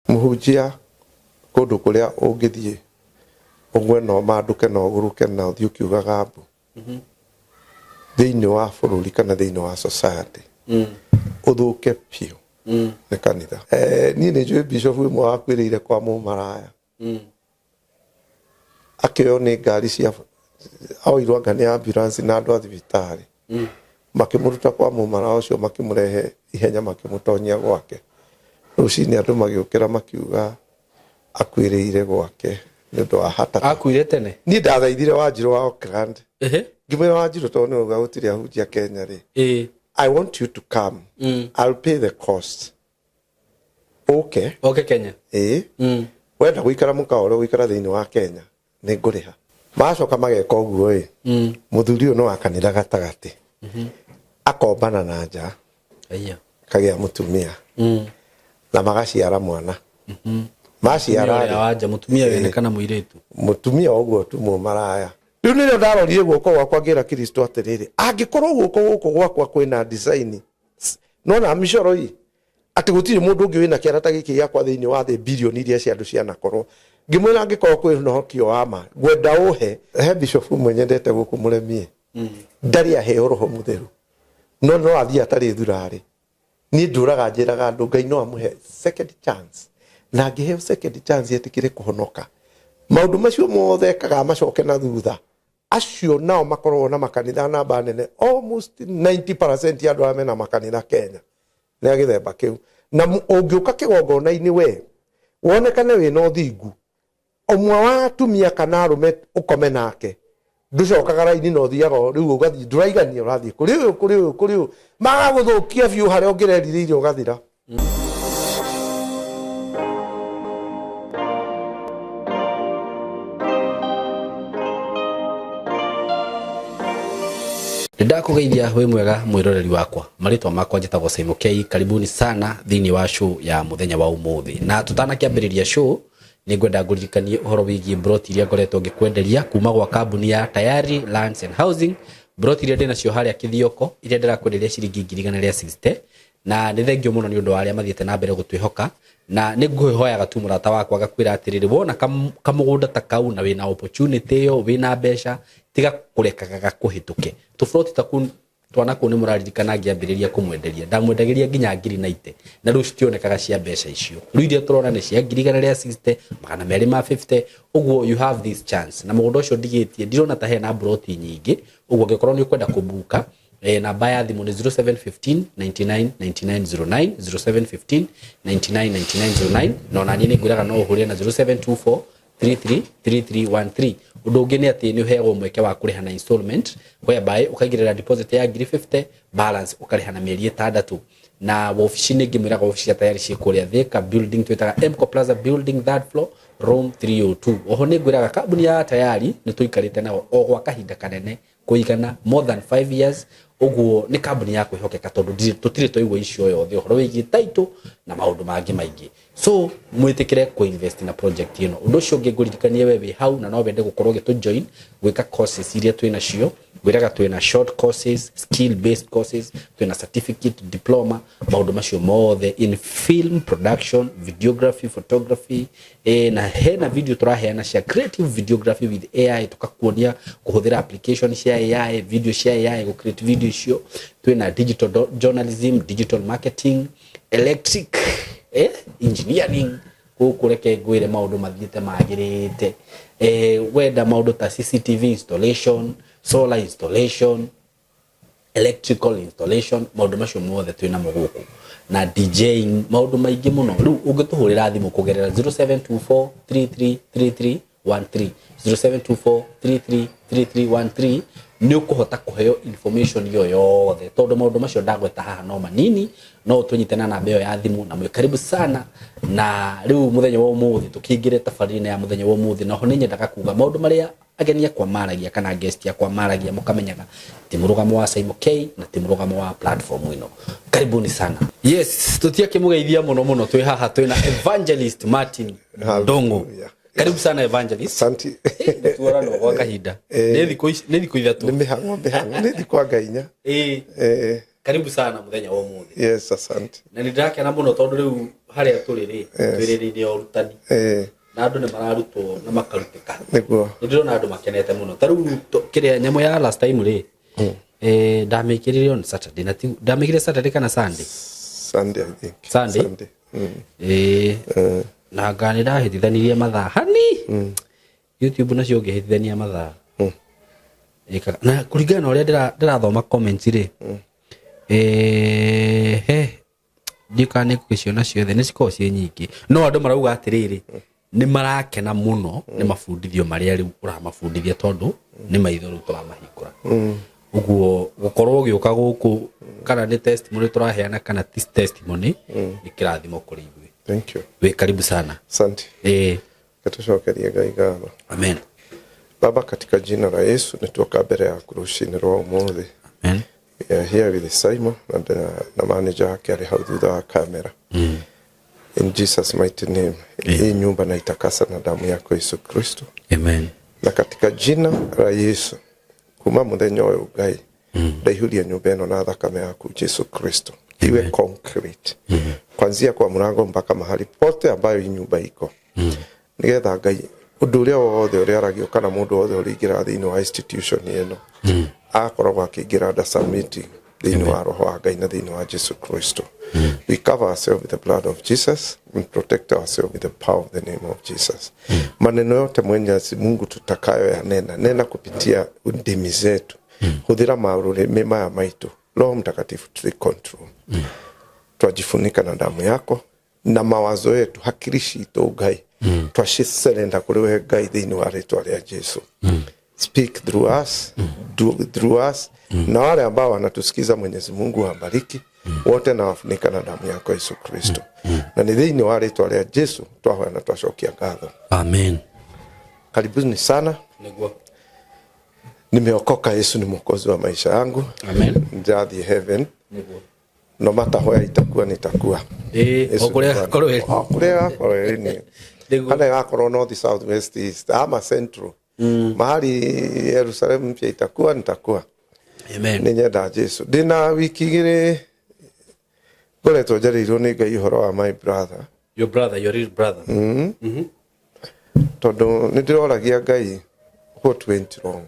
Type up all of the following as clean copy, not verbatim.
Mũhunjia kũndũ kũrĩa ũngĩthiĩ ũgwe na ũmandũke na ũgũrũke na ũthiĩ ũkiugaga mbu thĩinĩ wa bũrũri kana thĩinĩ wa society ũthũke biũ nĩ kanitha. Niĩ nĩ njũĩ bishop ũmwe wakuĩrĩire kwa mũmaraya akĩoywo nĩ ngari cia oirwo anga nĩ ambulance na andũ a thibitarĩ makĩmũruta kwa mũmaraya ũcio makĩmũrehe ihenya makĩmũtonyia gwake. Rũcinĩ andũ magĩũkĩra makiuga akuĩrĩire gwake nĩ ũndũ wa heart attack. Akuire tene. Niĩ ndathaithire Wanjirũ wa Auckland Ehe. ngĩmwĩra Wanjirũ tondũ nĩ ũrauga gũtirĩ ahunjia Kenya rĩ, Ĩĩ. I want you to come. I'll pay the cost. Ũke. Oke Kenya. Ĩĩ. Wenda gũikara mũkawa ũrĩa ũgũikara thĩinĩ wa Kenya nĩ ngũrĩha. Macoka mageka ũguo ĩ, mũthuri ũyũ nĩ wa kanitha gatagatĩ akombana na nja Aya. kagĩa mũtumia na magaciara mwana. Maciara Mũtumia ũrĩa rĩ, wa nja, mũtumia wene kana mũirĩtu. Mũtumia ũguo tu mũmaraya. Rĩu nĩrĩo ndarorire guoko gwakwa ngĩra Kristo atĩrĩrĩ, angĩkorwo guoko gũkũ gwakwa kwĩna design, nona mĩcoro ĩ, atĩ gũtirĩ mũndũ ũngĩ wĩna kĩara ta gĩkĩ gĩakwa thĩinĩ wa thĩ bilioni iria cia andũ cianakorwo. Ngĩmwĩra angĩkorwo kwĩ ũhonokio wa ma, ngwenda ũhe. He bishop ũmwe nyendete gũkũ Mũremie, ndarĩ aheo roho mũtheru, no no athiĩ atarĩ thurarĩ. Niĩ ndũraga njĩraga andũ Ngai no amũhe second chance, na angĩheo second chance etĩkĩre kũhonoka, maũndũ macio mothe ekaga macoke na thutha. Acio nao makoragwo na makanitha namba nene, almost 90% ya andũ arĩa mena makanitha Kenya nĩ a gĩthemba kĩu. Na ũngĩũka kĩgongona-inĩ we wonekane wĩna ũthingu, ũmwe wa atumia kana arũme ũkome nake, ndũcokaga raini na ũthiaga o rĩu ũgathiĩ, ndũraigania, ũrathiĩ kũrĩ ũyũ, kũrĩ ũyũ, kũrĩ ũyũ, magagũthũkia biũ harĩa ũngĩrerirĩire ũgathira. Ndakũgeithia wĩ mwega mwĩroreri wakwa, marĩtwa makwa njĩtagwo Simon K. Karibuni sana thĩinĩ wa show ya mũthenya wa ũmũthĩ. Na tũtanakĩambĩrĩria show, nĩ ngwenda ngũririkanie ũhoro wĩgiĩ broti iria ngoretwo ngĩkwenderia kuma gwa kambuni ya Tayari Lands and Housing. Broti iria ndĩnacio harĩa Kĩthioko, iria ndĩrakwenderia ciringi ngiri igana rĩa 60, na nĩ thengio mũno nĩ ũndũ wa arĩa mathiĩte na mbere gũtwĩhoka. Na nĩ ngũhoyaga tu mũrata wakwa ngakwĩra atĩrĩrĩ, wona kamũgũnda ta kau na wĩna opportunity ĩyo, wĩna mbeca, tiga kũrekaga gakũhĩtũke. Tũburoti ta kũu twana kũu nĩ mũraririkana ngĩambĩrĩria kũmwenderia, ndamwendagĩria nginya ngiri 90, na rĩu citionekaga cia mbeca icio. Rĩu iria tũrona nĩ cia ngiri igana rĩa 60, magana merĩ ma 50, ũguo you have this chance. Na mũgũnda ũcio ndigĩtie, ndirona ta hena broti nyingĩ, ũguo angĩkorwo nĩ ũkwenda kũbuka, namba ya thimũ nĩ 0715 99 99 09, 0715 99 99 09, na ona niĩ nĩ ngwĩraga no ũhũrĩre na 0724 333313. Ũndũ ũngĩ nĩ atĩ nĩ ũheagwo mweke wa kũrĩha na installment, whereby ũkaigĩrĩra deposit ya ngiri 50, balance ũkarĩha na mĩeri 6. Na wabici nĩ ngĩmwĩraga wabici cia Tayari ciĩ kũrĩa Thika building, twĩtaga Mco Plaza building, third floor, room 302. Oho nĩ ngwĩraga kambuni ya Tayari nĩ tũikarĩte nao o gwa kahinda kanene kũigana more than 5 years, ũguo nĩ kambuni ya kwĩhokeka tondũ tũtirĩ twaigua icio yothe ũhoro wĩgiĩ title na maũndũ mangĩ maingĩ. So mwĩtĩkĩre kũ invest na project ĩno. Ũndũ ũcio ũngĩ ngũririkanie we wĩ hau na no wende gũkorwo ũgĩtũ join gwĩka courses iria twĩ nacio, ngwĩraga twĩna short courses, skill based courses, twĩna certificate, diploma, maũndũ macio mothe in film production, videography, photography, na hena video tũraheana cia creative videography with AI, tũkakuonia kũhũthĩra application cia AI, video cia AI, gũ create video icio. Twĩna digital journalism, digital marketing, electric, engineering. Gũkũ reke ngwĩre maũndũ mathiĩte magĩrĩte. Wenda maũndũ ta CCTV installation, solar installation, electrical installation, maũndũ macio mothe twĩ namo gũkũ, na DJing, maũndũ maingĩ mũno. Rĩu ũngĩtũhũrĩra thimũ kũgerera 0724 3333 13, 0724 3333 13, nĩ ũkũhota kũheo information ĩyo yothe, tondũ maũndũ macio ndagweta haha no manini. No ũtũnyite na namba ĩyo ya thimũ na mwĩ karibu sana. Na rĩu mũthenya wa ũmũthĩ tũkĩingĩre tabarĩra-inĩ ya mũthenya wa ũmũthĩ, na ho nĩ nyendaga kuga maũndũ marĩa ageni akwa maragia kana guest akwa maragia, mũkamenyaga ti mũrũgamo wa Simon K na ti mũrũgamo wa platform ĩno. Karibuni sana. Yes, tũtiakĩmũgeithia mũno mũno, twĩ haha twĩna Evangelist Martin Ndung'u. Karibu sana Evangelist. Asante. Tuorano gwa kahinda. Nĩ thikũ ici, nĩ thikũ 3. Nĩ mĩhang'o, mĩhang'o, nĩ thikũ anga 4. Karibu sana muthenya wa umuthi. Yes, asante. Na nä ndärakena må no tondå rä u harä a tå rä rä Yes. twä rä rä ũrutani na andå nä mararutwo na makarutĩka. Niguo. Nä ndä rona andå makenete må no. Ta rä u kä rä a nyamå ya last time rä, ndamä kä rire on Saturday na ndamä kä rire Saturday kana Sunday? Sunday, I think. Sunday? Sunday. Ĩĩ. Na nga nä ndahä tithanirie mathaa hani YouTube nacio ngä hä tithania mathaa. Ĩkaga- na kũringana na ũrĩa ndĩrathoma comments rĩ, he ndiũ kana nĩ ngũgĩciona ciothe, nĩ cikoragwo ciĩ nyingĩ, no andũ marauga atĩrĩrĩ, nĩ marakena mũno nĩ mabundithio marĩa rĩu ũramabundithia, tondũ nĩ maitho rĩu tũramahingũra. Ũguo gũkorwo ũgĩũka gũkũ, kana nĩ testimony tũraheana kana ti testimony, nĩ kĩrathimo kũrĩ ithuĩ. Thank you. Wĩ karibu sana. Asante. Ĩĩ. Gatucokerie Ngai ngatho. Amen. Baba, katika jina la Yesu nituoka mbere yaku rucinĩ rwa ũmũthĩ. Amen. We are here with Simon na manager wake arĩ hau thutha wa kamera. In Jesus mighty name. Hii nyumba naitakasa na damu yako Yesu Kristo. Amen. Na katika jina la Yesu, kuma muthenya ũyũ Ngai, ndaihuria nyũmba ĩno na thakame yaku Jesu Kristo, iwe concrete kwanzia kwa mlango mpaka mahali pote ambayo hii nyumba iko, nigetha Ngai ũndũ ũrĩa wothe ũrĩa aragio kana mũndũ wothe ũrĩingĩra thĩinĩ wa institution ĩno akoragwo akĩingĩra under submitting thĩinĩ wa roho wa Ngai na thĩinĩ wa Jesu Kristo. We cover ourselves with the blood of Jesus and protect ourselves with the power of the name of Jesus. Maneno yote Mwenyezi Mungu tutakayo yanena, nena kupitia ndimi zetu, huthira marũrĩmĩ maya maitũ. Roho Mtakatifu, take control. Twajifunika na damu yako na mawazo yetu, hakiri citũ Ngai, twaciserenda kũrĩ we Ngai thĩinĩ wa rĩtwa rĩa Jesu. Speak through us, do through us, na wale ambao wanatusikiza Mwenyezi Mungu wabariki wote na wafunika na damu yako Yesu Kristo. Na nĩ thĩinĩ wa rĩtwa rĩa Jesu twahoya na twacokia ngatho. Amen. Karibuni sana. Nĩguo. Nimeokoka, Yesu ni mwokozi wa maisha yangu. Amen. Ndathiĩ heaven. Nĩguo. No matter where itakuwa, nitakuwa. Ĩĩ, Yesu o kũrĩa ni Bwana. ĩgakorwo ĩrĩ. O kũrĩa ĩgakorwo ĩrĩ nĩ Nĩguo. kana ĩgakorwo north, south, west, east ama central, mahali Yerusalemu mpya itakuwa, nitakuwa. Amen. Nĩ nyenda Jesu. Ndĩna wiki igĩrĩ ngoretwo njarĩirwo nĩ Ngai ũhoro wa my brother. Your brother, your real brother. Tondũ nĩ ndĩroragia Ngai what went wrong.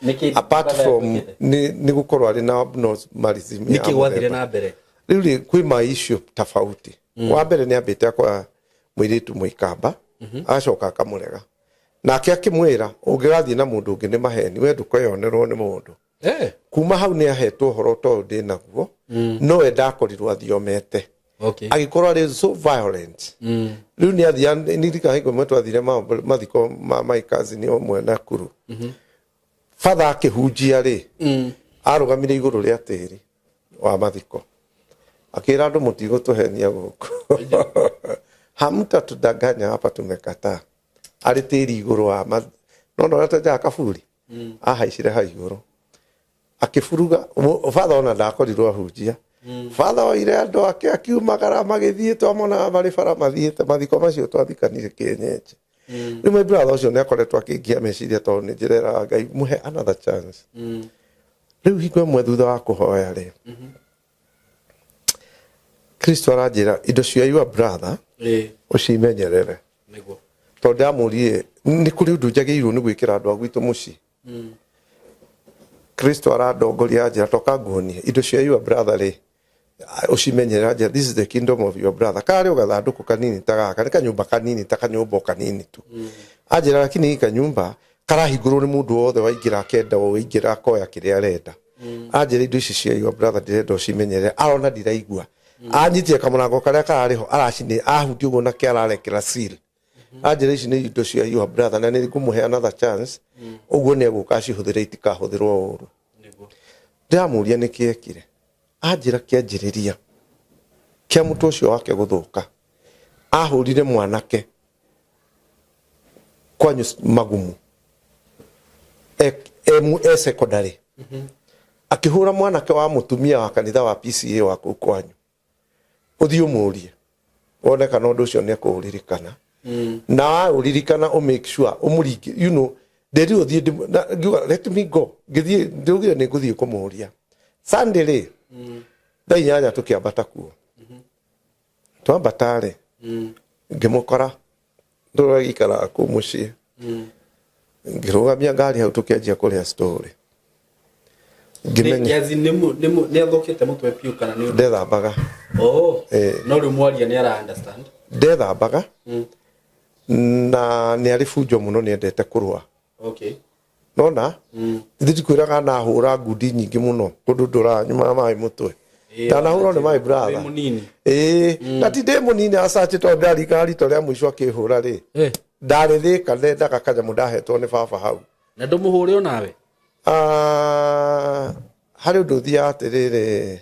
Nĩkĩ Apart brother from yaku ĩkĩte? nĩ gũkorwo arĩ na abnormalism ya Nĩkĩ gwathire mũthemba. na mbere? Rĩu rĩ kwĩ ma issue tofauti. Wa mbere nĩ ambĩte akwa mũirĩtu mũikamba, acoka akamũrega, nake akĩmwĩra ũngĩgathiĩ na mũndũ ũngĩ nĩ maheni, we ndũkeyonerwo nĩ mũndũ. Kuma hau nĩ ahetwo ũhoro ta ũyũ ndĩ naguo, no we ndakorirwo athiomete. Okay. Agĩkorwo arĩ so violent. Rĩu nĩ athia ndirikana hingo ĩmwe twathire mathiko ma my cousin ũmwe Nakuru, batha akĩhunjia rĩ, arũgamire igũrũ rĩa tĩri wa mathiko akĩra andũ, mũtigũtũhenia gũkũ, hamtatudanganya hapa, tumekataa. Arĩ tĩri igũrũ wa no no ũrĩa twenjaga kaburi, ahaicire hau igũrũ akĩburuga. Batha ona ndakorirwo ahunjia. Batha oire andũ ake akiumagara magĩthiĩ, twamonaga marĩ bara mathiĩte mathiko macio twathikanire kĩenyenje. Rĩu my brother ũcio nĩ akoretwo akĩngia meciria tondũ nĩ njĩreraga Ngai mũhe another chance. Rĩu hingo ĩmwe thutha wa kũhoya rĩ, Kristo aranjĩra indo cia your brother Ĩĩ. ũcimenyerere. Nĩguo. Tondũ ndamũririe nĩ kũrĩ ũndũ njagĩrĩirwo nĩ gwĩkĩra andũ a gwitũ mũciĩ. Kristo arandongoria anjĩra toka nguonie indo cia your brother rĩ, ũcimenyerere. Anjĩra, "This is the kingdom of your brother." Karĩ o gathandũkũ kanini ta gaka, nĩ kanyũmba kanini ta kanyũmba o kanini tu. Anjĩra, lakini hii kanyumba karahingũrwo nĩ mũndũ wothe waingĩra, akenda waingĩra akoya kĩrĩa arenda. Anjĩra, "Indo ici cia your brother ndĩrenda ũcimenyerere." Arona ndiraigua anyitire kamũrango karĩa kararĩ ho, aracini ahutia ũguo nake ararekera seal. Anjĩra, "Ici nĩ indo cia your brother na nĩ ngũmũhe another chance, ũguo nĩ egũka acihũthĩre, itikahũthĩrwo ũru." Nĩguo. Ndĩramũria nĩkĩ ekire. Anjĩra kĩanjĩrĩria kĩa mũtwe ũcio wake gũthũka, ahũrire mwanake kwanyu magumu e secondary, akĩhũra mwanake wa mũtumia wa kanitha wa PCA wa kũu kwanyu. Ũthiĩ ũmũrie wone kana ũndũ ũcio nĩ ekũũririkana, na waũririkana ũ make sure ũmũringi ndĩrirwo thiĩ ngiuga, "Let me go." Ngĩthiĩ, ndĩaugire nĩ ngũthiĩ kũmũria Sunday rĩ. Thaa 8 tũkĩambata kuo. Twambata rĩ, ngĩmũkora tũragĩikaraga kũu mũciĩ. Ngĩrũgamia ngari hau, tũkĩanjia kũrĩa story. Ngĩmenya Nĩ athũkĩte mũtwe biũ kana nĩ ũndũ? Ndethambaga. Oh. Eh. No rĩu mwaria nĩ ara understand. Ndethambaga na nĩ arĩ bunjo mũno, nĩ endete kũrũa. Nona ithuĩ tikwĩraga nahũra ngundi nyingĩ mũno kũndũ ndũraga nyumaga maĩ mũtwe. Ndanahũrwo nĩ my brother. Wĩ mũnini. Ĩĩ, na ti ndĩ mũnini acaci, tondũ ndarikana rita rĩa mũico akĩhũra rĩ, ndarĩ thĩka, ndendaga kanyamũ ndahetwo nĩ baba hau. Na ndũmũhũre onawe? Ah, harĩ ũndũ ũthiaga atĩrĩrĩ,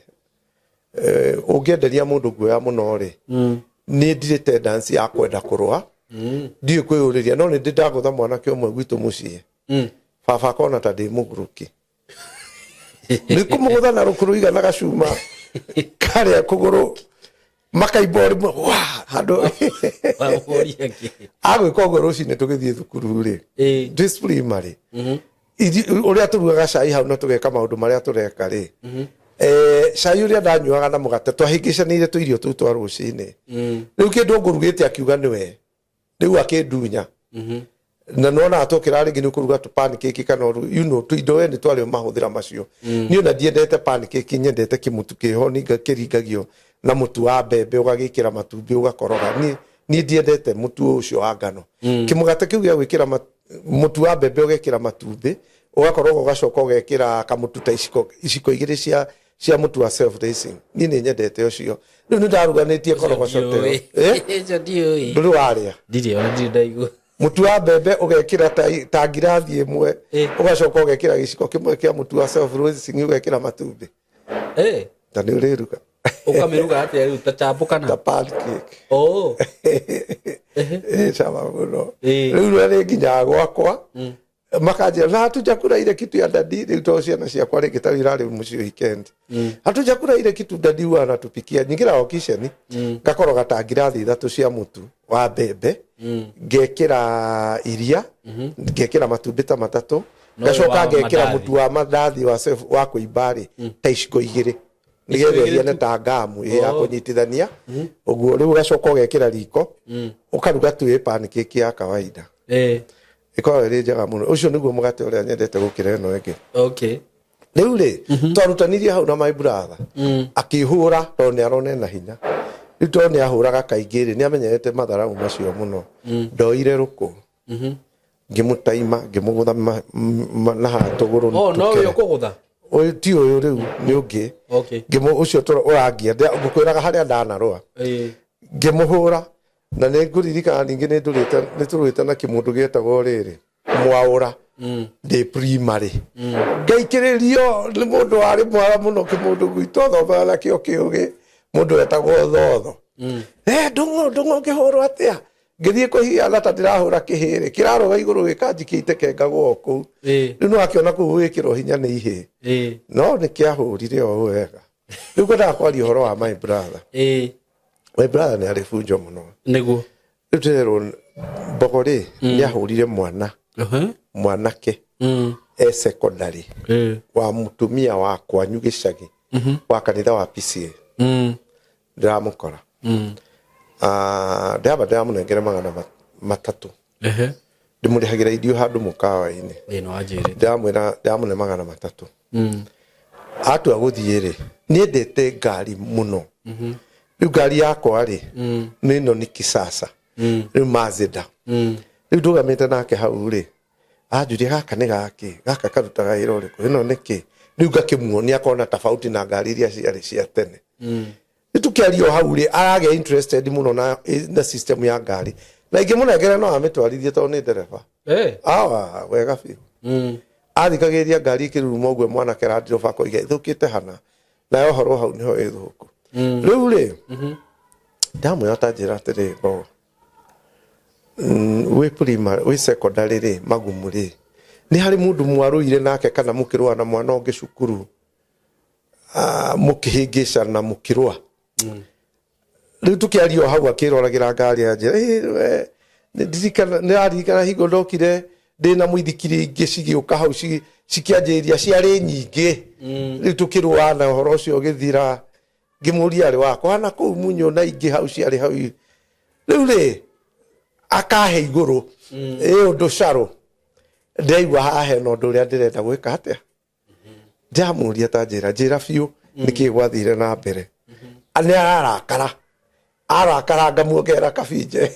ũngĩenderia mũndũ guoya mũno rĩ, niĩ ndirĩ tendency ya kwenda kũrũa, ndiũĩ kwĩyũrĩria, no nĩ ndĩ ndagũtha mwanake ũmwe gwitũ mũciĩ, baba akona ta ndĩ mũgũrũki nĩ kũmũgũtha na rũkũ rũigana gacuma karĩa kũgũrũ makaimba o rĩmwe wa handũ. Wamũhũrire kĩ? Agwĩka ũguo rũcinĩ tũgĩthiĩ thukuru rĩ, twĩ primary, ũrĩa tũrugaga cai hau na tũgeka maũndũ marĩa tũreka rĩ, cai ũrĩa ndanyuaga na mũgate, twahĩngĩcanĩire tũirio tũu twa rũcinĩ. Rĩu kĩndũ ngũrugĩte akiuga nĩwe rĩu akĩndunya, na nona tũkĩra rĩngĩ nĩ ũkũruga tũ pancake kana tũindo we nĩ twarĩ mahũthĩra macio. Niĩ ona ndiendete pancake, nyendete kĩmũtu kĩho ninga kĩringagio na mũtu wa mbembe, ũgagĩkĩra matumbĩ, ũgakoroga. Niĩ ndiendete mũtu ũcio wa ngano. Kĩmũgate kĩu gĩa gwĩkĩra mũtu wa mbembe, ũgekĩra matumbĩ, ũgakoroga, ũgacoka ũgekĩra kamũtu ta iciko 2 cia mũtu wa self raising, niĩ nĩ nyendete ũcio. Rĩu nĩ ndaruganĩtie korogoco teo. Ũcio ndiũĩ. Ndũrĩ warĩa? Ndirĩ, ona ndirĩ ndaigua. Mũtu wa mbembe ũgekĩra ta ngirathi 1, ũgacoka ũgekĩra gĩciko kĩmwe kĩa mũtu wa self raising, ũgekĩra matumbĩ. Ta nĩ ũrĩruga. Ũkamĩruga atĩa rĩu, ta chambo kana? Ta pancake. Oh. Ĩ cama mũno. Rĩu rĩ nginyaga gwakwa makanjĩra na hatujakula ile kitu ya daddy. Rĩu to ciana ciakwa rĩngĩ ta irarĩ mũciĩ weekend, hatujakula ile kitu daddy huwa anatupikia. Nyingĩra o kitchen, ngakoroga ta ngirathi 3 cia mũtu wa mbembe, ngekĩra iria, ngekĩra matumbĩ ta 3, No ũyũ ngacoka wa ngekĩra mandathi. Mũtu wa mandathi wa self wa kũimba rĩ, ta iciko 2, nĩgetha Iciko 2 ĩhiane tu? ta ngamu ĩ ya kũnyitithania ũguo. Rĩu ũgacoka ũgekĩra riko, ũkaruga tu ĩ pancake ya kawaida. Ĩkoragwo ĩrĩ njega mũno. Ũcio nĩguo mũgate ũrĩa nyendete gũkĩra ĩno ĩngĩ. Rĩu rĩ, twarutanirie hau na my brother akĩhũra, tondũ nĩ arona ena hinya. Rĩu tondũ nĩ ahũraga kaingĩ rĩ, nĩ amenyerete matharau macio mũno. Ndoire rũkũ, ngĩmũtaima, ngĩmũgũtha na haha tũgũrũ. Oh, no tũkere. we ũkũgũtha? Ũyũ ti ũyũ, rĩu nĩ ũngĩ. Ũcio ũrangia ngũkwĩraga harĩa ndanarũa. Ngĩmũhũra na nĩ ngũririkana ningĩ nĩ ndũrĩte nĩ tũrũĩte na kĩmũndũ gĩetagwo rĩrĩ mwaũra ndĩ primary, ngaikĩrĩrio nĩ mũndũ warĩ mwara mũno, kĩmũndũ gwitũ athomaga nakĩo kĩũgĩ, mũndũ wetagwo thotho. Ndũng'ũ ndũng'ũ ngĩhũrwo atĩa, ngĩthiĩ kũhiana ta ndĩrahũra kĩhĩrĩ kĩrarũga igũrũ gĩkanjikia iteke, ngagwo o kũu. Rĩu nĩ wakĩona kũu gwĩkĩrwo hinya nĩ ihĩ, no nĩ kĩahũrire o wega. Rĩu ngwendaga kwaria ũhoro wa my brother. My brother nĩ arĩ bunjo mũno. Rĩu tũrerwo mbogo rĩ, nĩ ahũrire mwana mwanake e secondary wa mũtumia wa kwanyu gĩcagi wa kanitha wa PCA. Ndĩramũkora. Ah, ndĩramba ndĩramũnengere 300. Ndĩmũrĩhagĩra irio handũ mũkawa-inĩ. Ĩĩ, no wanjĩrĩte. Ndĩramwĩra ndĩramũne 300. Atua gũthiĩ rĩ, niendete ngari mũno. Rĩu ngari yakwa rĩ, nĩ ĩno nĩ kisasa rĩu Mazda. Rĩu ndũgamĩte nake hau rĩ, anjũria, "Gaka nĩ gakĩ? Gaka karutaga wĩra ũrĩkũ? Ĩno nĩ kĩ?" Rĩu ngakĩmuonia akona tofauti na ngari iria ciarĩ cia tene. Rĩu tũkĩaria o hau rĩ, aragĩa interested mũno na system ya ngari, na ingĩmũnengera no amĩtwarithie tondũ nĩ ndereba. Awa, wega biũ. Athikagĩrĩria ngari ĩkĩruruma ũguo, mwanake Land Rover, akoiga ĩthũkĩte hana, nayo ũhoro hau nĩho ĩthũku. Rĩu rĩ, ndamwĩra, ta njĩra atĩrĩ, Mbogo, wĩ primary, wĩ secondary rĩ, magumu rĩ, nĩ harĩ mũndũ mwarũire nake kana mũkĩrũa na mwana ũngĩ cukuru, mũkĩhĩngĩcana, mũkĩrũa? Rĩu tũkĩaria o hau akĩroragĩra ngari ya njĩra, "Ĩ, we, nĩ nĩraririkana hingo ndokire ndĩna mũithikiri ingĩ cigĩũka hau cikĩanjĩrĩria ciarĩ nyingĩ, rĩu tũkĩrũa na ũhoro ũcio ũgĩthira." Ngĩmũria arĩ wakwa na kũu munyũ na ingĩ hau ciarĩ hau. Rĩu rĩ akahe igũrũ ĩ ũndũ caro ndĩraigua haha hena ũndũ ũrĩa ndĩrenda gwĩka atĩa. Ndĩramũria ta njĩra njĩra biũ nĩkĩ gwathire na mbere. Nĩ ararakara arakara ngamuongerera kabinje.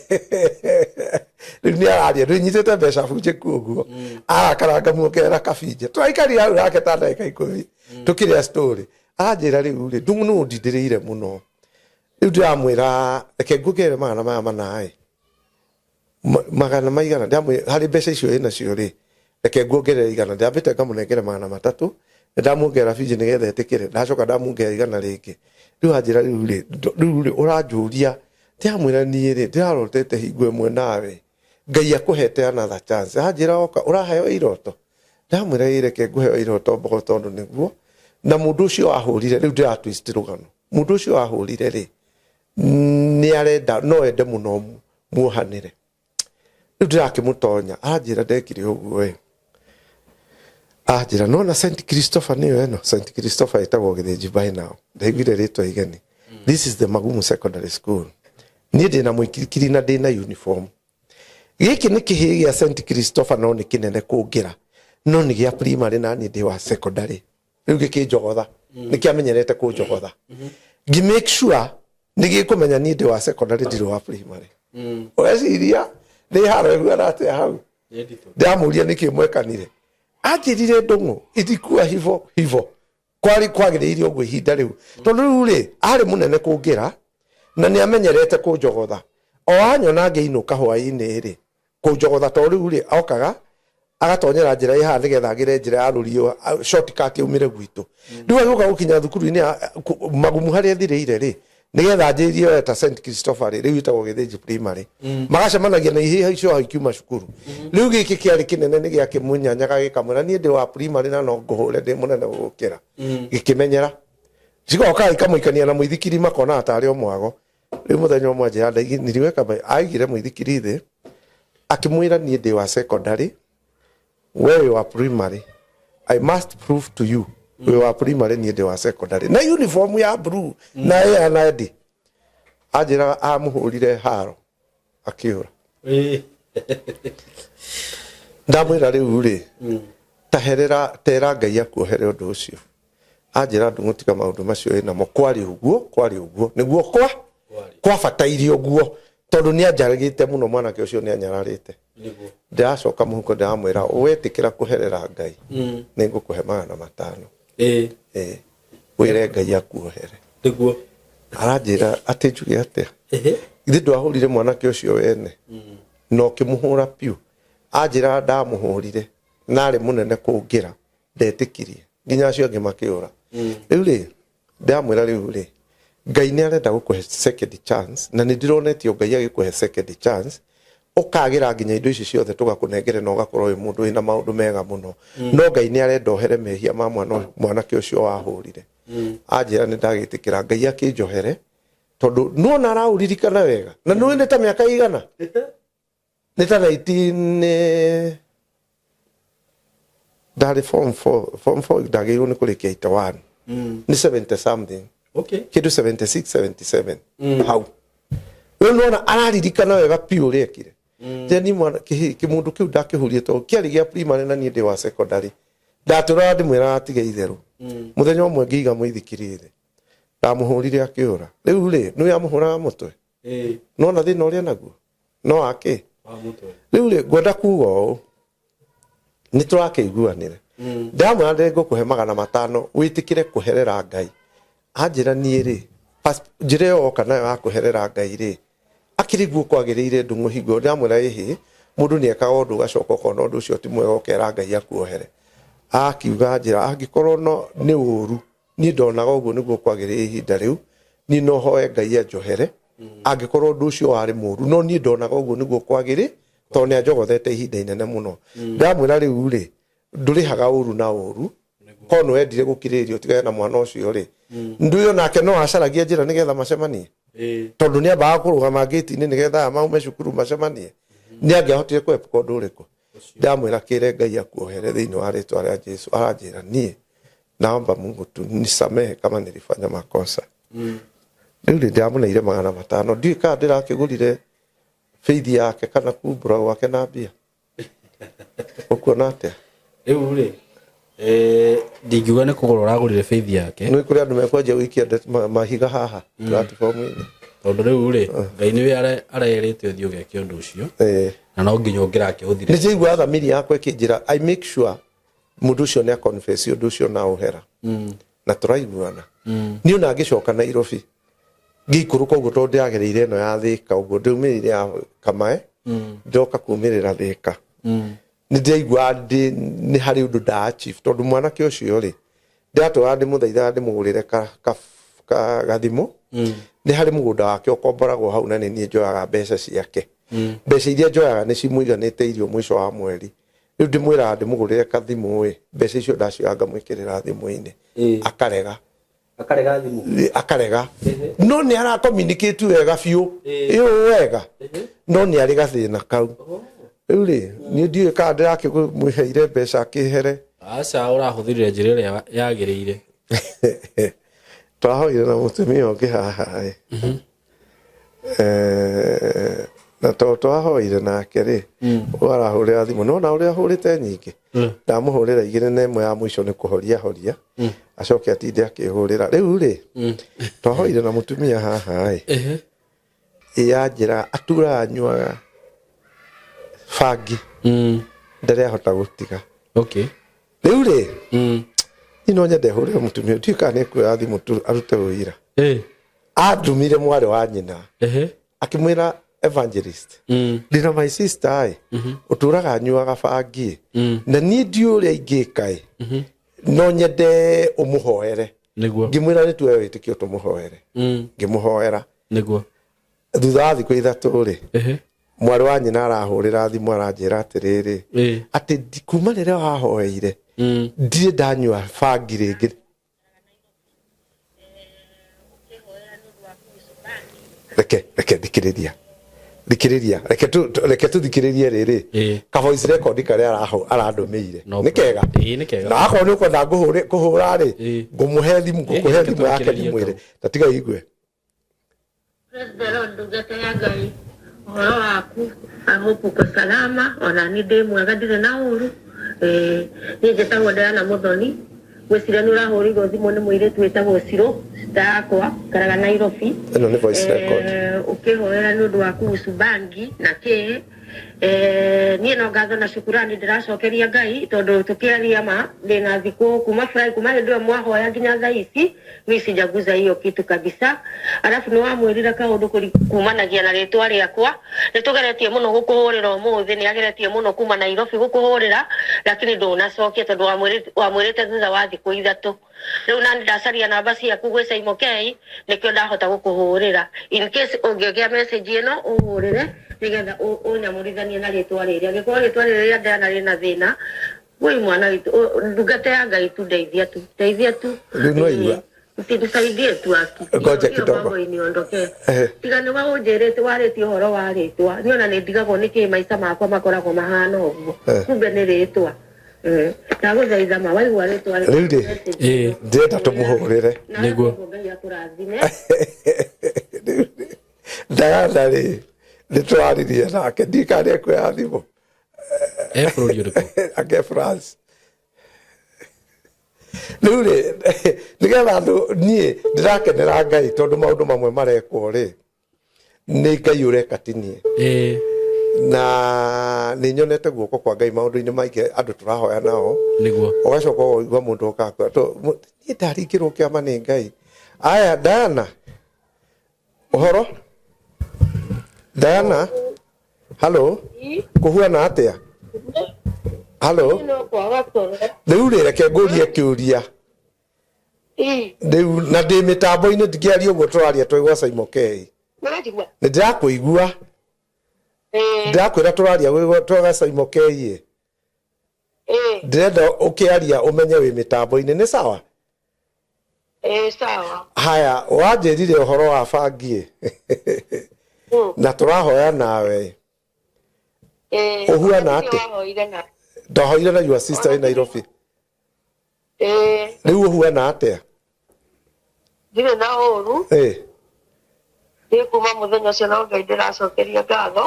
Rĩu nĩ araria ndĩnyitĩte mbeca bunjĩku ũguo, arakara ngamuongerera kabinje. Tũraikarire hau nake ta ndagĩka 10 tũkĩrĩa story. Aranjĩra rĩu rĩ ndung'u nĩ ũndindĩrĩire mũno. Rĩu ndĩramwĩra reke nguongerere magana maya mana ĩ magana maigana ndamwĩra harĩ mbeca icio ĩnacio rĩ reke nguongerere 100. Ndambĩte ngamũnengere 300, ndamuongerera binji nĩgetha ĩtĩkĩre, ndacoka ndamuongerera 100 rĩngĩ. Rĩu anjĩra rĩu rĩ rĩu rĩ ũranjũria. Ndĩramwĩra niĩ rĩ ndĩrarotete hingo ĩmwe nawe Ngai akũhete another chance. Anjĩra oka ũraheo iroto. Ndamwĩra ĩ reke ngũheo iroto mbogo tondũ nĩguo na mũndũ ũcio wahũrire. Rĩu ndĩra twist rũgano. Mũndũ ũcio wahũrire rĩ nĩ arenda no ende mũno muohanĩre. Rĩu ndĩrakĩmũtonya anjĩra ndekire ũguo ĩ anjĩra nona St Christopher nĩyo ĩno St Christopher ĩtagwo Gĩthĩnji by now. Ndaiguire rĩtwa igeni. This is the Magumu Secondary School. Niĩ ndĩna mũikirikiri na ndĩna uniform. Gĩkĩ nĩ kĩhĩĩ gĩa St Christopher no nĩ kĩnene kũngĩra, no nĩ gĩa primary na niĩ ndĩ wa secondary. Rĩu gĩkĩnjogotha, nĩ kĩamenyerete kũnjogotha. Ngĩ make sure nĩ gĩkũmenya niĩ ndĩ wa secondary ndirĩ wa primary. Ũreciria nĩ haro ĩhuana atĩa hau? Ndĩramũria nĩkĩ mwekanire. Anjĩrire ndũng'ũ ilikuwa hivo hivo kwari kwagĩrĩire ũguo ihinda rĩu tondũ rĩu rĩ arĩ mũnene kũngĩra na nĩ amenyerete kũnjogotha. O anyona ngĩinũka hwaĩ-inĩ rĩ kũnjogotha to rĩu rĩ okaga agatonyera njĩra ĩ haha nĩgetha agĩre njĩra ya rũriũ shortcut aumĩre gwitũ. Rĩu agĩũka gũkinya thukuru-inĩ ya Magumu harĩa thirĩire rĩ nĩgetha anjĩrie we ta St Christopher rĩ rĩu ĩtagwo Gĩthĩnji Primary magacemanagia na ihĩha icio hau ikiuma cukuru. Rĩu gĩkĩ kĩarĩ kĩnene nĩ gĩakĩmũnyanyaga gĩkamwĩra niĩ ndĩ wa primary na no ngũhũre ndĩ mũnene gũgũkĩra. Gĩkĩmenyera cigoka ikamũikania na mũithikiri makonaga tarĩ o mwago. Rĩu mũthenya ũmwe anjĩra niliweka aigire mũithikiri thĩ akĩmwĩra niĩ ndĩ wa secondary we wĩ wa primary, I must prove to you wĩ wa primary niĩ ndĩ wa secondary na uniform ya blue na ĩya na ndi. Anjĩra amũhũrire haro akĩũra. Ndamwĩra rĩu rĩ taherera tera Ngai akuohere ũndũ ũcio. Anjĩra ndũng'ũtiga maũndũ macio ĩnamo kwarĩ ũguo kwarĩ ũguo nĩguo kwa kwabataire ũguo tondũ nĩ anjarĩte mũno mwanake ũcio nĩ anyararĩte. Ndĩracoka mũhuko ndĩramwĩra wetĩkĩra kũherera Ngai nĩ ngũkũhe 500. Wĩre Ngai akuohere. Nĩguo. Aranjĩra atĩ njuge atĩa githĩ ndwahũrire mwanake ũcio wene na ũkĩmũhũra piũ. Anjĩra ndamũhũrire na arĩ mũnene kũngĩra ndetĩkirie nginya acio angĩ makĩũra. Rĩu rĩ ndĩramwĩra rĩu rĩ Ngai nĩ arenda gũkũhe second chance na nĩ ndĩronetio Ngai agĩkũhe second chance ũkagĩra nginya indo ici ciothe tũgakũnengere na ũgakorwo wĩ mũndũ wĩna maũndũ mega mũno. No Ngai nĩ arenda ohere mehia ma mwanake ũcio wahũrire. Anjĩra nĩ ndagĩtĩkĩra Ngai akĩnjohere tondũ nĩwona araũririkana wega na nĩũĩ nĩ ta mĩaka igana nĩ ta 19 ndarĩ form 4 form 4 ndagĩrĩirwo nĩ kũrĩkia 81 nĩ 70 something kĩndũ 76 77 hau. Rĩu nĩwona araririkana wega piũ ũrĩa ekire. Then mwana kĩmũndũ kĩu ndakĩhurie tondũ kĩarĩ gĩa primary na niĩ ndĩ wa secondary. Ndatũraga ndĩmwĩraga atige itherũ. Mũthenya ũmwe ngĩiga mũithikiri thĩ ndamũhũrire akĩũra. Rĩu rĩ nĩwe amũhũraga mũtwe nona thĩna ũrĩa naguo no akĩ rĩu rĩ ngwenda kuga ũũ nĩ tũrakĩiguanĩre. Ndĩramwĩra ndĩ ngũkũhe 500 wĩtĩkĩre kũherera Ngai. Anjĩra niĩ rĩ njĩra ĩyo oka nayo ya kũherera Ngai rĩ akĩrĩ guo kwagĩrĩire ndũng'ũ hingo ndĩramwĩra ĩhĩ mũndũ nĩ ekaga ũndũ ũgacoka ũkona ũndũ ũcio ti mwega ũkera Ngai akuohere. Akiuga njĩra angĩkorwo no nĩ ũru niĩ ndonaga ũguo nĩguo kwagĩrĩire ihinda rĩu niĩ no hoe Ngai anjohere angĩkorwo ũndũ ũcio warĩ mũru no niĩ ndonaga ũguo nĩguo kwagĩrĩ tondũ nĩ anjogothete ihinda inene mũno. Ndĩramwĩra rĩu rĩ ndũrĩhaga ũru na ũru korwo nĩ wendire gũkirĩrĩria ũtigane na mwana ũcio rĩ ndũĩ onake no acaragia njĩra nĩgetha macemanie tondũ nĩ ambaga kũrũgama ngĩti-inĩ nĩgetha aya maume cukuru macemanie nĩ angĩahotire kũepuka ũndũ ũrĩkũ. Ndamwĩra kĩre Ngai akuohere thĩinĩ wa rĩtwa rĩa Jesu. Aranjĩra niĩ naomba Mungu tu nisamehe kama nilifanya makosa. Rĩu rĩ ndĩramũneire 500, ndiũĩ kana ndĩrakĩgũrire faith yake kana kumbũra gwake na mbia. Ũkuona atĩa? Rĩu rĩ, ndingiuga nĩ kũgũra ũragũrire faith yake. Nĩ kũrĩ andũ mekwanjia gũikia mahiga haha platform-inĩ. Tondũ rĩu rĩ, Ngai nĩwe arerĩte ũthiĩ ũgeke ũndũ ũcio. Na no nginya ũngĩrakĩhũthire. Nĩ njiguaga thamiri yakwa ĩkĩnjĩra I make sure mũndũ ũcio nĩ aconfess ũndũ ũcio na ũhera. Na tũraiguana. Niĩ ona ngĩcoka Nairobi ngĩikũrũka ũguo tondũ ndĩragereire ĩno ya Thĩka ũguo ndaumĩrĩire ya Kamae ndoka kumĩrĩra Thĩka. Nĩ ndĩraigua nĩ harĩ ũndũ nda achieve tondũ mwanake ũcio rĩ ndĩratũraga ndĩmũthaithaga ndĩmũgũrĩre gathimũ. Nĩ harĩ mũgũnda wake ũkomboragwo hau na nĩ niĩ njoyaga mbeca ciake. Mbeca iria njoyaga nĩ cimũiganĩte irio mũico wa mweri. Rĩu ndĩmwĩraga ndĩmũgũrĩre kathimũ ĩ, mbeca icio ndacioya ngamwĩkĩrĩra thimũ-inĩ. Akarega. Akarega thimũ. Akarega. No nĩ ara communicate wega biũ. Ĩũ wega. No nĩ arĩ gathĩna kau. Rĩu rĩ, niĩ ndiũĩ kana ndĩrakĩmũheire mbeca akĩhere. Aca, ũrahũthĩrire njĩra ĩrĩa yagĩrĩire. Twahoire na mũtumia ũngĩ haha ĩ. Na tondũ twahoire nake rĩ, ũyũ arahũrĩra thimũ, nĩwona ũrĩa ahũrĩte nyingĩ? Ndamũhũrĩra igĩrĩ na ĩmwe ya mũico nĩ kũhoria horia, acoke atinde akĩhũrĩra. Rĩu rĩ, twahoire na mũtumia haha ĩ, yanjĩra aturaga anyuaga bangi, ndarĩ ahota gũtiga. Rĩu rĩ, niĩ no nyende hũrĩre mũtumia, ndiũĩ kana nĩ ekuoya thimũ tu arute ũira. Andũmire mwarĩ wa nyina. Akĩmwĩra evangelist, ndĩna my sister ĩ, ũtũraga anyuaga bangi ĩ, na niĩ ndiũĩ ũrĩa ingĩka ĩ, no nyende ũmũhoere. Ngĩmwĩra nĩ tuoe wĩtĩkio tũmũhoere. Ngĩmũhoera. Thutha wa thikũ ithatũ rĩ, mwarĩ wa nyina arahũrĩra thimũ aranjĩra atĩrĩrĩ, atĩ kuma rĩrĩa wahoeire, ndirĩ ndanyua bangi rĩngĩ. Reke, reke thikĩrĩria. Thikĩrĩria. Reke tu, reke tuthikĩrĩrie rĩrĩ. Ka voice record karĩa arandũmĩire. Nĩ kega? Nĩ kega. Na akorwo nĩ ũkwenda kũhũra rĩ, ngũmũhe thimũ, ngũkũhe thimũ yake ndĩmwĩre. Ta tiga igue. Praise the Lord, ndungata ya Ngai. Ũhoro waku, I hope uko salama, ona ni ndĩ mwega ndirĩ na ũru. Niĩ njĩtagwo Diana Muthoni. Ngwĩciria nĩ ũrahũrĩirwo thimũ nĩ mũirĩtu wĩtagwo Ciro, sister yakwa, ikaraga Nairobi. Ĩno nĩ voice record. Ũkĩhoera nĩ ũndũ wa kuhusu bangi na kĩ. Niĩ no ngatho na shukurani ndĩracokeria Ngai tondũ tũkĩaria ma ndĩna thikũ kuma Friday, kuma hĩndĩ ĩyo mwahoya nginya thaa ici mi sijaguza hiyo kitu kabisa. Alafu nĩ wamwĩrire kaũndũ kumanagia na rĩtwa rĩakwa. Nĩ tũgeretie mũno gũkũhũrĩra ũmũthĩ, nĩ ageretie mũno kuma Nairobi gũkũhũrĩra, lakini ndũnacokia tondũ wamwĩrĩte thutha wa thikũ ithatũ. Rĩu nani ndacaria namba ciaku gwĩ Simon K, nĩkĩo ndahota gũkũhũrĩra. In case ũngĩgĩa message ĩno ũhũrĩre nĩgetha ũnyamũrithanie na rĩtwa rĩrĩ. Angĩkorwo rĩtwa rĩrĩ rĩa Diana rĩna thĩna, woi mwana witũ, ndungata ya Ngai tu, ndeithia tu, ndeithia tu. Rĩu no igua. Nisaidie tu aki. Ngoja Hiyo kidogo. mambo iniondokee. Tiga nĩ we ũnjĩrĩte warĩtie ũhoro wa rĩtwa. Niĩ ona nĩ ndigagwo nĩkĩ maica makwa makoragwo mahana ũguo. Kumbe nĩ rĩtwa. Ndagũthaitha ma waigua rĩtwa Rĩu rĩ, ndĩrenda tũmũhũrĩre. Nĩguo. Ngai akũrathime. Diana rĩ, nĩ tũraririe nake, ndiũĩ kana nĩ ekuoya thimũ. E bũrũri ũrĩkũ? Ake France. Rĩu rĩ, nĩgetha andũ niĩ ndĩrakenera Ngai tondũ maũndũ mamwe marekwo rĩ, nĩ Ngai ũreka ti niĩ. Na nĩ nyonete guoko kwa Ngai maũndũ-inĩ maingĩ andũ tũrahoya nao. Ũgacoka ũkaigua mũndũ oka akwĩra, niĩ ndaringĩrwo kĩama nĩ Ngai. Aya, Diana, ũhoro? Diana, hello? Kũhuana atĩa? Hello? Rĩu rĩ, reke ngũrie kĩũria. Rĩu, na ndĩ mĩtambo-inĩ ndingĩaria ũguo tũraria twĩ gwa Simon K. Nĩ ndĩrakũigua. Ndĩrakwĩra tũraria twĩ gwa Simon K ĩ. Ndĩrenda ũkĩaria ũmenye wĩ mĩtambo-inĩ, nĩ sawa? Sawa. Haya, wanjĩrire ũhoro wa bangi ĩ. Na tũrahoya nawe. Ũhuana atĩa? Ndahoire na your sister in Nairobi. Rĩu ũhuana atĩa? Ndirĩ na ũru. Niĩ kuma mũthenya ũcio no Ngai ndĩracokeria ngatho.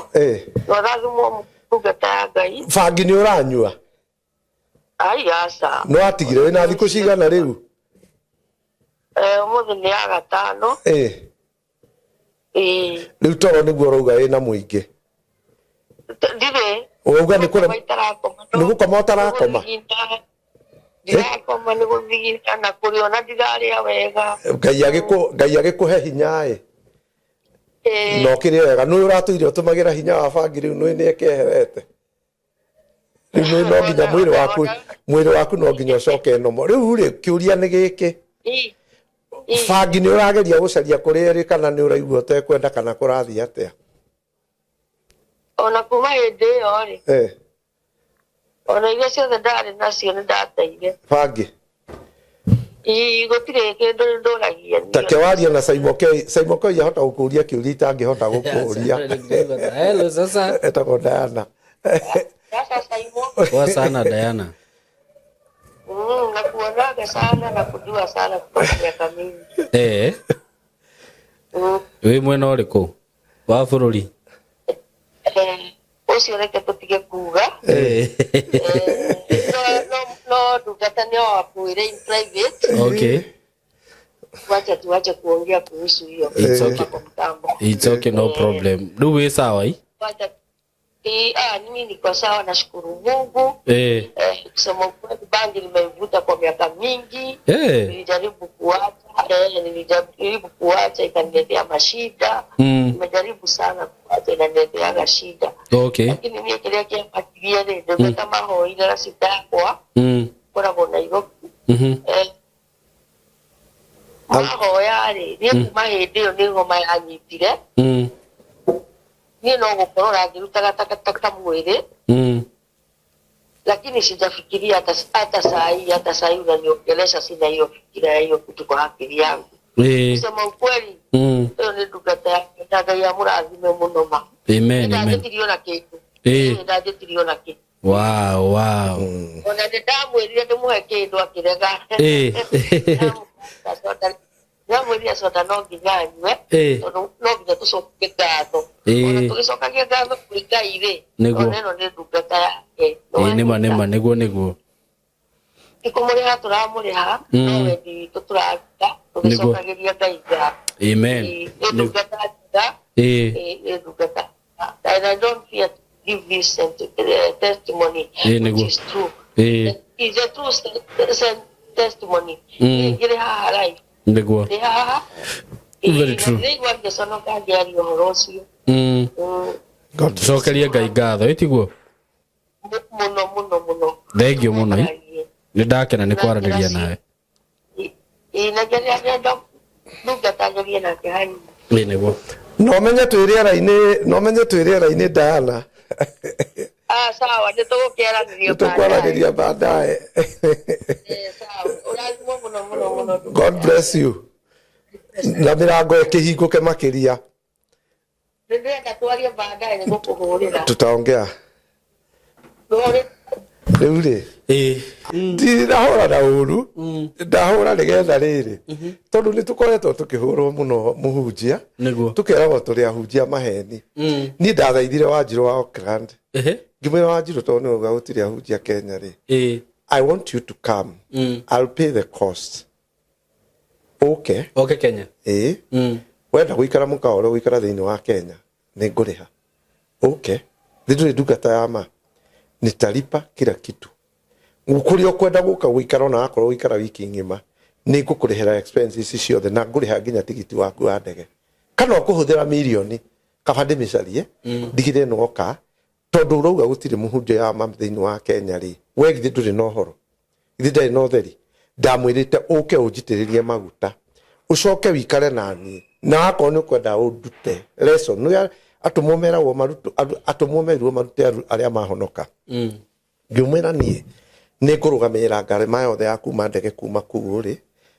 Na ũrathimwo ndungata ya Ngai. Bangi nĩ ũranyua? Ai aca. Nĩ watigire wĩna thikũ cigana rĩu? Ũmũthĩ nĩ ya gatano. Rĩu toro nĩguo ũrauga wĩna mũingĩ? Ndirĩ. Ũrauga nĩ kũrema nĩ gũkoma ũtarakoma? Ndirakoma nĩ gũthigina na kũrĩa ona ndirarĩa wega. Ngai agĩkũ Ngai agĩkũhe hinya ĩ. Na ũkĩrĩe wega. Nĩ ũratũire ũtũmagĩra hinya wa bangi rĩu nĩ nĩ ĩkeherete. Rĩu nĩ no nginya mwĩrĩ waku mwĩrĩ waku no nginya ũcoke nomo. Rĩu rĩ kĩũria nĩ gĩkĩ. Bangi nĩ ũrageria gũcaria kũrĩa ĩrĩ kana nĩ ũraigua ũtekwenda kana kũrathiĩ atĩa? Ona kuma hĩndĩ ĩyo rĩ. Ona iria ciothe ndarĩ nacio nĩ ndateire. Bangi? Ĩĩ gũtirĩ kĩndũ ndũragia. Take warie na Simon K. Simon K ahota gũkũria kĩũria itangĩhota gũkũria. Hello sasa. Etagwo Diana. Sasa Simon. Poa sana Diana. Nakuonaga sana na kujua sana kutoka miaka mingi. Wĩ mwena ũrĩkũ wa bũrũri? Ũcio reke tũtige kuga. No ndungata nĩ wakuĩre in private. Okay. Wacha tuache kuongea kuhusu hiyo. It's okay. Kwa mtambo. It's okay, no problem. Rĩu wĩ sawa i? Wacha mimi niko sawa, nashukuru Mungu. Kusema ukweli bangi nimeivuta kwa miaka mingi. Nilijaribu kuacha, nilijaribu kuacha ikaniletea mashida. Nimejaribu sana kuacha inanileteaga shida. Lakini mimi kile kĩambatirie rĩ, ndungata mahoire na cita yakwa, koragwo Nairobi. Mahoya rĩ, niĩ kuma hĩndĩ ĩyo nĩ homa yanyitire. Niĩ no gũkorwo ũrangĩrutaga takataka mwĩrĩ. Lakini sijafikiria hata saa hii, hata saa hii unaniongelesha sina hiyo fikira ya hiyo kitu kwa akili yangu. Kusema ukweli, hiyo ni ndungata yake, na Ngai amũrathime mũno ma. Amen, amen. Ndanjĩtirio na kĩndũ. Ndanjĩtirio na kĩndũ. Wow, wow. Ona nĩ ndamwĩrire ndĩmũhe kĩndũ akĩrega. Ndamwĩrire soda no nginya anyue, tondũ no nginya tũcokie ngatho. Ona tũgĩcokagia ngatho kwĩ Ngai rĩ, ona ĩno nĩ ndungata yake. Nĩma, nĩma, nĩguo, nĩguo. Ti kũmũrĩha tũramũrĩha, no wendi witũ tũraruta, tũgĩcokagĩria Ngai ngatho. Amen. Nĩ ndungata njega. Nĩ ndungata. And I don't fear to give this testimony, which is true. It's a true testimony. Ngĩrĩ haha live. Nĩguo. Ndĩ haha. Very true. Ndĩraigua ngĩconoka ngĩaria ũhoro ũcio. Tũcokerie Ngai ngatho, ĩtiguo? Mũno, mũno, mũno. Thank you mũno. Nĩ ndakena nĩ kwaranĩria nawe. Na ngĩaria ngĩenda ndungata ngerie nake hanini. Nĩguo. No menye twĩ rĩera-inĩ, no menye twĩ rĩera-inĩ Diana. Sawa, nĩ tũgũkĩaranĩria Nĩ tũkwaranĩria baadaye. Sawa, ũrathimwo mũno, mũno, mũno. God bless you. Na mĩrango ĩkĩhingũke makĩria. Nĩndĩrenda twarie baadaye nĩ gũkũhũrĩra. Tutaongea. Rĩu rĩ, ndirahũra na ũru, ndahũra nĩgetha rĩrĩ, tondũ nĩ tũkoretwo tũkĩhũrwo mũno mũhunjia, tũkeragwo tũrĩ ahunjia maheni. Niĩ ndathaithire Wanjirũ wa Auckland. Ngĩmwĩra Wanjirũ tondũ nĩ wauga gũtirĩ ahunjia Kenya rĩ. I want you to come. I'll pay the cost. Ũke. Oke Kenya. Wenda gũikara mũkawa ũrĩa ũgũikara thĩinĩ wa Kenya, nĩ ngũrĩha. Ũke. Thĩ ndũrĩ ndungata ya ma. Nitalipa kila kitu. Kũrĩa ũkwenda gũka gũikara ona wakorwo gũikara wiki ng'ima, nĩ ngũkũrĩhĩra expenses ciothe na ngũrĩha nginya tigiti waku wa ndege. Kana ũkũhũthĩra mirioni, kaba ndĩmĩcarie, ndigĩrĩre nĩ woka, tondũ ũrauga gũtirĩ mũhunjia ya ma thĩinĩ wa Kenya rĩ, we githĩ ndũrĩ na ũhoro, githĩ ndarĩ na ũtheri. Ndamwĩrĩte ũke ũnjitĩrĩrie maguta, ũcoke wĩikare na niĩ, na akorwo nĩ ũkwenda ũndute lesson. Nĩ atũmwo meragwo marutwo, atũmwo merirwo marute arĩa mahonoka. Ngĩmwĩra niĩ nĩ ngũrũgamĩrĩra ngarama yothe ya kuma ndege kuma kũu ũrĩ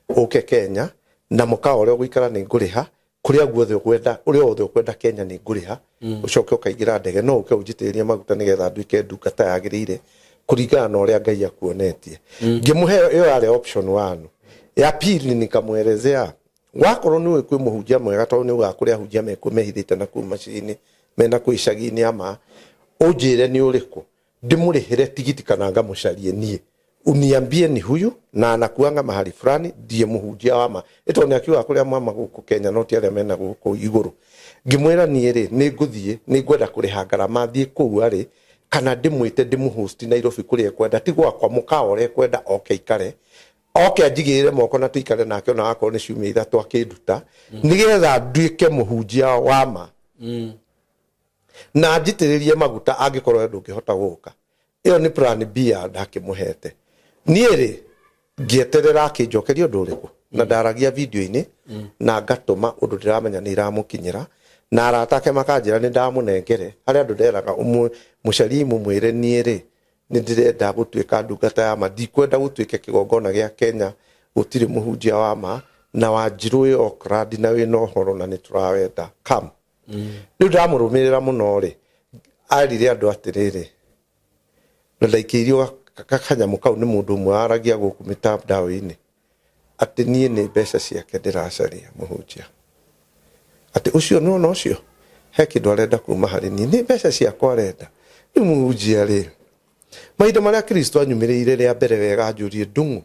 ũke Kenya, na mũkawa ũrĩa ũgũikara nĩ ngũrĩha, kũrĩa guothe ũkwenda, ũrĩa wothe ũkwenda Kenya nĩ ngũrĩha, ũcoke ũkaingĩra ndege, no ũke ũnjitĩrĩrie maguta nĩgetha nduĩke ndungata yagĩrĩire kũringana na ũrĩa Ngai akuonetie. Ngĩmũhe ĩyo yarĩ option 1. Ya pili nikamwelezea Wakorwo nĩ ũĩ kwĩ mũhunjia mwega, tondũ nĩ ugaga kũrĩ ahunjia mekuo mehithĩte na kũu maciĩ-inĩ, mena kũu icagi-inĩ ama, ũnjĩre nĩ ũrĩkũ, ndĩmũrĩhĩre tigiti kana ngamũcarie niĩ. Uniambie ni huyu na anakuanga mahali fulani, ndiye mũhunjia wa ma. Ĩtondũ nĩ akiugaga kũrĩa mama gũkũ Kenya, no ti arĩa mena gũkũ igũrũ. Ngĩmwĩra niĩ rĩ, nĩ ngũthiĩ, nĩ ngwenda kũrĩha ngarama thiĩ kũu arĩ, kana ndĩmwĩte ndĩmũhost Nairobi kũrĩa ekwenda, ti gwakwa, mũkawa ũrĩa ekwenda oke aikare, oke anjigĩrĩre moko na tũikare nake ona akorwo nĩ ciumia ithatũ akĩnduta, nĩgetha nduĩke mũhunjia wa ma. Na njitĩrĩrie maguta angĩkorwo we ndũngĩhota gũka. Ĩyo nĩ plan B ya ndakĩmũhete. Niĩ rĩ, ngĩeterera akĩnjokeria ũndũ ũrĩkũ, na ndaragia video-inĩ na ngatũma ũndũ ndĩramenya nĩ iramũkinyĩra, na arata ake makanjĩra nĩ ndamũnengere. Harĩ andũ nderaga mũcarie mũmwĩre niĩ rĩ, nĩ ndĩrenda gũtuĩka ndungata ya ma, ndikwenda gũtuĩke kĩgongona gĩa Kenya gũtirĩ mũhunjia wa ma, na Wanjirũ wĩ Auckland na wĩna ũhoro na nĩ tũrawenda come. Rĩu ndamũrũmĩrĩra mũno rĩ, arire andũ atĩrĩrĩ, na ndaikĩirio kanyamũ kau nĩ mũndũ ũmwe waragia gũkũ mĩtandao-inĩ, atĩ niĩ nĩ mbeca ciake ndĩracaria mũhunjia, atĩ ũcio nĩwona ũcio he kĩndũ arenda kuma harĩ niĩ, nĩ mbeca ciakwa arenda. Rĩu mũhunjia rĩ, mahinda marĩa Kristo anyumĩrĩire rĩa mbere wega anjũrie ndung'u,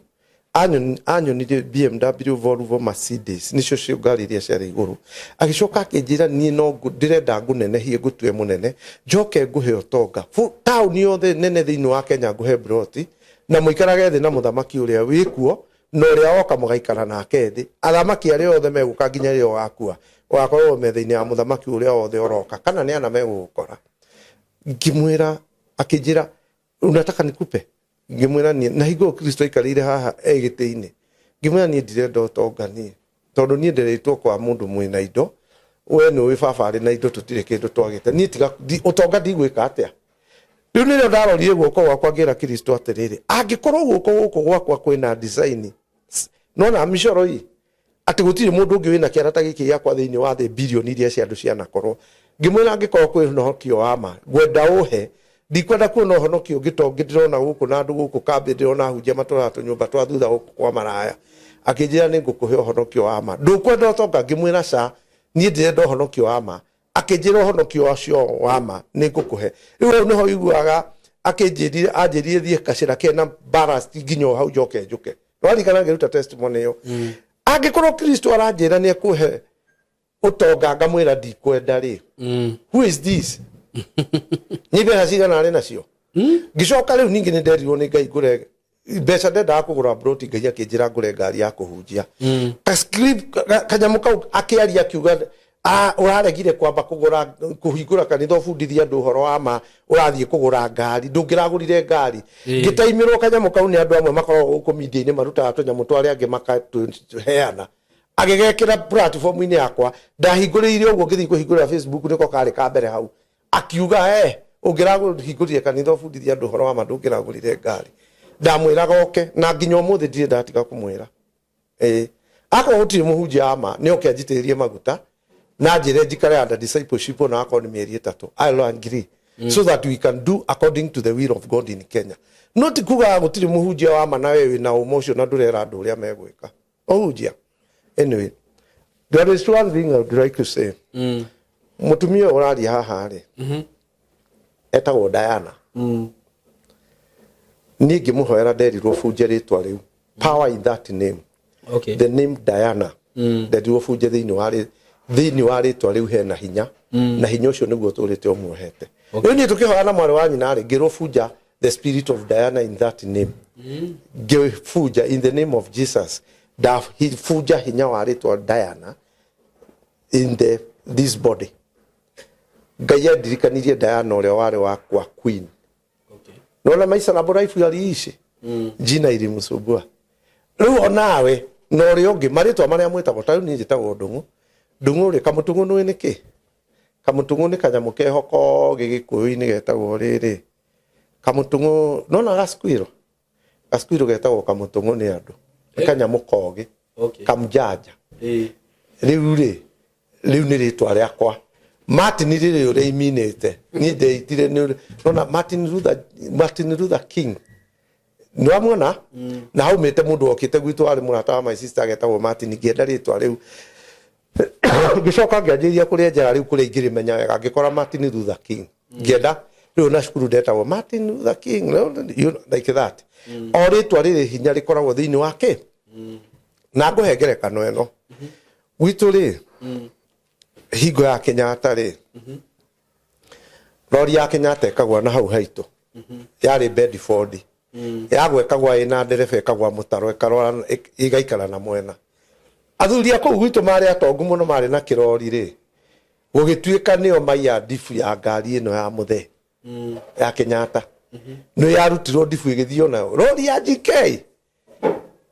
anyonirie BMW, Volvo, Mercedes, nĩcio cio ngari iria ciarĩ igũrũ. Agĩcoka akĩnjĩra niĩ no ndĩrenda ngũnenehie ngũtue mũnene, njoke ngũhe ũtonga. Taũni yothe nene thĩinĩ wa Kenya ngũhe mburoti, na mũikarage thĩ na mũthamaki ũrĩa wĩkuo, na ũrĩa woka mũgaikara nake thĩ. Athamaki arĩa othe megũka nginya rĩrĩa ũgakua, ũgakorwo metha-inĩ ya mũthamaki ũrĩa wothe ũroka, kana nĩ ana megũgũkora. Ngĩmwĩra, akĩnjĩra, unataka nikupe? Ngĩmwĩra niĩ, na hingo ĩyo Kristo aikarĩire haha e gĩtĩ-inĩ, ngĩmwĩra niĩ ndirenda ũtonga niĩ, tondũ niĩ nderetwo kwa mũndũ mwĩna indo, we nĩ ũĩ baba arĩ na indo, tũtirĩ kĩndũ twagĩte, niĩ tiga ũtonga ndigwĩka atĩa. Rĩu nĩrĩo ndarorire guoko gwakwa ngĩra Kristo atĩrĩrĩ, angĩkorwo guoko gũkũ gwakwa kwĩna design, nona mĩcoro ĩ, atĩ gũtirĩ mũndũ ũngĩ wĩna kĩara ta gĩkĩ gĩakwa thĩinĩ wa thĩ bilioni iria cia andũ cianakorwo. Ngĩmwĩra angĩkorwo kwĩ ũhonokio wa ma, ngwenda ũhe, ndikwenda kuona ũhonokio ũngĩ ta ũngĩ ndĩrona gũkũ na andũ gũkũ kambĩ, ndĩrona ahunjia matũraga tũnyũmba twa thutha gũkũ kwa maraya. Akĩnjĩra nĩ ngũkũhe ũhonokio wa ma. Ndũkwenda ũtonga? Ngĩmwĩra ca, niĩ ndĩrenda ũhonokio wa ma. Akĩnjĩra ũhonokio ũcio wa ma nĩ ngũkũhe. Rĩu hau nĩho ũiguaga akĩnjĩrire, anjĩrire thiĩ gacĩra kena ballast nginya o hau njoke njũke. Nĩwaririkana ngĩruta testimony ĩyo? Angĩkorwo Kristo aranjĩra nĩ ekũhe ũtonga ngamwĩra ndikwenda rĩ, who is this? Nĩ mbeca cigana arĩ nacio? Ngĩcoka rĩu ningĩ nĩ nderirwo nĩ Ngai ngũre mbeca, ndendaga kũgũra broti, Ngai akĩnjĩra ngũre ngari ya kũhunjia. Kanyamũ kau akĩaria akiuga, ũraregire kwamba kũgũra kũhingũra kanitha ũbundithie andũ ũhoro wa ma, ũrathiĩ kũgũra ngari, ndũngĩragũrire ngari. Ngĩtaimirwo kanyamũ kau nĩ andũ amwe makoragwo gũkũ media-inĩ marutaga tũnyamũ twa arĩa angĩ makatũheana, agĩgekĩra platform-inĩ yakwa. Ndahingũrĩire ũguo ngĩthiĩ kũhingũrĩra Facebook, nĩko karĩ ka mbere hau, akiuga ũngĩrahingũrire kanitha ũbundithie andũ ũhoro wa ma, ndũngĩragũrire ngari. Ndamwĩraga oke, na nginya ũmũthĩ ndirĩ ndatiga kũmwĩra. Akorwo gũtirĩ mũhunjia wa ma, nĩ oke anjitĩrĩrie maguta na njĩre njikare under discipleship ona akorwo nĩ mĩeri 3. I'll agree, so that we can do according to the will of God in Kenya. No ti kuga gũtirĩ mũhunjia wa ma na we wĩna ũma ũcio na ndũrera andũ ũrĩa megwĩka ũhunjia. Anyway, there is one thing I would like to say. Mũtumia ũyũ ũraria haha rĩ, etagwo Diana. Niĩ ngĩmũhoera nderirwo bunje rĩtwa rĩu, power in that name. The name Diana, nderirwo bunje thĩinĩ wa rĩtwa rĩu hena hinya, na hinya ũcio nĩguo ũtũrĩte ũmuohete. Rĩu niĩ tũkĩhoya na mwarĩ wa nyina rĩ, ngĩrwo bunja the spirit of Diana in that name. Ngĩbunja in the name of Jesus, ndabunja hinya wa rĩtwa Diana in the this body. Ngai andirikanirie Diana ũrĩa warĩ wakwa queen. Nona maisha na life aliishi, jina ilimsumbua. Rĩu onawe na ũrĩa ũngĩ, marĩtwa marĩa mwĩtagwo, ta rĩu niĩ njĩtagwo Ndung'u. Ndung'u rĩ, kamũtung'u nĩũĩ nĩ kĩ? Kamũtung'u nĩ kanyamũ keho kogĩ gĩkũyũ-inĩ getagwo rĩrĩ, kamũtung'u. Nona gasquirrel? Gasquirrel getagwo kamũtung'u nĩ andũ, nĩ kanyamũ kogĩ, kamjanja. Rĩu rĩ, rĩu nĩ rĩtwa rĩakwa Martin rĩrĩ ũrĩa iminĩte niĩ ndeitire nĩ nona Martin Luther, Martin Luther King. Nĩwamuona na haumĩte mũndũ wokĩte gwitũ warĩ mũrata wa my sister agetagwo Martin, ngĩenda rĩtwa rĩu. Ngĩcoka ngĩanjĩrĩria kũrĩenjera rĩu kũrĩa ingĩrĩmenya wega, ngĩkora Martin Luther King. Ngĩenda rĩu na cukuru ndetagwo Martin Luther King, you know, like that. O rĩtwa rĩrĩ hinya rĩkoragwo thĩinĩ wake. Na ngũhe ngerekano ĩno. Gwitũ rĩ, hingo ya Kenyatta rĩ, rori ya Kenyatta ĩkagwa na hau haitũ. Yarĩ Bedford. Yagwa ĩkagwa ĩna ndereba, ĩkagwa mũtaro, ĩkarora ĩgaikara na mwena. Athuri a kũu gwitũ marĩ atongu mũno, marĩ na kĩrori rĩ, gũgĩtuĩka nĩo maiya ndibu ya ngari ĩno ya mũthee ya Kenyatta. Nĩ yarutirwo ndibu ĩgĩthiĩ nayo rori ya GK.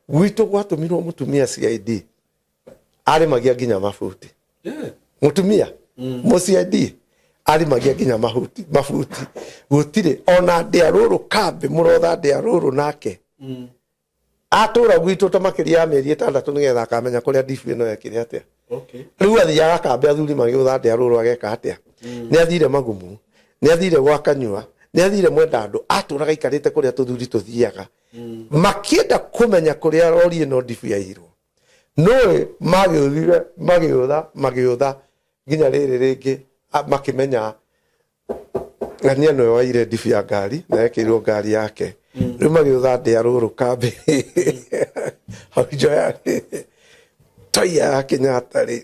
Gwitũ gwatũmirwo mũtumia CID arĩmagia nginya mabuti. Mũtumia mũ CID arĩmagia nginya mahuti mabuti. Gũtirĩ ona ndĩa rũrũ kambĩ mũrotha ndĩa rũrũ nake. Atũra gwitũ ta makĩria ya mĩeri 6 nĩgetha akamenya kũrĩa ndibu ĩno yekire atĩa. Rĩu athiaga kambĩ athuri magĩũtha ndĩa rũrũ ageka atĩa. Nĩ athire Magumu, nĩ athire gwa Kanyua, nĩ athire Mwenda andũ, atũraga aikarĩte kũrĩa tũthuri tũthiaga. Makĩenda kũmenya kũrĩa rori ĩno ndibu yairwo. Nũĩ magĩũthire, magĩũtha, magĩũtha nginya rĩrĩ rĩngĩ makĩmenya ng'ania nĩwe waire ndibu ya ngari na yekĩrirwo ngari yake. Rĩu magĩũtha ndĩa rũrũ kambĩ. Hau njoya rĩ, toia ya Kenyatta rĩ,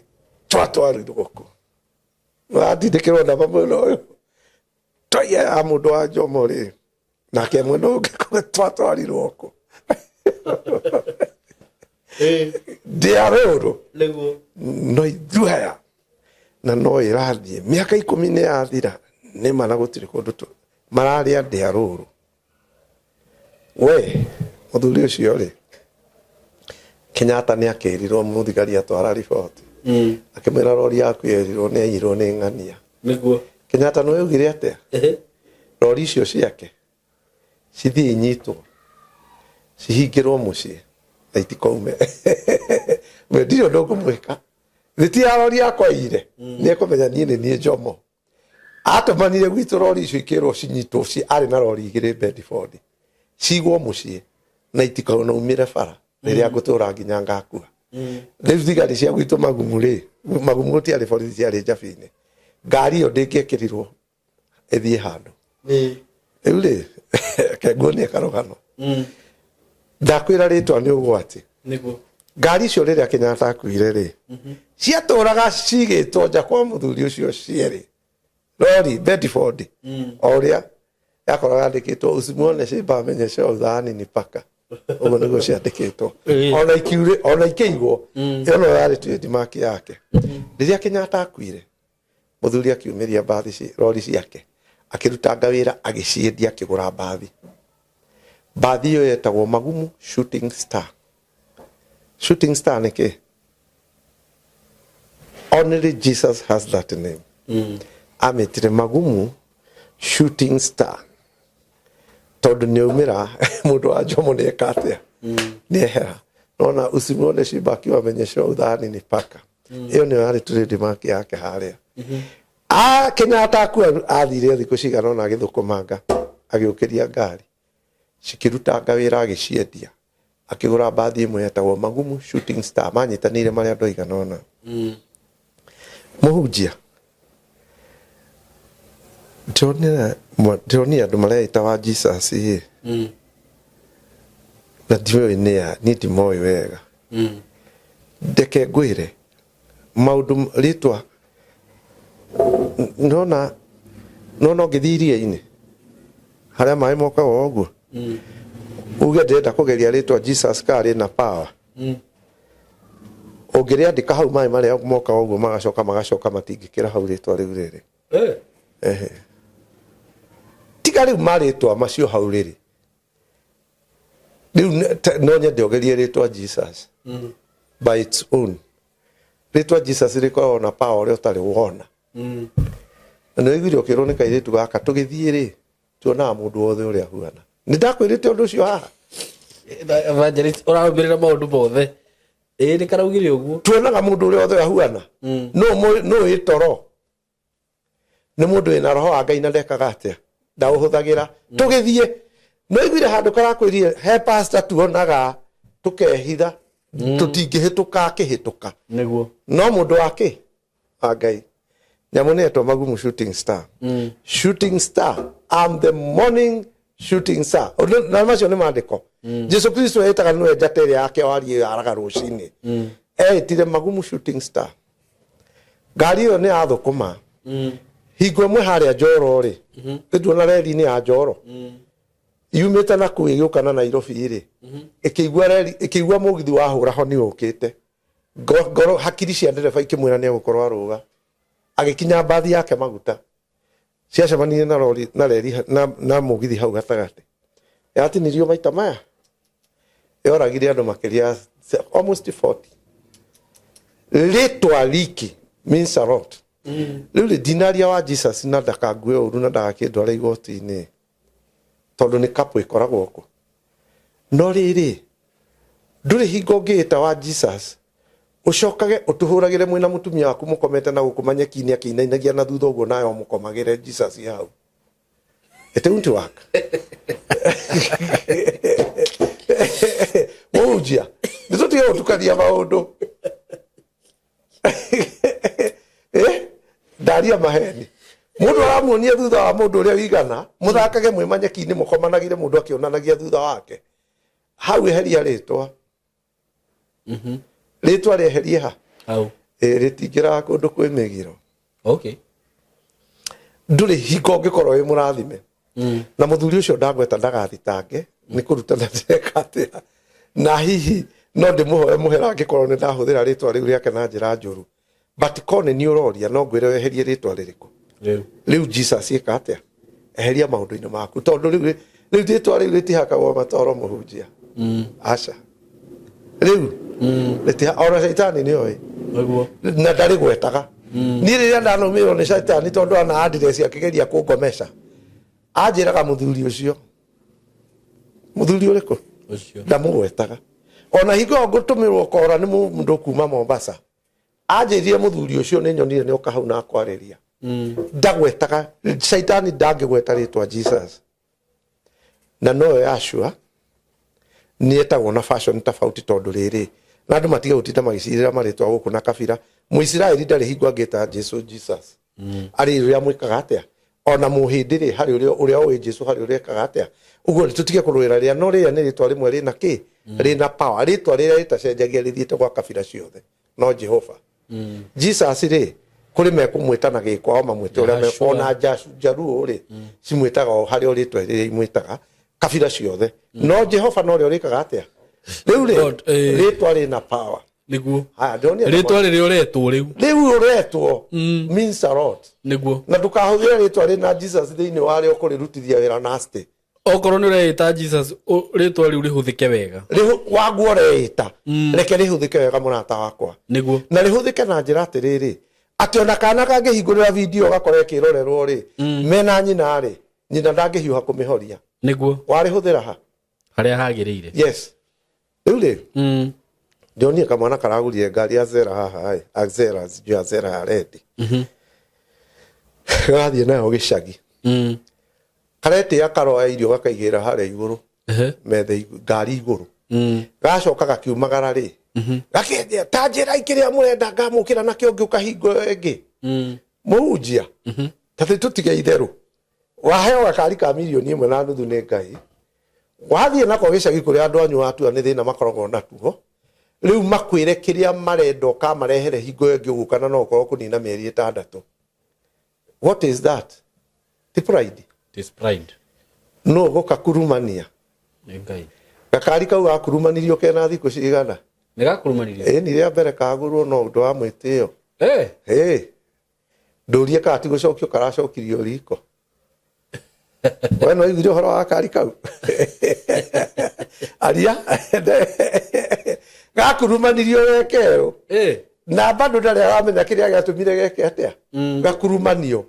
twatwarirwo kũ. Watindĩkĩrwo namba mwena ũyũ. Toia ya mũndũ wa Jomo rĩ, nake mwena ũngĩ twatwarirwo kũ. Ndĩa rũrũ no ithuaya na no ĩrathiĩ mĩaka 10 nĩ yathira, nĩ ma na gũtirĩ kũndũ mararĩa ndĩa rũrũ. We mũthuri ũcio rĩ, Kenyatta nĩ akĩrirwo mũthigari atwara riboti. Akĩmwĩra rori yaku yerirwo nĩ yaiyirwo nĩ ng'ania. Kenyatta nĩ oigire atĩa? Rori icio ciake cithiĩ inyitwo, cihingĩrwo mũciĩ na itikaume. We ndirĩ ũndũ ngũmwĩka. Nĩ ti ya rori yakwa ire, nĩ ekũmenya niĩ nĩ niĩ Jomo. Atũmanire gwitũ rori icio ikĩrwo cinyitwo, arĩ na rori 2 Bedford. Cigwo mũciĩ na itikaumĩre bara rĩrĩa ngũtũra nginya ngakua. Rĩu thigari cia gwitũ Magumu rĩ, Magumu gũtiarĩ borithi, ciarĩ Njabi-inĩ. Ngari ĩyo ndĩngĩekĩrirwo ĩthiĩ handũ. Rĩu rĩ, reke nguonie karũgano. Ndakwĩra rĩtwa nĩ ũgwati. Ngari icio rĩrĩa Kenyatta akuire rĩ, ciatũraga cigĩtwo nja kwa mũthuri ũcio cierĩ. Rori Bedford. O ũrĩa yakoraga yandĩkĩtwo usimuone shimba amenye uthani ni paka. Ũguo nĩguo ciandĩkĩtwo. Ona ikiure, ona ikĩigwo, ĩyo no yarĩ trademark yake. Rĩrĩa Kenyatta akuire, mũthuri akiumĩria mbathi rori ciake, akĩrutanga wĩra, agĩciendia, akĩgũra mbathi. Mbathi ĩyo yetagwo Magumu Shooting Star. Shooting Star nĩ kĩ? Only Jesus has that name. Amĩtire Magumu Shooting Star tondũ nĩ aumĩra mũndũ wa Jomo nĩ eka atĩa? Nĩ ehera. Nona usimuone shimba akiwa amenyeshwa uthani ni paka. Ĩyo nĩyo yarĩ trademark yake harĩa. Kenyatta akua athire thikũ cigana ũna agĩthũkũmanga, agĩũkĩria ngari, cikĩrutanga wĩra agĩciendia, akĩgũra mbathi ĩmwe yetagwo Magumu Shooting Star, manyitanĩire marĩ andũ aigana ũna. Mũhunjia, ndĩronire andũ mareĩta wa Jesus ĩ, na ndiũĩ nĩ a, niĩ ndimoĩ wega. Ndeke ngwĩre maũndũ rĩtwa nona nona ũngĩthiĩ iria-inĩ harĩa maĩ mokaga o ũguo, uge ndĩrenda kũgeria rĩtwa Jesus karĩ na power. Ũngĩrĩandĩka hau maĩ marĩa mokaga ũguo magacoka magacoka matingĩkĩra hau rĩtwa rĩu rĩrĩ. Tiga rĩu marĩtwa macio hau rĩrĩ. Rĩu no nyende ũgerie rĩtwa Jesus by its own. Rĩtwa Jesus rĩkoragwo na power ũrĩa ũtarĩ wona. Na nĩ waiguire ũkĩrwo nĩ kairĩtu gaka tũgĩthiĩ rĩ, tuonaga mũndũ wothe ũrĩa ahuana. Nĩ ndakwĩrĩte ũndũ ũcio haha. Evangelist ũrarũmĩrĩra maũndũ mothe. Ĩĩ nĩ karaugire ũguo. Tuonaga mũndũ ũrĩa wothe ahuana. No wĩ toro. Nĩ mũndũ wĩna roho wa Ngai na ndekaga atĩa? Ndaũhũthagĩra. Tũgĩthiĩ. No iguire handũ karakwĩrire he pastor tuonaga tũkehitha, tũtingĩhĩtũka akĩhĩtũka. Niguo. No mũndũ wa kĩ wa Ngai, nyamũ nĩ etwo magumu shooting star. Shooting star, I'm the morning shooting star. Na macio nĩ maandĩko. Jesu Kristo etaga nĩwe njata ĩrĩa yake wariĩ yaraga rũcinĩ. Eĩtire magumu shooting star. Ngari ĩyo nĩ yathũkũma. Hingo ĩmwe harĩa Njoro rĩ, nĩtuona reri-inĩ ya Njoro yumĩte na kũu ĩgĩũka na Nairobi rĩ, ĩkĩigua reri, ĩkĩigua mũgithi wahũra honi ũkĩte. Ngoro hakiri cia ndereba ikĩmwĩra nĩ egũkorwo arũga. Agĩkinya mbathi yake maguta, ciacemanirie na rori na reri na mũgithi hau gatagatĩ, yatinirio maita maya, yoragire andũ makĩria almost 40. Rĩtwa riki means a lot. Rĩu rĩ, ndinaria wa Jesus na ndakangue ũru na ndagakĩndware igoti-inĩ, tondũ nĩ kapũ ĩkoragwo kũ. No rĩrĩ, ndũrĩ hingo ũngĩĩta wa Jesus ũcokage ũtũhũragĩre mwĩna mũtumia waku mũkomete na gũkũ manyeki-inĩ akĩinainagia na thutha ũguo, nayo mũkomagĩre Jesus hau. It won't work. Mũhunjia, nĩ tũtige gũtukania maũndũ. Ndaria maheni. Mũndũ aramuonia thutha wa mũndũ ũrĩa wigana, mũthakage mwĩ manyeki-inĩ, mũkomanagĩre mũndũ akĩonanagia thutha wake. Hau eheria rĩtwa. Rĩtwa rĩeherie ha? Hau. Rĩtingĩraga kũndũ kwĩ mĩgiro. Ndũrĩ hingo ũngĩkorwo wĩ mũrathime na mũthuri ũcio ndagweta ndagathitange nĩ kũrutana ndĩreka atĩa, na hihi no ndĩmũhoe mũhera angĩkorwo nĩ ndahũthĩra rĩtwa rĩu rĩake na njĩra njũru. But ko nĩ niĩ ũroria, no ngwĩre weherie rĩtwa rĩrĩkũ? Rĩu. Rĩu Jesus ĩka atĩa? Eheria maũndũ-inĩ maku, tondũ rĩu rĩtwa rĩu rĩtihakagwo matoro, mũhunjia. Aca, rĩu ona caitani nĩ oĩ. Niguo. Na ndarĩgwetaga. Niĩ rĩrĩa ndanũmĩrwo nĩ caitani, tondũ ana address akĩgeria kũngomesha, anjĩraga mũthuri ũcio. Mũthuri ũrĩkũ? Ũcio. Ndamũgwetaga. Ona hingo ĩyo ngũtũmĩrwo kora nĩ mũndũ kuma Mombasa, anjĩrire mũthuri ũcio nĩ nyonire nĩ oka hau na akwarĩria. Ndagwetaga caitani, ndangĩgweta rĩtwa Jesus. Na noyo Yashua nĩ etagwo na fashion tofauti, tondũ rĩrĩ na andũ matige gũtinda magĩcirĩra marĩtwa gũkũ na kabira. Mũisiraeli ndarĩ hingo angĩta Jesu Jesus. Arĩ ũrĩa mwĩkaga atĩa? Ona mũhĩndĩ rĩ, harĩ ũrĩa ũĩ Jesu, harĩ ũrĩa ekaga atĩa ũguo. Nĩ tũtige kũrũĩra rĩa, no rĩrĩa nĩ rĩtwa rĩmwe rĩna kĩ, rĩna power, rĩtwa rĩrĩa rĩtacenjagia, rĩthiĩte gwa kabira ciothe, no Jehova. Jesus rĩ, kũrĩ mekũmwĩta na gĩkwao, mamwĩte ũrĩa Yahshua. Ona Njaruo rĩ, cimwĩtaga o harĩ o rĩtwa rĩrĩa imwĩtaga kabira ciothe, no Jehova no rĩo rĩkaga atĩa rĩu rĩ? God, eh. Rĩtwa rĩna power. Niguo. Haya, ndĩronire Rĩtwa rĩrĩa ũretwo rĩu. Rĩu ũretwo means a lot. Niguo. Na ndũkahũthĩre rĩtwa rĩna Jesus thĩinĩ warĩo kũrĩrutithia wĩra nasty. Okorwo nĩ ũreĩta Jesus, rĩtwa rĩu rĩhũthĩke wega. Waguo ũreĩta, reke rĩhũthĩke wega, mũrata wakwa. Niguo. Na rĩhũthĩke na njĩra atĩrĩrĩ, atĩ ona kana kangĩhingũrĩra video gakora ĩkĩrorerwo rĩ, mena nyina rĩ, nyina ndangĩhiũha kũmĩhoria. Niguo. Warĩhũthĩra ha? Harĩa hagĩrĩire. Yes. Rĩu rĩ, ndionire kamwana karagũrire ngari ya Zera haha ĩ, Axera, sijui Axera ya red, gathiĩ nayo gĩcagi. Karetĩa, karoya irio, gakaigĩrĩra harĩa igũrũ metha, ngari igũrũ. Gacoka gakiumagara rĩ, gakĩendia ta njĩra ikĩrĩa mũrenda ngamũkĩra nakĩo ngĩũka hingo ĩyo ĩngĩ. Mũhunjia, ta tĩ tũtige itherũ. Waheo gakari ka 1.5 million nĩ Ngai, wathiĩ nako gĩcagi kũrĩa andũ anyu watua nĩ thĩna makoragwo natuo, rĩu makwĩre kĩrĩa marenda ũkamarehere hingo ĩyo ĩngĩ ũgũka, na no ũkorwo kũnina mĩeri 6. What is that? Ti pride? It is pride. No gũka kurumania. Nĩ Ngai. Gakari kau gakurumanirio kena thikũ cigana? Nĩ gakurumanirio? Ĩni, rĩa mbere kagũrwo no ũndũ wa mwĩtĩo. Ĩ ndũrie kana ti gũcokio karacokirio riko. We no iguire ũhoro wa gakari kau aria gakurumanirio gekerũ na bado ndarĩ aramenya kĩrĩa gĩatũmire geke atĩa, gakurumanio.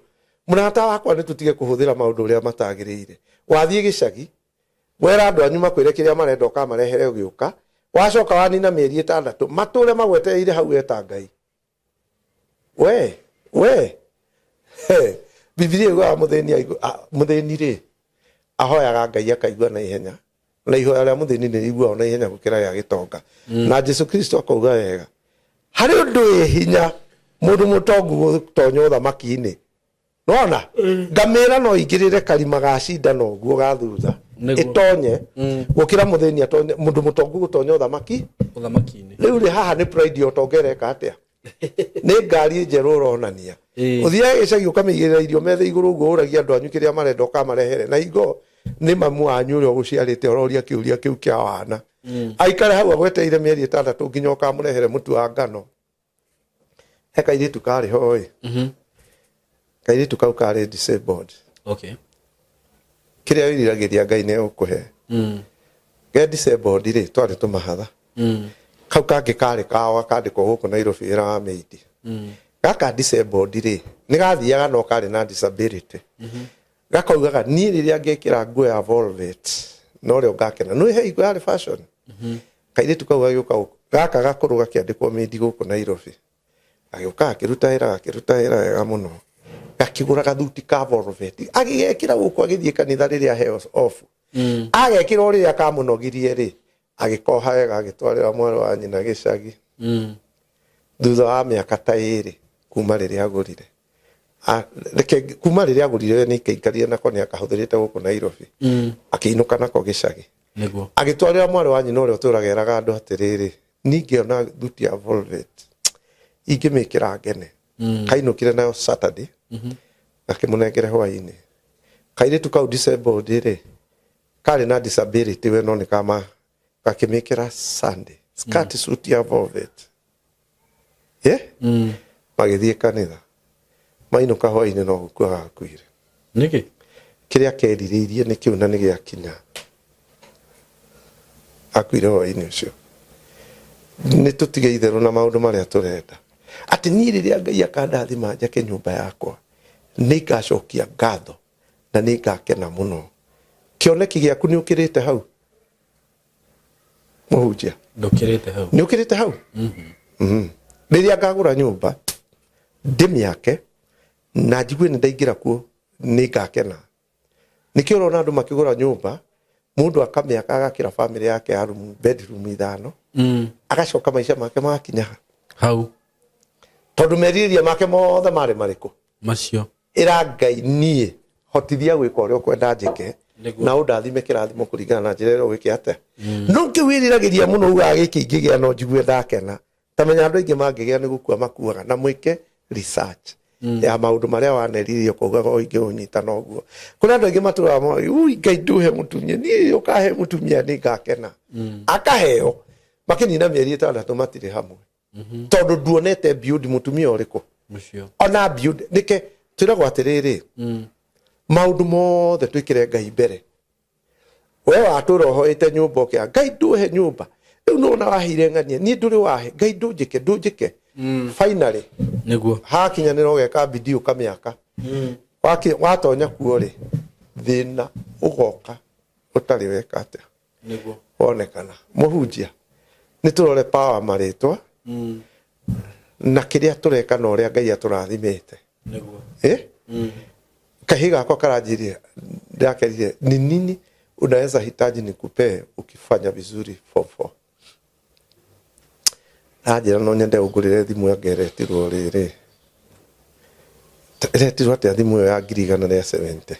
Mũrata wakwa, nĩ tũtige kũhũthĩra maũndũ ũrĩa matagĩrĩire. Wathiĩ gĩcagi, wera andũ anyu makwĩre kĩrĩa marenda ũkamarehere ũgĩũka, wacoka wanina mĩeri 6, matũre magwetereire hau eta Ngai. We Bibilia yugaga mũthĩni mũthĩni rĩ. Ahoyaga Ngai akaigua na ihenya, na ihoya rĩa mũthĩni nĩ rĩiguagwo na ihenya gũkĩra rĩa gĩtonga. Na Jesu Kristo akauga wega, harĩ ũndũ wĩ hinya mũndũ mũtongu gũtonya ũthamaki-inĩ. Nona ngamĩra no ingĩrĩre karima ga cindano ũguo ga thutha ĩtonye gũkĩra mũthĩni atonye, mũndũ mũtongu gũtonya ũthamaki. Ũthamaki-inĩ. Rĩu rĩ, haha nĩ pride ya ũtonga ĩreka atĩa? Nĩ ngari njerũ ũronania. Ũthiaga gĩcagi ũkamĩigĩrĩra irio metha igũrũ ũguo, ũragia andũ anyu kĩrĩa marenda ũkamarehere, na hingo nĩ mamu wanyu ũrĩa ũgũciarĩte ũroria kĩũria kĩu kĩa wana. Aikare hau agwetereire mĩeri 6 nginya ũkamũrehere mũtu wa ngano. He kairĩtu karĩ ho ĩ, kairĩtu kau karĩ disabled. Kĩrĩa wĩriragĩria Ngai nĩ egũkũhe. Ge disabled rĩ, twarĩ tũmahatha. Kau kangĩ karĩ kao gakandĩkwo gũkũ Nairobi wĩra wa maid. Gaka disabled rĩ, nĩ gathiaga no karĩ na disability. Gakaugaga niĩ rĩrĩa ngekĩra nguo ya velvet no rĩo ngakena. Nĩ he hingo yarĩ fashion. Kairĩtu kau gagĩũka gũkũ, gaka gakũrũ gakĩandĩkwo maid gũkũ Nairobi. Gagĩũka gakĩruta wĩra, gakĩruta wĩra wega mũno. Gakĩgũra gathuti ka velvet. Agĩgekĩra gũkũ agĩthiĩ kanitha rĩrĩa aheo off. Agekĩra o rĩrĩa kamũnogirie rĩ, agĩkoha wega agĩtwarĩra mwarĩ wa nyina gĩcagi. Thutha wa mĩaka ta 2 kuma rĩrĩa agũrire. Reke kuma rĩrĩa agũrire we nĩ aikaikarire nako, nĩ akahũthĩrĩte gũkũ Nairobi. Akĩinũka nako gĩcagi. Agĩtwarĩra mwarĩ wa nyina ũrĩa ũtũraga eraga andũ atĩrĩrĩ, ningĩona thuti ya velvet ingĩmĩkĩra ngene. Kainũkire nayo Saturday, gakĩmũnengere hwaĩ-inĩ. Kairĩtu kau disabled rĩ, karĩ na disability we no nĩ kama gakĩmĩkĩra Sunday, skirt suit ya velvet. Magĩthiĩ kanitha, mainũka hwaĩ-inĩ no gũkua gakuire. Nĩkĩ? Kĩrĩa kerirĩirie nĩ kĩu na nĩ gĩakinya. Akuire hwaĩ-inĩ ũcio. Nĩ tũtige itherũ na maũndũ marĩa tũrenda. Atĩ niĩ rĩrĩa Ngai akandathima njake nyũmba yakwa, nĩ ngacokia ngatho na nĩ ngakena mũno. Kĩoneki gĩaku nĩ ũkĩrĩte hau? Mũhunjia. Ndũkĩrĩte hau. Nĩ ũkĩrĩte hau? Rĩrĩa ngagũra nyũmba, ndĩmĩake, na njigue nĩ ndaingĩra kuo, nĩ ngakena. Nĩkĩo ũrona andũ makĩgũra nyũmba, mũndũ akamĩaka agakĩra famĩlĩ yake ya room, bedroom 5, agacoka maica make magakinya ha? Hau. Tondũ merirĩria make mothe marĩ marĩkũ? Macio. Ĩra Ngai niĩ hotithia gwĩka ũrĩa ũkwenda njĩke, na ũndathime kĩrathimo kũringana na njĩra ĩrĩa ũgwĩke atĩa. No kĩu wĩriragĩria mũno ugaga gĩkĩ ingĩgĩa no njigue ndakena. Ta menya andũ aingĩ mangĩgĩa nĩ gũkua makuaga, na mwĩke research ya maũndũ marĩa wanerirĩria ũkaugaga o ingĩũnyita noguo. Kũrĩ andũ aingĩ matũraga moĩ, ui Ngai ndũhe mũtumia, niĩ ũkahe mũtumia nĩ ngakena. Akaheo, makĩnina mĩeri 6 matirĩ hamwe. Tondũ nduonete beauty mũtumia ũrĩkũ? Ona beauty, nĩke twĩragwo atĩrĩrĩ, maũndũ mothe twĩkĩre Ngai mbere. We watũra ũhoete nyũmba ũkĩaga, Ngai ndũhe nyũmba. Rĩu nĩwona waheire ng'ania, niĩ ndũrĩ wahe, Ngai ndũnjĩke, ndũnjĩke. Finally, Nĩguo. hakinyanĩra ũgeka bidii ũkamĩaka. Watonya kuo rĩ, thĩna ũgoka ũtarĩ weka atĩa? Nĩguo. Wonekana. Mũhunjia, nĩ tũrore power marĩtwa, na kĩrĩa tũreka na ũrĩa Ngai atũrathimĩte. Nĩguo. Kahĩ gakwa karanjĩria, ndakerire, ni nini unaweza hitaji nikupee ukifanya vizuri form 4? Anjĩra no nyende ũngũrĩre thimũ anga ĩretirwo rĩrĩ. Ĩretirwo atĩa thimũ ĩyo ya ngiri igana rĩa 70?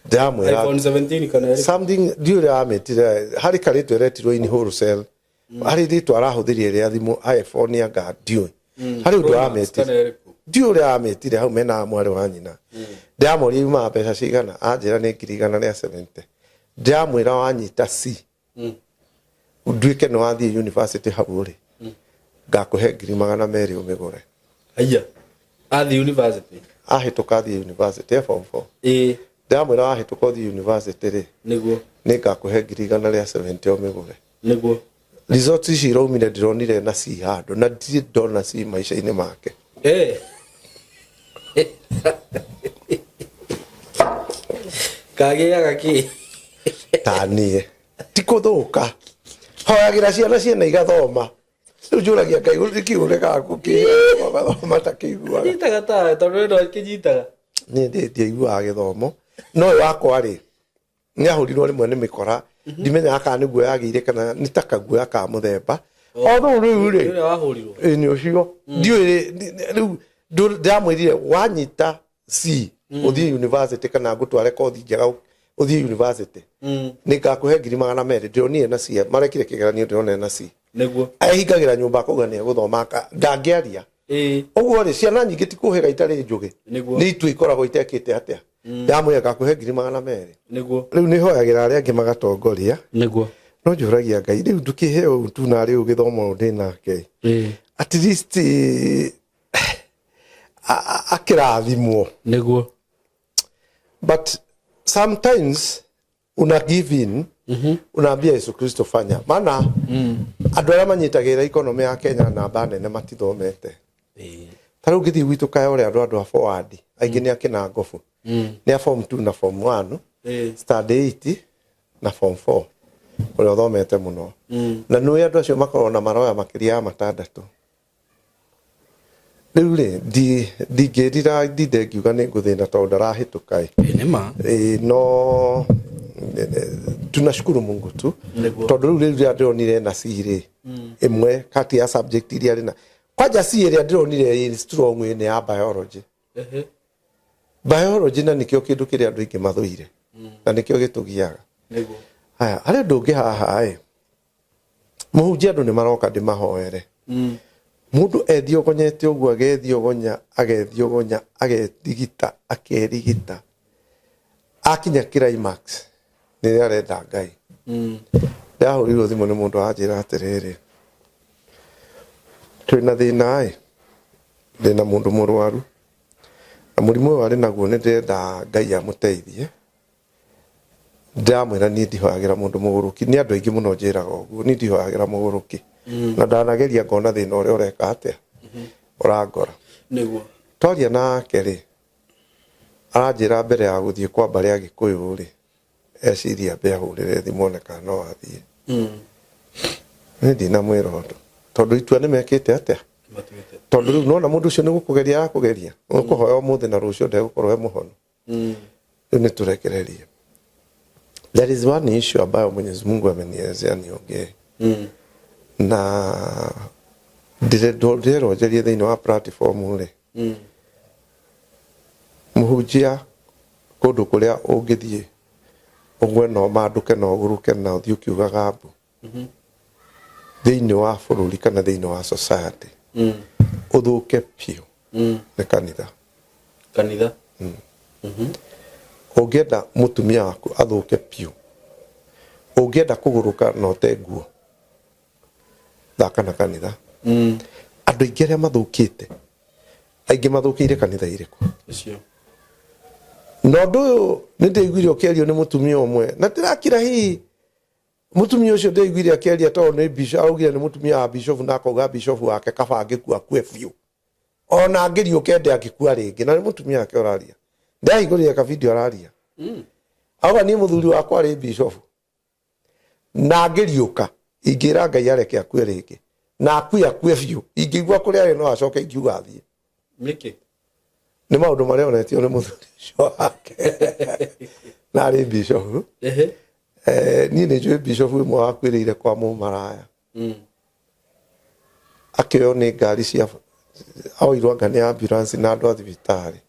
Ndĩramwĩra iPhone 17 kana ĩrĩkũ? Something, ndiũĩ ũrĩa amĩtire, harĩ karĩtwa ĩretirwo in wholesale. Harĩ rĩtwa arahũthĩrire rĩa thimũ iPhone anga ndiũĩ. Harĩ ũndũ amĩtire. Ndiũĩ ũrĩa amĩtire hau mena mwarĩ wa nyina. Ndĩramũria yumaga mbeca cigana, anjĩra nĩ ngiri igana rĩa 70. Ndĩramwĩra wanyita C. Nduĩke nĩ wathiĩ university hau rĩ, ngakũhe ngiri magana merĩ ũmĩgũre. Aya. Athiĩ university. Ahĩtũka athiĩ university, e form 4. Ndĩramwĩra wahĩtũka ũthiĩ university rĩ, Nĩguo. nĩ ngakũhe ngiri igana rĩa 70 ũmĩgũre. Nĩguo. Results ici iraumire ndĩronire na C handũ, na ndirĩ ndona C maica-inĩ make. Kagĩaga kĩ? Ta niĩ. Ti kũthũka. Hoyagĩra ciana ciene igathoma. Rĩu njũragia Ngai, nĩkĩ ũregaga gũkĩhe gathoma ta kĩiguaga? Nyitaga tawe, tondũ we no kĩnyitaga. Niĩ ndiaiguaga gĩthomo. No ũyũ wakwa rĩ, Nĩ ahũrirwo rĩmwe nĩ mĩkora, ndimenyaga kana nĩ guoya agĩire kana nĩ ta kaguoya ka mũthemba although rĩu rĩ Ũrĩa wahũrirwo. Ĩ, nĩ ũcio ndiũĩ rĩu ndĩramwĩrire wanyita C ũthiĩ university kana ngũtware kothi njega ũthiĩ university, nĩ ngakũhe 200,000. Ndĩronire na C, marekire kĩgeranio, ndĩronire na C. Ehingagĩra nyũmba akauga nĩ egũthoma, ndangĩaria. Ũguo rĩ, ciana nyingĩ ti kũhĩga itarĩ njũgĩ. Nĩ itua ikoragwo itekĩte atĩa. Ndamwĩra ngakũhe 200,000. Rĩu nĩ hoyagĩra arĩa angĩ magatongoria. No njũragia Ngai, rĩu ndũkĩhe ũũ tu na rĩu gĩthomo ndĩ nake, at least akĩrathimwo. But sometimes una give in, unaambia Yesu Kristo fanya, maana andũ arĩa manyitagĩrĩra economy ya Kenya namba nene matithomete. Ta rĩu ngĩthiĩ gwitũ Kayole, andũ a forward aingĩ nĩ akĩna ngobu, nĩ a form 2 na form 1, standard 8 na form 4 ũrĩa ũthomete mũno. Na nĩũĩ andũ acio makoragwo na maroya makĩria ya matandatũ. Rĩu rĩ, ndingĩrira ndinde ngiuga nĩ ngũthĩna tondũ ndarahĩtũka ĩ. Nĩ ma. Ĩ, no tunashukuru Mungu tu. Tondũ rĩu rĩrĩa ndĩronire na C rĩ, ĩmwe kati ya subject iria rĩ na kwanja C ĩrĩa ndĩronire ĩ strong nĩ ya biology. Biology, na nĩkĩo kĩndũ kĩrĩa andũ aingĩ mathũire na nĩkĩo gĩtũgiaga. Haya, harĩ ũndũ ũngĩ haha ĩ, mũhunjia, andũ nĩ maroka ndĩmahoere. Mũndũ ethiogonyete ũguo, agethiogonya, agethiogonya, agetigita, akerigita, akinya climax nĩrĩo arenda Ngai. Ndahũrirwo thimũ nĩ mũndũ anjĩra atĩrĩrĩ, twĩna thĩna ĩ, ndĩna mũndũ mũrwaru na mũrimũ ũyũ arĩ naguo, nĩ ndĩrenda Ngai amũteithie. Ndĩramwĩra niĩ ndihoyagĩra mũndũ mũgũrũki. Nĩ andũ aingĩ mũno njĩraga ũguo, niĩ ndihoyagĩra mũgũrũki, na ndanageria ngona thĩna ũrĩa ũreka atĩa ũrangora. Twaria nake rĩ, aranjĩra mbere ya gũthiĩ kwa mbarĩ ya Gĩkũyũ rĩ, eciria ambe ahũrĩre thimũ one kana no athiĩ. Niĩ ndinamwĩra ũndũ tondũ itua nĩ mekĩte atĩa. Matuĩte. Tondũ rĩu nona mũndũ ũcio nĩ gũkũgeria arakũgeria, ũkũhoya ũmũthĩ na rũciũ ndegũkorwo e mũhonu. Rĩu nĩ tũrekererie. There is one issue ambayo Mwenyezi Mungu amenielezea niongee, na ndĩrerwo njarie thĩinĩ wa platform rĩ. Mũhunjia, kũndũ kũrĩa ũngĩthiĩ ũgwe na ũmandũke na ũgũrũke na ũthiĩ ũkiugaga mbu thĩinĩ wa bũrũri kana thĩinĩ wa society, ũthũke biũ, nĩ kanitha. Kanitha. Ũngĩenda mũtumia waku athũke biũ, ũngĩenda kũgũrũka na ũte nguo, thaka na kanitha. Andũ aingĩ arĩa mathũkĩte, aingĩ mathũkĩire kanitha irĩkũ? Ũcio. Na ũndũ ũyũ nĩ ndĩiguire ũkĩario nĩ mũtumia ũmwe, na ndĩrakira hihi mũtumia ũcio ndĩiguire akĩaria tondũ nĩ bishop, araugire nĩ mũtumia wa bishop, na akauga bishop wake kaba angĩkua akue biũ, ona angĩriũka ende angĩkua rĩngĩ, na nĩ mũtumia wake ũraria. Ndahingũrire ka video araria. Auga niĩ mũthuri wakwa arĩ bishop, na angĩriũka ingĩra Ngai areke akue rĩngĩ, na akue akue biũ, ingĩigua kũrĩa arĩ no acoke, ingiuga athiĩ. Nĩkĩ? Nĩ maũndũ marĩa onetio nĩ mũthuri ũcio wake na arĩ bishop. Niĩ nĩ njũĩ bishop ĩmwe wakuĩrĩire kwa mũmaraya. Akĩoywo nĩ ngari cia oirwo anga nĩ ambulance na andũ a thibitarĩ.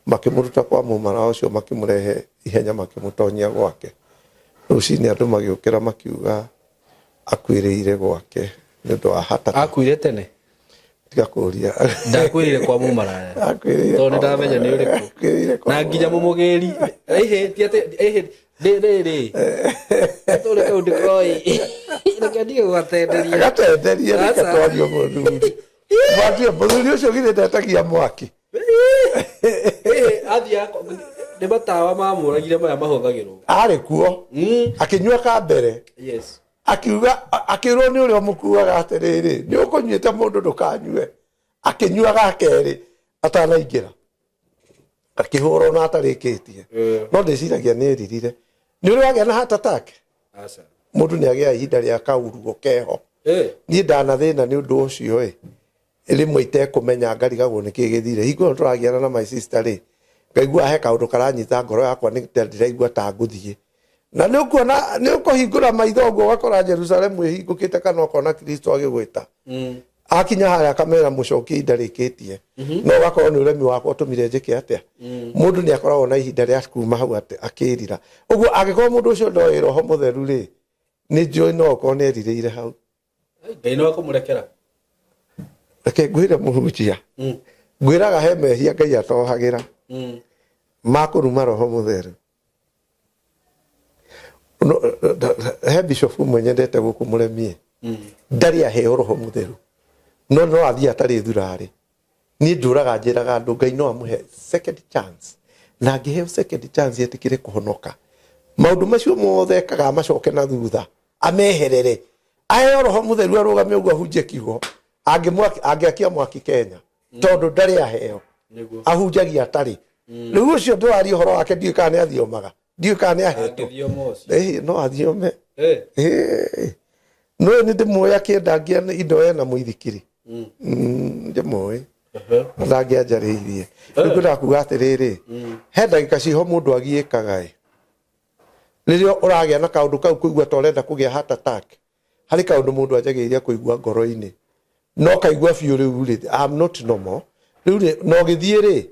Makĩmũruta kwa mũmaraya ũcio, makĩmũrehe ihenya, makĩmũtonyia gwake. Rũcinĩ andũ magĩũkĩra makiuga akuĩrĩire gwake nĩ ũndũ wa heart attack. Akuire tene. Tiga kũria. Ndakwĩrire kwa mũmaraya. Akuĩrĩire Tondũ nĩ ndamenya nĩ ũrĩkũ. Akuĩrĩire kwa Na nginya mũmũgĩri. Ĩhĩ, ti atĩ ĩhĩ ndĩ rĩrĩ. Tũrĩ kau ndikoĩ. Reke ndige gũgatenderia. Gatenderie. Aca. Reke twarie mũthuri. Mwatie mũthuri ũcio githĩ ndetagia mwaki? Ĩhĩ, athiĩ nĩ matawa mamũragire maya mahũthagĩrwo. Arĩ kuo. Akĩnyua ka mbere. Akiuga, akĩrwo nĩ ũrĩa ũmũkuaga atĩrĩrĩ, nĩ ũkũnyuĩte mũndũ, ndũkanyue. Akĩnyua ga kerĩ atanaingĩra, akĩhũrwo na atarĩkĩtie. No ndĩciragia nĩ ĩririre nĩ ũrĩ wagĩa na heart attack. Aca. Mũndũ nĩ agĩa ihinda rĩa kaurugo keho. Niĩ ndanathĩna nĩ ũndũ ũcio ĩ, rĩmwe itekũmenya ngarigagwo nĩ kĩ gĩthire. Hingo ĩyo tũragiana na my sister rĩ, ngaigua he kaũndũ karanyita ngoro yakwa, nĩ ndĩraigua ta ngũthiĩ. Na nä å kuona nä å kå hingå ra maitho å guo ũgakora Jerusalemu ĩhingũkĩte kana ũkona Kristo agĩgwĩta. Akinya harĩa akamera mũcokie ndarĩkĩtie, no ũgakorwo nĩ ũremi wakwa ũtũmire njĩke atĩa. Mũndũ nĩ akoragwo na ihinda rĩa kuma hau atĩ akĩrira. Ũguo angĩkorwo mũndũ ũcio ndoĩ roho mũtheru rĩ, nĩ njũĩ no ũkorwo nĩ erirĩire hau. Ngai no akũmũrekera. Reke ngwĩre mũhunjia, ngwĩraga he mehia Ngai atohagĩra ma kũruma roho mũtheru. No, he bishop ũmwe nyendete gũkũ mũremie, ndarĩ aheo roho mũtheru, no no athiĩ atarĩ thurarĩ. Niĩ ndũraga njĩraga andũ Ngai no amũhe second chance, na angĩheo second chance etĩkĩre kũhonoka, maũndũ macio mothe ekaga amacoke na thutha, ameherere, aheo roho mũtheru, arũgame ũguo ahunjie kiugo, angĩakia mwaki Kenya, tondũ ndarĩ aheo. Nĩguo. Ahunjagia atarĩ. Rĩu ũcio ndũraria ũhoro wake, ndiũĩ kana nĩ athiomaga, ndiũĩ kana nĩ ahetwo. Angĩthioma ũcio. Ĩĩ, no athiome. Eh. Ĩĩ. No nĩ ndĩmũĩ akĩendangia indo ena mũithikiri. Ndĩmũĩ na ndangĩanjarĩirie. Rĩu ngwendaga kuga atĩrĩrĩ, he ndagĩka ciho mũndũ agiĩkaga ĩ, rĩrĩa ũragĩa na kaũndũ kau kũigua ta ũrenda kũgĩa heart attack, harĩ kaũndũ mũndũ anjagĩrĩria kũigua ngoro-inĩ, no kaigua biũ rĩu rĩ, I'm not normal rĩu rĩ, na ũgĩthiĩ rĩ,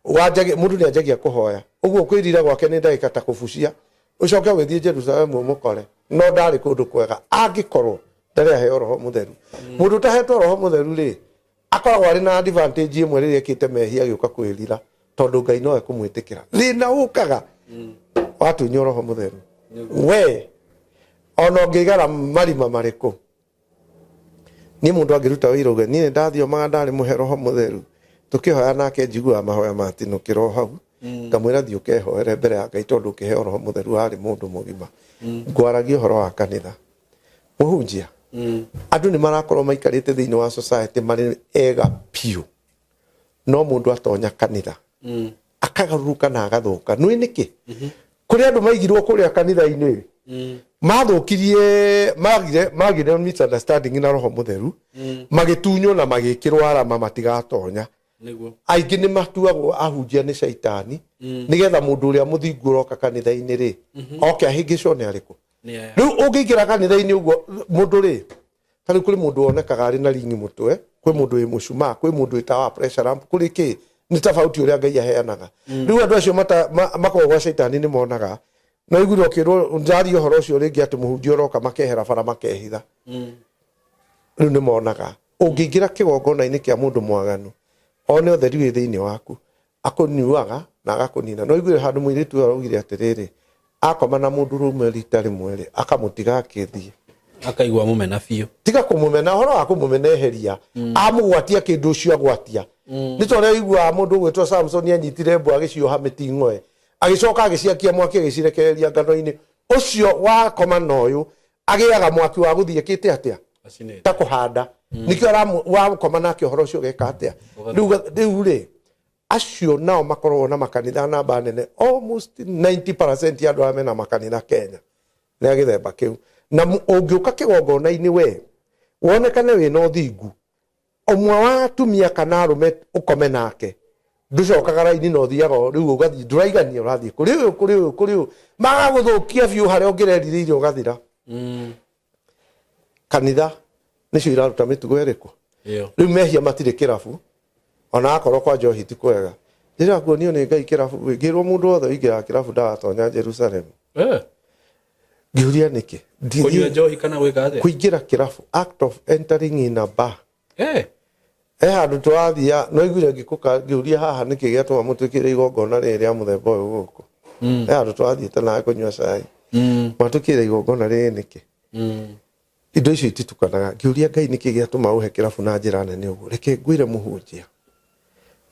wanjagia mũndũ nĩ anjagia kũhoya ũguo kwĩrira gwake nĩ ndagĩka ta kũbucia, ũcoke ũgĩthiĩ Jerusalemu ũmũkore no ndarĩ kũndũ kwega angĩkorwo ndarĩ aheo roho mũtheru. Mũndũ ũtahetwo roho mũtheru rĩ, akoragwo arĩ na advantage ĩmwe rĩrĩa ekĩte mehia agĩũka kwĩrira, tondũ Ngai no ekũmwĩtĩkĩra. Thĩna ũkaga watunywo roho mũtheru, we ona ũngĩigara marima marĩkũ. Niĩ mũndũ angĩruta wĩira uge niĩ nĩndathiomaga ndarĩ mũhe roho mũtheru, tũkĩhoya nake njiguaga mahoya matinũkĩra o hau, ngamwĩra thiĩ ũkehoere mbere ya Ngai, tondũ ũkĩheo roho mũtheru warĩ mũndũ mũgima. Ngwaragia ũhoro wa kanitha, mũhunjia. Andũ nĩ marakorwo maikarĩte thĩinĩ wa society marĩ ega biũ, no mũndũ atonya kanitha akagarũrũka na agathũka. Nĩ nĩkĩ? Kũrĩ andũ maigirwo kũrĩa kanitha-inĩ mathũkirie, magire misunderstanding na roho mũtheru, magĩtunywo na magĩkĩrwo arama matigatonya. Nĩguo. Aingĩ nĩ matuagwo ahunjia nĩ caitani, nĩgetha mũndũ ũrĩa mũthingu ũroka kanitha-inĩ rĩ, oke ahĩngĩcwo nĩ arĩkũ. Nĩ aya. Rĩu ũngĩingĩra kanitha-inĩ ũguo mũndũ rĩ, ta rĩu kũrĩ mũndũ wonekaga arĩ na ringi mũtwe, kwĩ mũndũ wĩ mũcumaa, kwĩ mũndũ wĩtawa pressure lamp, kũrĩ kĩ nĩ tofauti ũrĩa Ngai aheanaga. Rĩu andũ acio makoragwo gwa caitani nĩ monaga no iguire ũkĩrwo ndaria ũhoro ũcio rĩngĩ atĩ mũhunjia ũroka makehera bara makehitha. Rĩu nĩ monaga ũngĩingĩra kĩgongona-inĩ kĩa mũndũ mwaganu, one ũtheri wĩ thĩinĩ waku, akũnyuaga na agakũnina. No iguire handũ mũirĩtu ũyũ araugire atĩrĩrĩ, akoma na mũndũ rũme rita rĩmwe rĩ, akamũtiga akĩthiĩ. Akaigua mũmena biũ. Tiga kũmũmena, ũhoro wa kũmũmena eheria, amũgwatia kĩndũ ũcio agwatia. Nĩ ta ũrĩa ũiguaga mũndũ ũgwĩtwo Samson anyitire mbwa agĩcioha mĩting'oe, agĩcoka agĩciakia mwaki agĩcirekereria ngano-inĩ. Ũcio wakoma na ũyũ agĩaga mwaki wa gũthiĩ ĩkĩte atĩa? Acinĩte. Ta kũhanda. Nĩkĩo wakoma nake ũhoro ũcio ũgeka atĩa? Rĩu rĩ, acio nao makoragwo na makanitha namba nene, almost 90% ya andũ arĩa mena makanitha Kenya nĩ a gĩthemba kĩu. Na ũngĩũka kĩgongona-inĩ we wonekane wĩna ũthingu, ũmwe wa atumia kana arũme ũkome nake, ndũcokaga raini na ũthiaga rĩu ũgathiĩ ndũraigania, ũrathiĩ kũrĩ ũyũ, kũrĩ ũyũ, kũrĩ ũyũ, magagũthũkia biũ harĩa ũngĩrerirĩire ũgathira. Kanitha nĩcio iraruta mĩtugo ĩrĩkũ? Ĩyo. Rĩu mehia matirĩ kĩrabu, ona akorwo kwa njohi ti kwega. Rĩrĩa kuonio nĩ Ngai kĩrabu, ngĩrwo mũndũ wothe ũingĩraga kĩrabu ndagatonya Jerusalemu. Ngĩũria nĩkĩ? Kũnyua njohi kana gwĩka atĩa? Kũingĩra kĩrabu, act of entering in a bar. He handũ tũrathia, no iguire ngĩkũka, ngĩũria haha nĩkĩ gĩatũma mũtwĩkĩre igongona rĩrĩ rĩa mũthemba ũyũ gũkũ. He handũ tũrathiĩte nawe kũnyua cai. Mwatwĩkĩre igongona rĩrĩ nĩkĩ? Indo icio ititukanaga. Ngĩũria Ngai nĩkĩ gĩatũma ũhe kĩrabu na njĩra nene ũguo. Reke ngwĩre mũhunjia,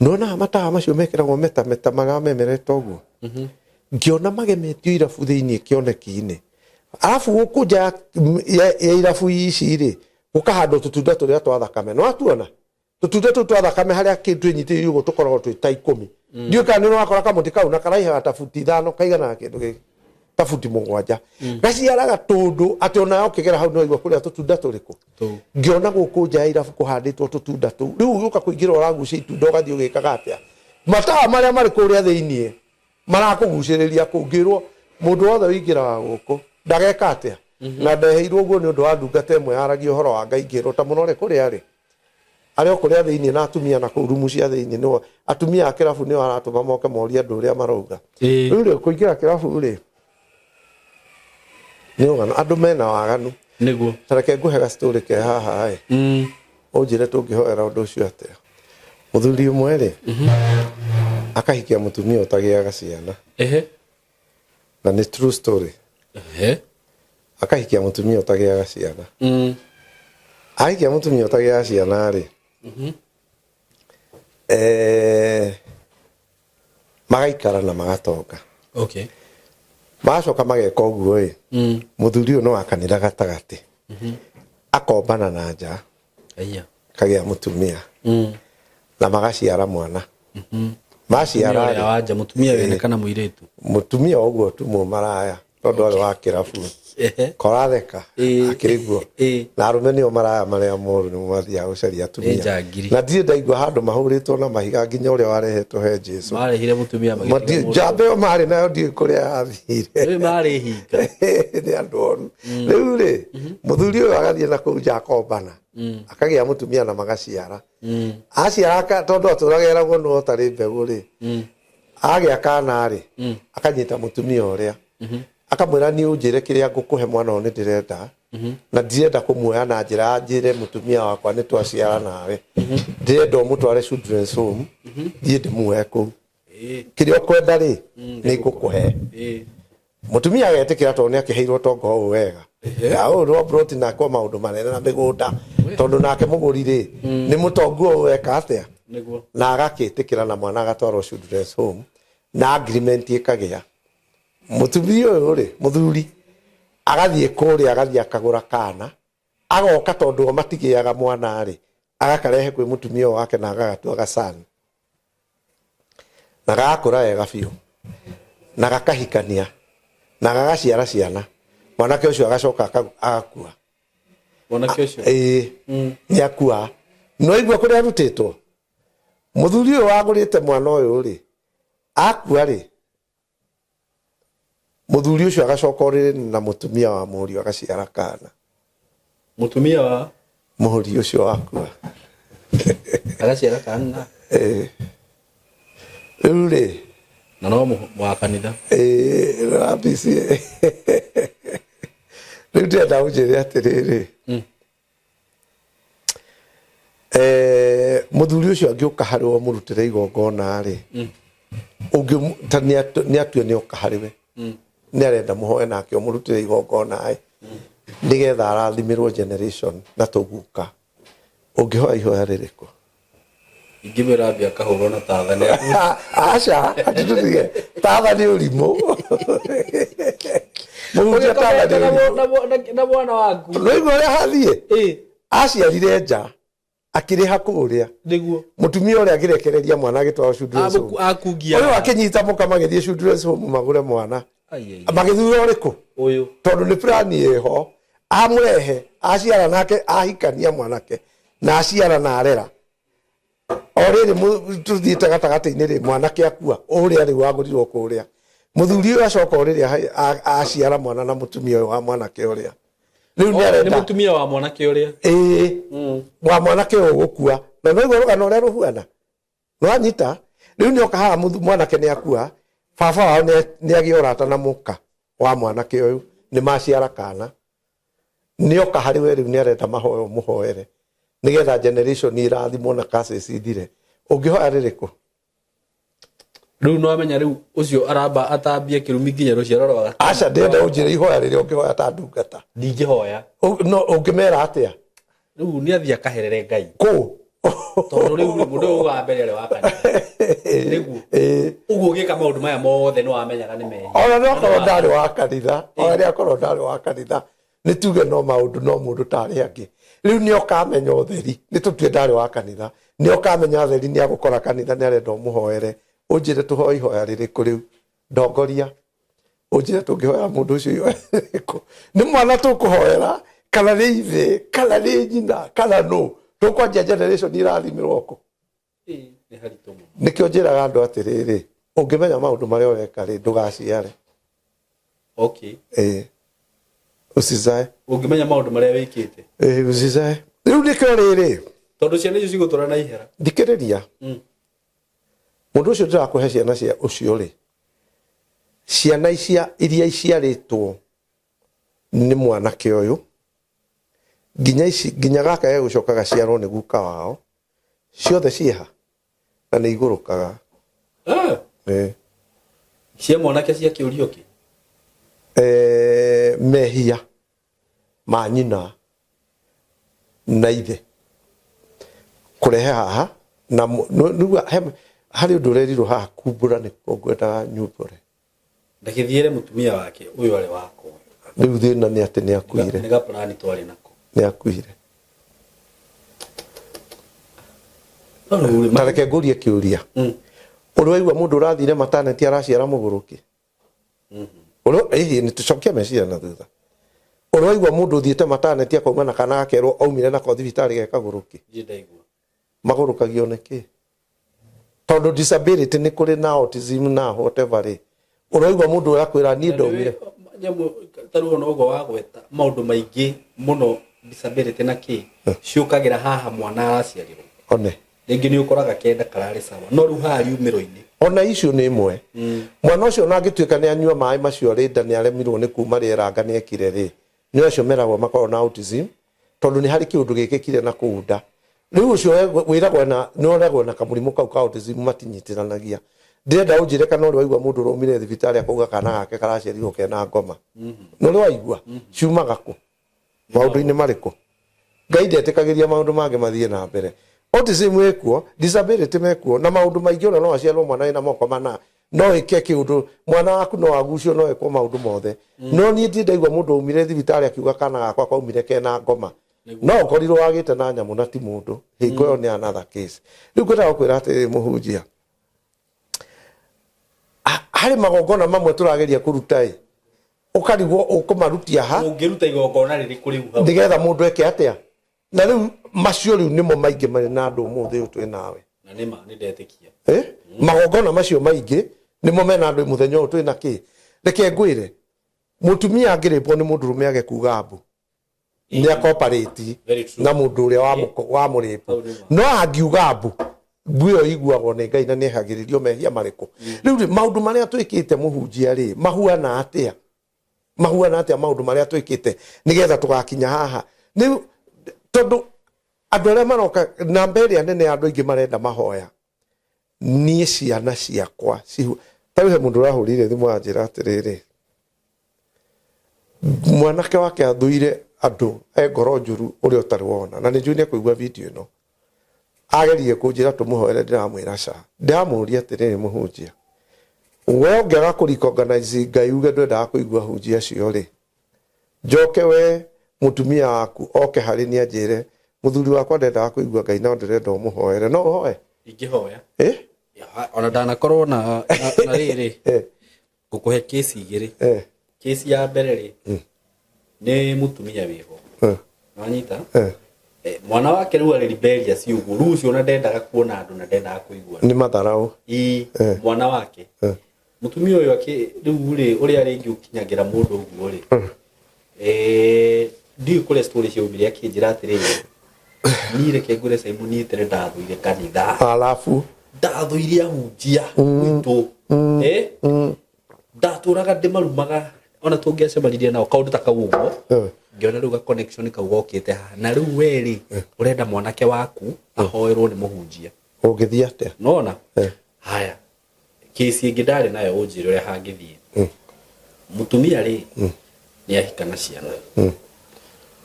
nĩwonaga matawa macio mekĩragwo meta meta maramemerete ũguo? Ngĩona magemetio irabu thĩinĩ kĩoneki-inĩ, arabu gũkũ nja ya irabu ici rĩ, gũkahandwo tũtunda tũrĩa twa thakame. Nĩwatuona tũtunda tũu twa thakame harĩa kĩndũ twĩnyitĩrĩire ũguo tũkoragwo twĩ ta 10. Ndiũĩ kana nĩ ũrakora kamũtĩ kau na karaihaga ta buti 5, kaiganaga kĩndũ gĩkĩ ta buti 7, gaciaraga tũndũ atĩ onawe ũkĩgera hau nĩwaigua kũrĩa tũtunda tũrĩkũ. Ngĩona gũkũ nja ya irabu kũhandĩtwo tũtunda tũu. Rĩu ũgĩũka kũingĩra ũragucia itunda ũgathiĩ ũgĩkaga atĩa? Matawa marĩa marĩ kũrĩa thĩiniĩ marakũgucĩrĩria kũu. Ngĩrwo Mũndũ wothe ũingĩraga gũkũ ndageka atĩa. Na ndeheirwo ũguo nĩ ũndũ wa ndungata ĩmwe yaragia ũhoro wa Ngai, ngĩrwo ta mũrore kũrĩa arĩ, arĩ o kũrĩa thĩinĩ na atumia na kũu rumu cia thĩinĩ, nĩo atumia a kĩrabu nĩo aratũma moke morie andũ ũrĩa marauga. Rĩu rĩ, kũingĩra kĩrabu rĩ, nĩ ũgano, andũ mena waganu. Nĩguo. Ta reke ngũhe ga story ke haha ĩ, ũnjĩre tũngĩhoera ũndũ ũcio atĩa. Mũthuri ũmwe rĩ, akahikia mũtumia ũtagĩaga ciana. Na nĩ true story. Akahikia mũtumia ũtagĩaga ciana. Ahikia mũtumia ũtagĩaga ciana rĩ, magaikara na magatonga. Magacoka mageka ũguo ĩ, mũthuri ũyũ nĩ wa kanitha gatagatĩ, akombana na nja, kagĩa mũtumia, na magaciara mwana. Maciara ũrĩa rĩ, wa nja, mũtumia wene kana mũirĩtu? Mũtumia ũguo tu mũmaraya, tondũ arĩ wa kĩrabu. Koratheka. Akĩrĩ guo. Na arũme nĩo maraya marĩa moru, nĩmo mathiaga gũcaria atumia. Nĩ njangiri. Na ndirĩ ndaigua handũ mahũrĩtwo na mahiga nginya ũrĩa warehetwo he Jesu. Marehire mũtumia magĩtiga mũndũ. Njamba ĩyo marĩ nayo ndiũĩ kũrĩa yathire. Rĩu marĩ hinga. Nĩ andũ oru. Rĩu rĩ, mũthuri ũyũ agathiĩ na kũu nja akombana, akagĩa mũtumia na magaciara. Aciara tondũ atũraga eragwo nĩ ũtarĩ mbegũ rĩ, agĩa kana rĩ, akanyita mũtumia ũrĩa, akamwĩra, niĩ ũnjĩre kĩrĩa ngũkũhe, mwana ũyũ nĩ ndĩrenda, na ndirenda kũmuoya na njĩra njĩre mũtumia wakwa nĩ twaciara nawe, ndĩrenda ũmũtware children's home, thiĩ ndĩmuoe kũu. Kĩrĩa ũkwenda rĩ, nĩ ngũkũhe. Mũtumia agetĩkĩra tondũ nĩ akĩheirwo tonga ũũ wega ya ũũ rwa broti na kwa maũndũ manene na mĩgũnda, tondũ nake mũgũri rĩ, nĩ mũtongu ũũ weka atĩa. Na agakĩtĩkĩra na mwana agatwarwo children's home na agreement ĩkagĩa. Mũtumia ũyũ rĩ, mũthuri agathiĩ kũrĩa, agathiĩ akagũra kana, agoka, tondũ o matigĩaga mwana rĩ, agakarehe kwĩ mũtumia ũyũ wake na agagatua gacani na gagakũra wega biũ na gakahikania na gagaciara ciana. Mwanake ũcio agacoka agakua. Mwanake ũcio? Ĩĩ, nĩ akua. No igua kũrĩa arutĩtwo mũthuri ũyũ wagũrĩte mwana ũyũ rĩ, akua rĩ, mũthuri ũcio agacoka ũrĩrĩ na mũtumia wa mũriũ, agaciara kana. Mũtumia wa Mũriũ ũcio wakua. Agaciara kana. Ĩĩ. Rĩu rĩ, Na no wa kanitha. Ĩĩ, rabici. Rĩu ndĩrenda ũnjĩre atĩrĩrĩ, mũthuri ũcio angĩũka harĩ we ũmũrutĩre igongona rĩ, ta nĩ atue nĩ oka harĩ we, nĩ arenda mũhoe nake ũmũrutĩre igongona ĩ, nĩgetha arathimĩrwo generation na tũguka, ũngĩhoya ihoya rĩrĩkũ? Ingĩmwĩra ambia akahũrwo na tatha nĩ Aca, atĩ tũtige tatha, nĩ ũrimũ. Mũhunjia, tatha nĩ ũrimũ. Na mwana waku. Nĩũigua ũrĩa hathiĩ? Aciarire nja, akĩrĩha kũrĩa. Mũtumia ũrĩa akĩrekereria mwana, agĩtwarwo children's home. Akungia. Ũyũ akĩnyita mũka, magĩthiĩ children's home magũre mwana. Magĩthura ũrĩkũ? Ũyũ. Tondũ nĩ plan ĩho, amũrehe, aciara nake, ahikania mwanake na aciara na arera. O rĩrĩ tũthiĩte gatagatĩ-inĩ rĩ, mwanake akua, ũrĩa rĩu wagũrirwo kũrĩa. Mũthuri ũyũ acoka o rĩrĩa aciara mwana na mũtumia ũyũ wa mwanake ũrĩa rĩu nĩ Nĩ arenda. Mũtumia wa mwanake ũrĩa? Ĩĩ, wa mwanake ũyũ gũkua. Na no igua rũgano ũrĩa rũhuana, nĩwanyita? Rĩu nĩoka haha, mwanake nĩ akua, baba wao nĩ agĩa ũrata na mũka wa mwanake ũyũ, nĩ maciara kana. Nĩoka harĩ we rĩu, nĩ arenda mahoya ũmũhoere nĩgetha generation irathimwo na curses ithire. Ũngĩhoya rĩrĩkũ? Rĩu no amenya rĩu ũcio aramba atambie kĩrumi nginya rũciaro rwa gatano. Aca, ndĩrenda ũnjĩre ihoya rĩrĩa ũngĩhoya ta ndungata. Ndingĩhoya. No ũngĩmera atĩa? Rĩu nĩ athiĩ akaherere Ngai. Kũ? Tondũ rĩu rĩ, mũndũ ũyũ wa mbere arĩ wa kanitha. Nĩguo. Ĩĩ. Ũguo ũgĩka maũndũ maya mothe nĩ wamenyaga nĩ mehia. Ona nĩ akorwo ndarĩ wa kanitha, ona nĩ akorwo ndarĩ wa kanitha, nĩ tuge no maũndũ no mũndũ tarĩ angĩ. Rĩu nĩ okamenya ũtheri, nĩ tũtue ndarĩ wa kanitha, nĩ okamenya ũtheri, nĩ agũkora kanitha, nĩ arenda ũmũhoere. Ũnjĩre tũhoe ihoya rĩrĩkũ rĩu, ndongoria, ũnjĩre tũngĩhoera mũndũ ũcio ihoya rĩrĩkũ. Nĩ mwana tũkũhoera, kana nĩ ithe, kana nĩ nyina, kana nũ tũkwanjia generation irathimĩrwo kũ? Nĩ haritũ mũno. Nĩkĩo njĩraga andũ atĩrĩrĩ, ũngĩmenya maũndũ marĩa ũreka rĩ, ndũgaciare. Okay. Ĩĩ, usizae. Ũngĩmenya maũndũ marĩa wĩkĩte. Ĩĩ, usizae. Rĩu nĩkĩo rĩrĩ. Tondũ ciana icio cigũtũra na ihera. Thikĩrĩria. Mũndũ ũcio ndĩrakũhe ciana cia ũcio rĩ, ciana icia iria iciarĩtwo nĩ mwanake ũyũ, nginya ici, nginya gaka gegũcoka gaciarwo nĩ guka wao, ciothe ciĩha na nĩ igũrũkaga. Ah. Eh. Cia mwanake cia kĩũrio kĩ? Eh, mehia ma nyina na ithe kũrehe haha na nĩgua harĩ ũndũ ũrerirwo haha kumbũra nĩkuo ngwendaga nyumbũre. Ndagĩthiĩre mũtumia wake ũyũ arĩ wakwa. Rĩu thĩna nĩ atĩ nĩ akuire. Nĩ gaplani twarĩ nako. Nĩ akuire. Ta reke ngũrie kĩũria. Ũrĩ waigua mũndũ ũrathire mataneti araciara mũgũrũki? Ũrĩ ĩhĩ nĩ tũcokie meciria na thutha. Ũrĩ waigua mũndũ ũthiĩte mataneti akauma na kana gakerwo aumire nako thibitarĩ ge kagũrũki? Ndirĩ ndaigua. Magũrũkagio nĩ kĩ? Tondũ disability nĩ kũrĩ na autism na whatever rĩ. Ũraigua mũndũ ũrakwĩra niĩ ndaumire. Nyamũ ta rĩu ona ũguo wagweta maũndũ maingĩ mũno disability na kĩ ciũkagĩra haha mwana araciarirwo. One. Rĩngĩ nĩ ũkoraga kenda kararĩ sawa no rĩu haha riumĩro-inĩ. Ona icio nĩ imwe. Mwana ũcio ona angĩtuĩka nĩ anyua maĩ macio arĩ nda nĩ aremirwo nĩ kuma rĩera anga nĩ ekire rĩ, nĩ acio meragwo makoragwo na autism tondũ nĩ harĩ kĩũndũ gĩkĩkire na kũu nda. Rĩu ũcio wĩragwo na nĩ ũragwo na kamũrimũ kau ka autism matinyitithanagia. Ndĩrenda ũnjĩre kana ũrĩ waigua mũndũ ũraumire thibitarĩ akauga kana gake karaciarirwo kena ngoma. Nĩ ũrĩ waigua? Ciumaga kũ? Maũndũ-inĩ marĩkũ? Ngai ndetĩkagĩria maũndũ mangĩ mathiĩ na mbere. Autism ĩkuo, disability mekuo, na maũndũ maingĩ ona no aciarwo mwana wĩna moko mana, no ĩke kĩũndũ, mwana waku no agucio, no ekwo maũndũ mothe. No niĩ ndirĩ ndaigua mũndũ aumire thibitarĩ akiuga kana gakwa kaumire kena ngoma. No ũkorirwo wagĩte na nyamũ na ti mũndũ, hingo ĩyo nĩ another case. Rĩu ngwendaga gũkwĩra atĩrĩrĩ mũhunjia, harĩ magongona mamwe tũrageria kũruta ĩ, ũkarigwo ũkũmarutia ha? Ũngĩruta igongona rĩrĩkũ rĩu hau? Nĩgetha mũndũ eke atĩa? Na rĩu macio rĩu nĩmo maingĩ marĩ na andũ ũmũthĩ ũyũ twĩ nawe. Na nĩma nĩ ndetĩkia. Magongona macio maingĩ nĩmo mena andũ mũthenya ũyũ twĩ na kĩ. Reke ngwĩre, mũtumia angĩrĩpwo nĩ mũndũrũme age kuga mbu, nĩ akoparĩti na mũndũ ũrĩa wamũrĩpu. No angiuga mbu, mbu ĩyo iguagwo nĩ Ngai na nĩ ehagĩrĩrio mehia marĩkũ. Rĩu rĩ, maũndũ marĩa twĩkĩte mũhunjia rĩ, mahuana atĩa? Mahuana atĩa maũndũ marĩa twĩkĩte nĩgetha tũgakinya haha? Rĩu tondũ andũ arĩa maroka namba ĩrĩa nene ya andũ aingĩ marenda mahoya, niĩ ciana ciakwa cihu ta rĩu he mũndũ ũrahũrire thimũ anjĩra atĩrĩrĩ, mwanake wake athũire andũ e ngoro njũru ũrĩa ũtarĩ wona, na nĩ njũĩ nĩ ekũigua video ĩno. Ageririe kũnjĩra tũmũhoere, ndĩramwĩra ca. Ndĩramũria atĩrĩrĩ mũhunjia, we ũngĩaga kũ recognize Ngai uge ndwendaga kũigua hunjia acio rĩ, njoke we mũtumia waku oke harĩ niĩ anjĩre mũthuri wakwa ndendaga kũigua Ngai no ndĩrenda ũmũhoere, no ũhoe? Ingĩhoya. Ona ndanakorwo na rĩrĩ, ngũkũhe kesi igĩrĩ. Kesi ya mbere rĩ, nĩ mũtumia wĩho. Wanyita? Mwana wake rĩu arĩ rebellious ũguo, rĩu ũcio ona ndendaga kuona andũ na ndendaga kũigua. Nĩ matharaũ. Mwana wake. Mũtumia ũyũ rĩu rĩ, ũrĩa rĩngĩ ũkinyagĩra mũndũ ũguo rĩ, ndiũĩ kũrĩa story ciaumire akĩnjĩra atĩrĩrĩ, niĩ reke ngwĩre Simon, niĩ tene ndathũire kanitha. Alafu? Ndathũire ahunjia gwitũ. Ndatũraga ndĩmarumaga ona tũngĩacemanirie nao kaũndũ ta kau ũguo. Ngĩona rĩu ga connection kau gokĩte haha. Na rĩu we rĩ, ũrenda mwanake waku ahoerwo nĩ mũhunjia. Ũngĩthiĩ atĩa? Nona? Haya. Kesi ĩngĩ ndarĩ nayo ũnjĩre ũrĩa hangĩthiĩ. Mũtumia rĩ, nĩ ahika na ciana.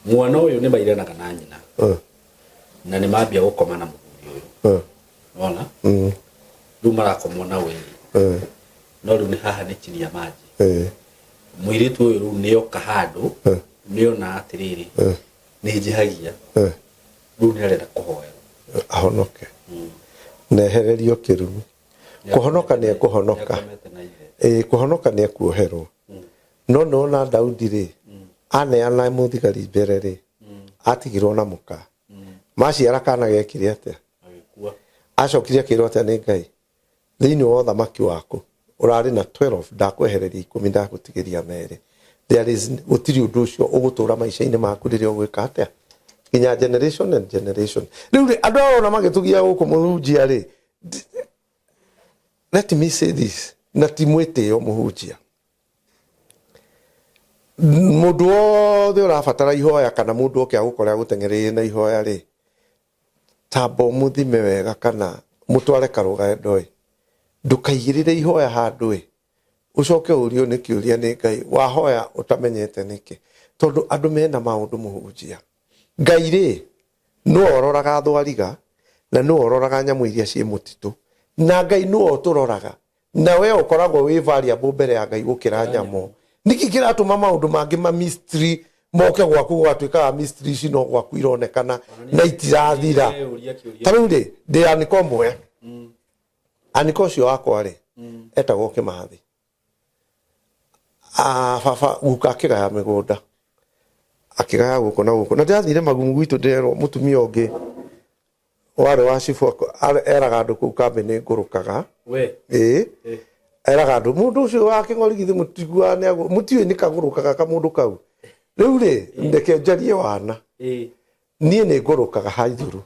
Mwana ũyũ nĩ mairanaga na nyina. Na nĩ mambia gũkoma na mũthuri ũyũ. Nona? Rĩu marakomwo na wĩrĩ. No rĩu nĩ haha nĩ chini ya maji. Mũirĩtu ũyũ rĩu nĩoka handũ, nĩona atĩrĩrĩ, nĩ njĩhagia. Rĩu nĩ arenda kũhoerwo. Ahonoke. Nehererio kĩrumi. Kũhonoka nĩ ekũhonoka. Kũhonoka nĩ ekuoherwo. No nĩwona Daudi rĩ, aneana mũthigari mbere rĩ, atigirwo na mũka. Maciara kana gekire atĩa? Acokire akĩrwo atĩa nĩ Ngai? Thĩinĩ wa ũthamaki waku, Ũrarĩ na 12, ndakwehereria 10, ndagũtigĩria 2. There is gũtirĩ ũndũ ũcio ũgũtũra maica-inĩ maku rĩrĩa ũgwĩka atĩa nginya generation and generation. Rĩu rĩ, andũ aya ũrona magĩtũgia gũkũ mũhunjia rĩ, let me say this, na ti mwĩtĩo mũhunjia, mũndũ wothe ũrabatara ihoya kana mũndũ oke agũkore agũteng'ereire na ihoya rĩ, tamba ũmũthime wega kana mũtware karũgendo ĩ, ndũkaigĩrĩre ihoya handũ ĩ, ũcoke ũrio nĩ kĩũria nĩ Ngai wahoya ũtamenyete nĩkĩ, tondũ andũ mena maũndũ mũhunjia. Ngai rĩ, nĩwe ũroraga thwariga na nĩwe ũroraga nyamũ iria ciĩ mũtitũ, na Ngai nĩwe ũtũroraga, na we ũkoragwo wĩ variable mbere ya Ngai gũkĩra nyamũ. Nĩkĩ kĩratũma maũndũ mangĩ ma mystery moke gwaku, gũgatuĩka mystery ici no gwaku ironekana na itirathira? Ta rĩu rĩ, ndĩ anĩka ũmwe, anĩka ũcio wakwa rĩ, etagwo Kĩmathi. Baba guka akĩgaya mĩgũnda, akĩgaya gũkũ na gũkũ, na ndĩrathire magumu gwitũ, ndĩrerwo mũtumia ũngĩ warĩ wa cibũ eraga andũ kũu kambĩ nĩ ngũrũkaga. Ĩĩ, eraga andũ mũndũ ũcio wa kĩng'ori githĩ mũtiguaga nĩ mũtiũĩ nĩ kagũrũkaga kamũndũ kau. Rĩu rĩ, ndeke njarie wana, niĩ nĩ ngũrũkaga haithũrũ.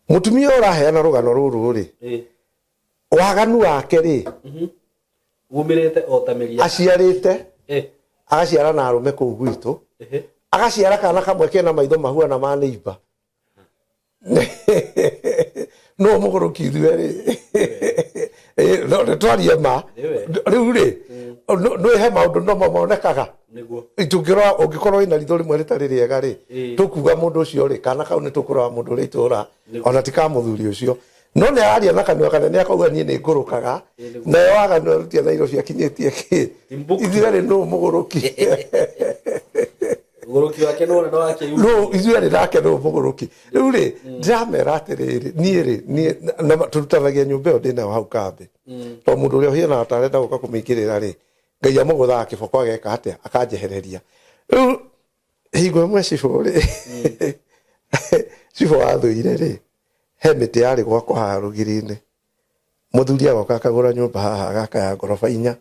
Mũtumia ũyũ ũraheana rũgano rũrũ rĩ, waganu wake rĩ, umĩrĩte o ta mĩri. Aciarĩte, agaciara na arũme kũu gwitũ, agaciara kana kamwe kena maitho mahuana ma nĩimba. No mũgũrũki ithuerĩ no twarie ma. Rĩu rĩ, nĩ he maũndũ no monekaga. Tũngĩrora, ũngĩkorwo wĩna ritho rĩmwe rĩtarĩ rĩega rĩ, tũkuga mũndũ ũcio rĩ, kana kau nĩ tũkũrora mũndũ ũrĩa itũra ona ti ka mũthuri ũcio, no nĩ araria na kanua kanene akauga niĩ nĩ ngũrũkaga, nayo waganu arutia Nairobi akinyĩtie kĩ ithuerĩ nũ mũgũrũki? Ũgũrũki wake nĩ wona wake. Nũ ithuerĩ nake nũ mũgũrũki? Rĩu rĩ, ndĩramera atĩrĩrĩ, niĩ rĩ, niĩ na tũrutanagia nyũmba ĩyo ndĩnayo hau kambĩ, tondũ mũndũ ũrĩa ũhianaga ta arenda gũka kũmĩingĩrĩra rĩ, Ngai amũgũthaga kĩboko ageka atĩa, akanjehereria. Rĩu hingo ĩmwe cibũ rĩ, cibũ wathũire rĩ, he mĩtĩ yarĩ gwakwa haha rũgiri-inĩ. Mũthuri agoka akagũra nyũmba haha, agaka ya ngoroba 4,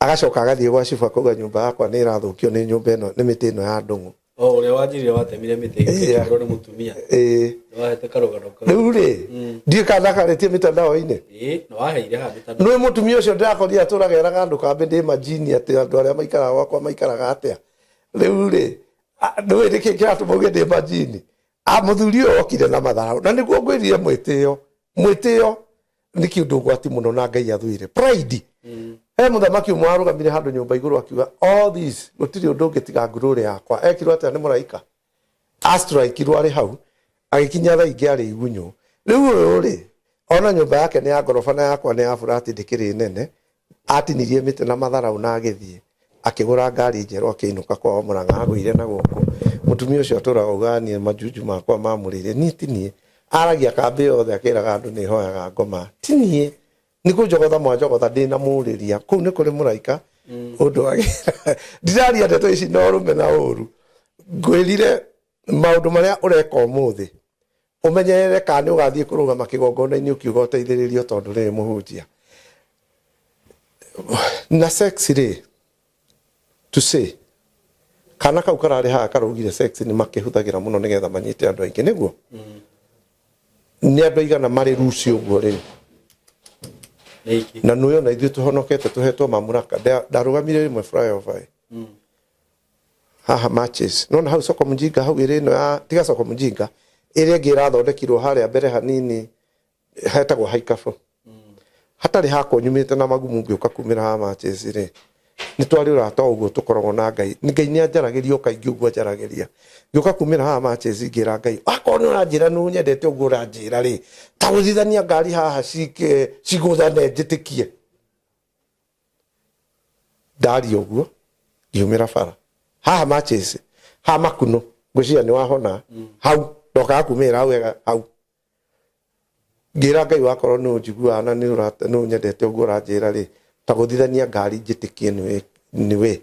agacoka agathiĩ gwa cibũ akauga nyũmba yakwa nĩ ĩrathũkio nĩ nyũmba ĩno, nĩ mĩtĩ ĩno ya ndũng'ũ. O ũrĩa wanjirire watemire mĩtĩ ĩkĩgũrwo nĩ mũtumia. Ĩĩ. Nĩwahete karũgano kau. Rĩu rĩ, ndiũĩ kana ndakarĩtie mitandao-inĩ. Ĩĩ, nĩwaheire haha mĩtandao. Nĩ mũtumia ũcio ndĩrakorire atũraga eraga andũ kambĩ ndĩ majini, atĩ andũ arĩa maikaraga gwakwa maikaraga atĩa. Rĩu rĩ, nĩũĩ nĩkĩ kĩratũma uge ndĩ majini? Mũthuri ũyũ okire na matharau, na nĩguo ngwĩrire mwĩtĩo, mwĩtĩo nĩ kĩũndũ ũgwati mũno na Ngai athũire pride. He mũthamaki ũmwe warũgamire handũ nyũmba igũrũ akiuga, "All this, gũtirĩ ũndũ ũngĩ tiga ngurũrĩ yakwa." Ekirwo atĩa nĩ mũraika? Astrikirwo arĩ hau, agĩkinya thaa ingĩ arĩ igunyũ. Rĩu ũyũ rĩ, ona nyũmba yake nĩ ya ngoroba na yakwa nĩ ya burati, ndĩkĩrĩ nene. Atinirie mĩtĩ na matharau na agĩthiĩ akĩgũra ngari njerũ, akĩinũka kwao Mũrang'a, agũire na gũkũ. Mũtumia ũcio atũraga augaga niĩ majunju makwa mamũrĩire, niĩ ti niĩ. Aragia kambĩ yothe akĩraga andũ nĩ hoyaga ngoma, ti niĩ, nĩ kũnjogotha mwanjogotha ndĩ na mũrĩria. Kũu nĩ kũrĩ mũraika ũndũ ndiraria ndeto ici na ũrũme na ũru. Ngwĩrire maũndũ marĩa ũreka ũmũthĩ ũmenyerere kana nĩ ũgathiĩ kũrũgama kĩgongona-inĩ ũkiuga ũteithĩrĩrio, tondũ rĩrĩ mũhunjia na sex rĩ, to say kana kau kararĩ haha karaugire sex nĩ makĩhũthagĩra mũno nĩgetha manyite andũ aingĩ. Nĩguo nĩ andũ aigana marĩ ruci ũguo rĩu? Na nũĩ ona ithuĩ tũhonokete tũhetwo mamũraka. Ndarũgamire rĩmwe flyover haha matches, nona hau soko mjinga, hau ĩrĩ ĩno ya tiga soko mjinga, ĩrĩa ĩngĩ ĩrathondekirwo harĩa mbere hanini hetagwo haikabu, hatarĩ hakwa nyumĩte na magumu ngĩũka kumĩra haha matches rĩ, nĩ twarĩ ũrata ũguo tũkoragwo na Ngai. Ngai nĩ anjaragĩria o kaingĩ ũguo anjaragĩria. Ngĩũka kumĩra haha matches, ngĩra Ngai, akorwo nĩ ũranjĩra nĩ ũnyendete ũguo ũranjĩra rĩ, ta gũthithania ngari haha cigũthane njĩtĩkie. Ndaria ũguo ngiumĩra bara haha matches haha makuno, ngwĩciria nĩ wahona hau ndokaga kumĩra hau wega hau. Ngĩra Ngai, wakorwo nĩ ũnjiguaga na nĩ ũnyendete ũguo ũranjĩra rĩ, ta gũthithania ngari njĩtĩkie nĩwe.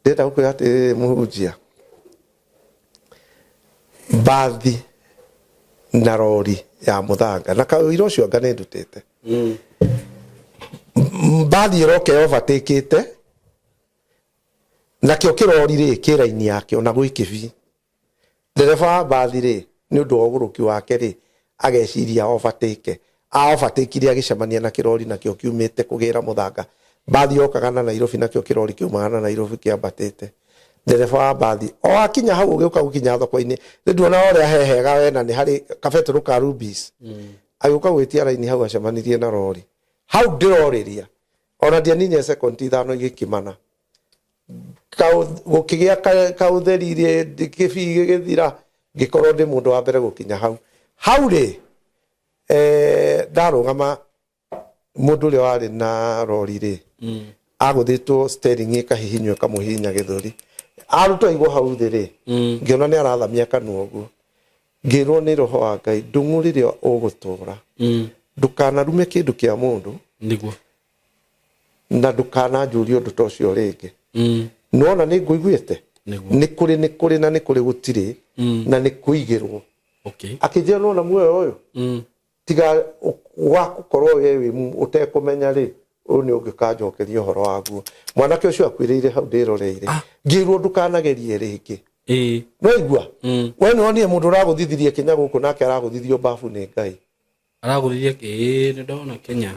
Ndĩrenda gũkwĩra atĩrĩrĩ mũhunjia, mbathi na rori ya mũthanga na kawĩra ũcio anga nĩ ndutĩte. Mbathi ĩroka ĩovatakĩte nakĩo kĩrori rĩ kĩ raini yakĩo na gwĩ kĩbii. Ndereba wa mbathi rĩ nĩ ũndũ wa ũgũrũki wake rĩ ageciria overtake a overtakire agĩcemania na kĩrori nakĩo kiumĩte kũgĩra mũthanga. Mbathi yokaga na Nairobi nakĩo kĩrori kĩumaga na Nairobi kĩambatĩte. Ndereba wa mbathi o akinya hau ũgĩũka gũkinya thoko-inĩ rĩ nduona ũrĩa he hega we na nĩ harĩ kabetũrũ ka Rubis. Agĩũka gwĩtia raini hau acemanirie na rori. Hau ndĩrorĩria ona ndianinire sekondi 5 igĩkimana. Gũkĩgĩa kaũtheri kĩbii gĩgĩthira ngĩkorwo ndĩ mũndũ wa mbere gũkinya hau. Hau rĩ ndarũgama mũndũ ũrĩa warĩ na rori rĩ agũthĩtwo steering ĩkahihinywo ĩkamũhihinya gĩthũri. Arutwo aigwo hau thĩ rĩ ngĩona nĩ arathamia kanua ũguo. Ngĩrwo nĩ roho wa Ngai ndung'u rĩrĩa ũgũtũra ndũkanarume kĩndũ kĩa mũndũ niguo na ndũkananjũrie ũndũ ta ũcio rĩngĩ. Nĩwona nĩ ngũiguĩte nĩ kũrĩ nĩ kũrĩ na nĩ kũrĩ gũtirĩ na nĩ kũigĩrwo. Akĩnjĩra nĩwona muoyo ũyũ tiga wa gũkorwo we wĩ ũtekũmenya rĩ ũyũ nĩ ũngĩkanjokeria ũhoro waguo. Mwanake ũcio akuĩrĩire hau ndĩroreire. Ngĩrwo ndũkanagerie rĩngĩ. Nĩwaigua? We nĩwonire mũndũ ũragũthithirie Kenya gũkũ nake aragũthithio babu nĩ Ngai. Aragũthithia ĩĩ nĩ ndona Kenya.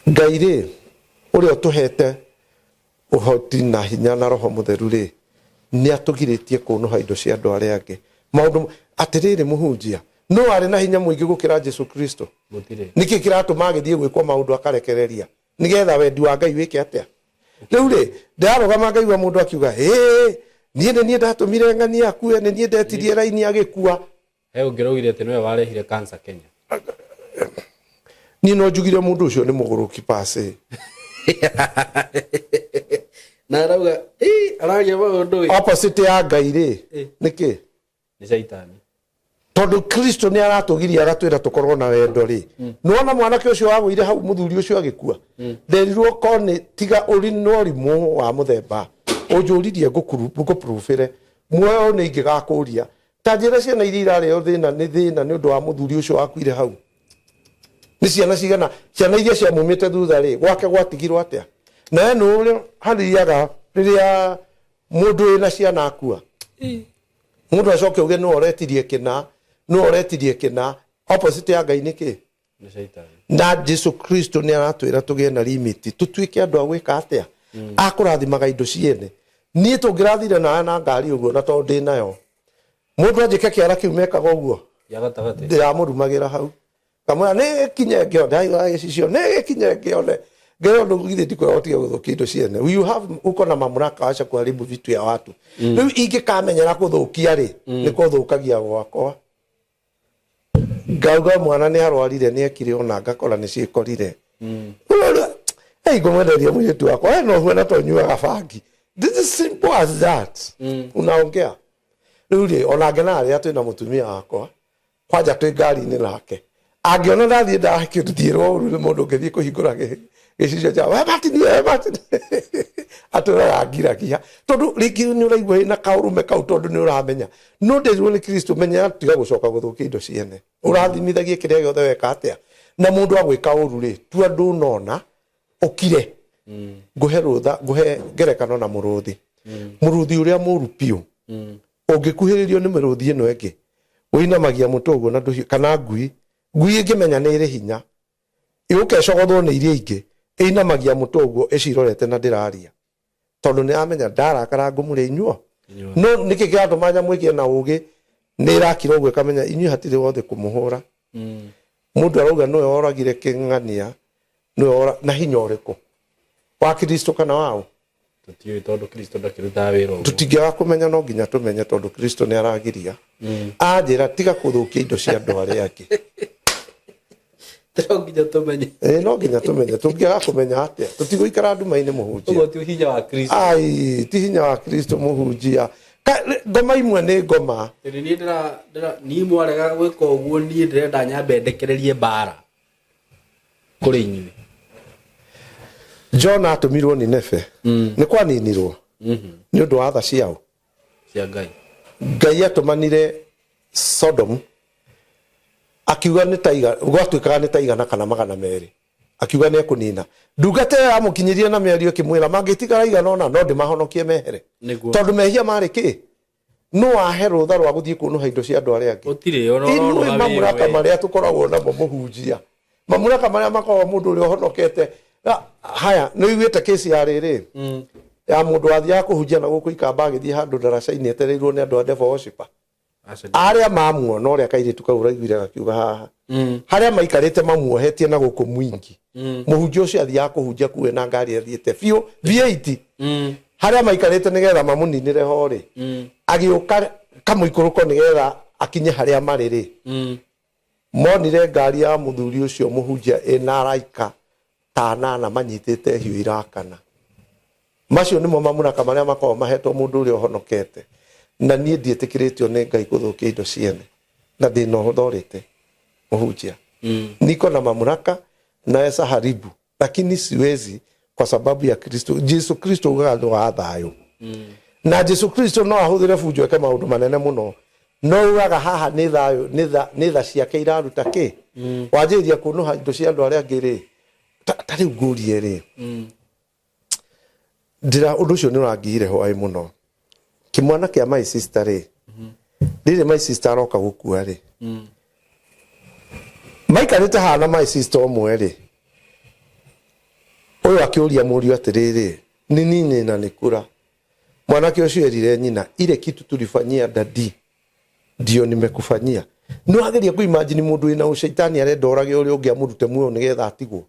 Ngai rĩ ũrĩa ũtũhete ũhoti na hinya na roho mũtheru rĩ nĩ atũgirĩtie kũnũha indo cia andũ arĩa angĩ. Maũndũ atĩrĩrĩ mũhunjia no arĩ na hinya mũingĩ gũkĩra Jesu Kristo. Nĩkĩ kĩratũma agĩthiĩ gwĩkwo maũndũ akarekereria nĩgetha wendi wa Ngai wĩke atĩa? Rĩu rĩ ndĩrarũgama ngaigua mũndũ akiuga ĩĩ niĩ nĩ niĩ ndatũmire ng'ania akue nĩ niĩ ndetirie raini agĩkua. He ũngĩ ũraugire atĩ nĩwe warehire cancer Kenya. Niĩ no njugire mũndũ ũcio nĩ mũgũrũki pase. Na arauga ĩ aragia maũndũ. Opposite ya Ngai rĩ nĩkĩ? Nĩ caitani. Tondũ Kristo nĩ aratũgiria agatwĩra tũkorwo na wendo rĩ. Nĩwona mwanake ũcio wagũire hau mũthuri ũcio agĩkua. Nderirwo ko nĩ tiga ũri na ũrimũ wa mũthemba ũnjũririe ngũpruvĩre muoyo nĩ ingĩgakũria. Ta njĩra ciana iria irarĩo thĩna nĩ thĩna nĩ ũndũ wa mũthuri ũcio wakuire hau. Nĩ ciana cigana ciana iria ciamumĩte thutha rĩ gwake gwatigirwo atĩa? Na we nĩ ũrĩa hariaga rĩrĩa mũndũ wĩna ciana akua. Mũndũ acoke auge nĩwe ũretirie kĩna nĩwe ũretirie kĩna opposite ya Ngai nĩ kĩ? Na Jesu Kristo nĩ aratwĩra tũgĩe na limit tũtuĩke andũ a gwĩka atĩa? A kũrathimaga indo ciene. Niĩ tũngĩrathire nawe na ngari ũguo na tondũ ndĩ nayo mũndũ anjĩke kĩara kĩu mekaga ũguo ndĩramũrumagĩra hau kamwĩra nĩ gĩkinye ngĩone aigua gĩcicio nĩ gĩkinye ngĩone ngĩone ũndũ githĩ ndikwĩra ũtige gũthũkia indo ciene. You have uko na mamlaka wacha kuharibu vitu ya watu. Rĩu ingĩkamenyera kũthũkia rĩ nĩ kũthũkagia gwakwa. Ngauga mwana nĩ arwarire nĩ ekire ona ngakora nĩ ciĩkorire. Ei ngũmwenderia mũirĩtu wakwa we no huana to ũnyuaga bangi. This is simple as that. Unaongea. Rĩu rĩ ona ngenaga rĩrĩa twĩna mũtumia wakwa kwanja twĩ ngari-inĩ nake angĩona ndathiĩ ndakĩthiĩrwo ũru nĩ mũndũ ũngĩthiĩ kũhingũra gĩcicio kĩa we Martin we Martin atũraga ngiragia tondũ rĩngĩ nĩ ũraigua wĩna kaũrũme kau tondũ nĩ ũramenya no ndĩrirwo nĩ Kristo menya tiga gũcoka gũthũkia indo ciene ũrathimithagie kĩrĩa gĩothe weka atĩa na mũndũ agwĩka ũru rĩ tua ndũnona ũkire. Ngũhe rũtha ngũhe ngerekano na mũrũthi. Mũrũthi ũrĩa mũru biũ ũngĩkuhĩrĩrio nĩ mĩrũthi ĩno ĩngĩ ũinamagia mũtwe ũguo na ndũhiũ kana ngui ngui ĩngĩmenya nĩ ĩrĩ hinya ĩũke ĩcogothwo nĩ iria ingĩ ĩinamagia mũtwe ũguo ĩcirorete na ndĩraria tondũ nĩ amenya ndarakara ngũmũrĩa inyuo no nĩkĩ kĩratũma nyamũ ĩgĩe na ũgĩ nĩ ĩrakira ũguo ĩkamenya inyuĩ hatirĩ wothe kũmũhũra. Mũndũ arauga nĩwe woragire kĩng'ania nĩwe na hinya ũrĩkũ wa Kristo kana waũ? Tũtiũĩ tondũ Kristo ndakĩrutaga wĩra ũguo. Tũtingĩaga kũmenya no nginya tũmenye tondũ Kristo nĩ aragiria. Anjĩra tiga kũthũkia indo cia andũ arĩa angĩ. No nginya tũmenye. Ĩĩ no nginya tũmenye tũngĩaga kũmenya atĩa tũtigũikara nduma-inĩ mũhunjia. Ũguo ti hinya wa Kristo. Ai ti hinya wa Kristo mũhunjia. Ngoma imwe nĩ ngoma. Niĩ ndĩra niĩ mwarega gwĩka ũguo niĩ ndĩrenda nyambe ndekererie mbara kũrĩ inyuĩ. Jona atũmirwo Nineve nĩ kwaninirwo nĩ ũndũ wa tha ciao cia Ngai. Ngai atũmanire Sodom akiuga nĩ ta gwatuĩkaga nĩ ta 100 kana 200. Akiuga nĩ ekũnina ndungata ĩyo yamũkinyirie na mĩario ĩkĩmwĩra mangĩtigara igana ũna no ndĩmahonokie mehere. Tondũ mehia marĩ kĩ no ahe rũtha rwa gũthiĩ kũnũha indo cia andũ arĩa angĩ. Gũtirĩ ona Ithuĩ ũronoga mamũraka wĩ marĩa tũkoragwo namo mũhunjia, mamũraka marĩa makoragwo mũndũ ũrĩa ũhonokete. Haya, nĩ ũiguĩte kĩci ya rĩrĩ ya mũndũ wathiaga kũhunjia na gũkũ ikamba, agĩthiĩ handũ ndaraca-inĩ etereirwo nĩ andũ a devil worshipper? Arĩa mamuona, ũrĩa kairĩtu kau ũraiguire gakiuga haha, harĩa maikarĩte mamuohetie na gũkũ mwingi, mũhunjia ũcio athiaga kũhunjia kuwe na ngari athiĩte biũ V8 harĩa maikarĩte nĩgetha mamũninĩre ho rĩ, agĩũka kamũikũrũko nĩgetha akinye harĩa marĩ rĩ, monire ngari ya mũthuri ũcio mũhunjia ĩna araika ta anana manyitĩte hiũ irakana. Macio nĩmo mamũraka marĩa makoragwo mahetwo mũndũ ũrĩa ũhonokete. Na niĩ ndiĩtĩkĩrĩtio nĩ Ngai gũthũkia indo ciene, na ndĩna authority mũhunjia. Niko na mamlaka, naweza haribu, lakini siwezi kwa sababu ya Kristo. Jesu Kristo ugaga nĩ wa thayũ, na Jesu Kristo no ahũthĩre bunjo eke maũndũ manene mũno, no ugaga haha nĩ thayũ, nĩ tha ciake iraruta kĩ. Wanjĩrĩria kũnũha indo cia andũ arĩa angĩ rĩ, ta rĩu ngũrie rĩ, ndĩra ũndũ ũcio nĩ ũrangiire hwaĩ mũno. Kĩmwana kĩa my sister rĩ, rĩrĩ my sister aroka gũkua rĩ, maikarĩte haha na my sister ũmwe rĩ, ũyũ akĩũria mũriũ atĩrĩrĩ, ni nini na nĩkũra mwanake ũcio erire nyina, ile kitu tulifanyia daddy ndio nimekufanyia. Nĩ wageria kũimagine mũndũ wĩna ũcaitani arenda orage ũrĩa ũngĩ amũrute muoyo nĩgetha atigwo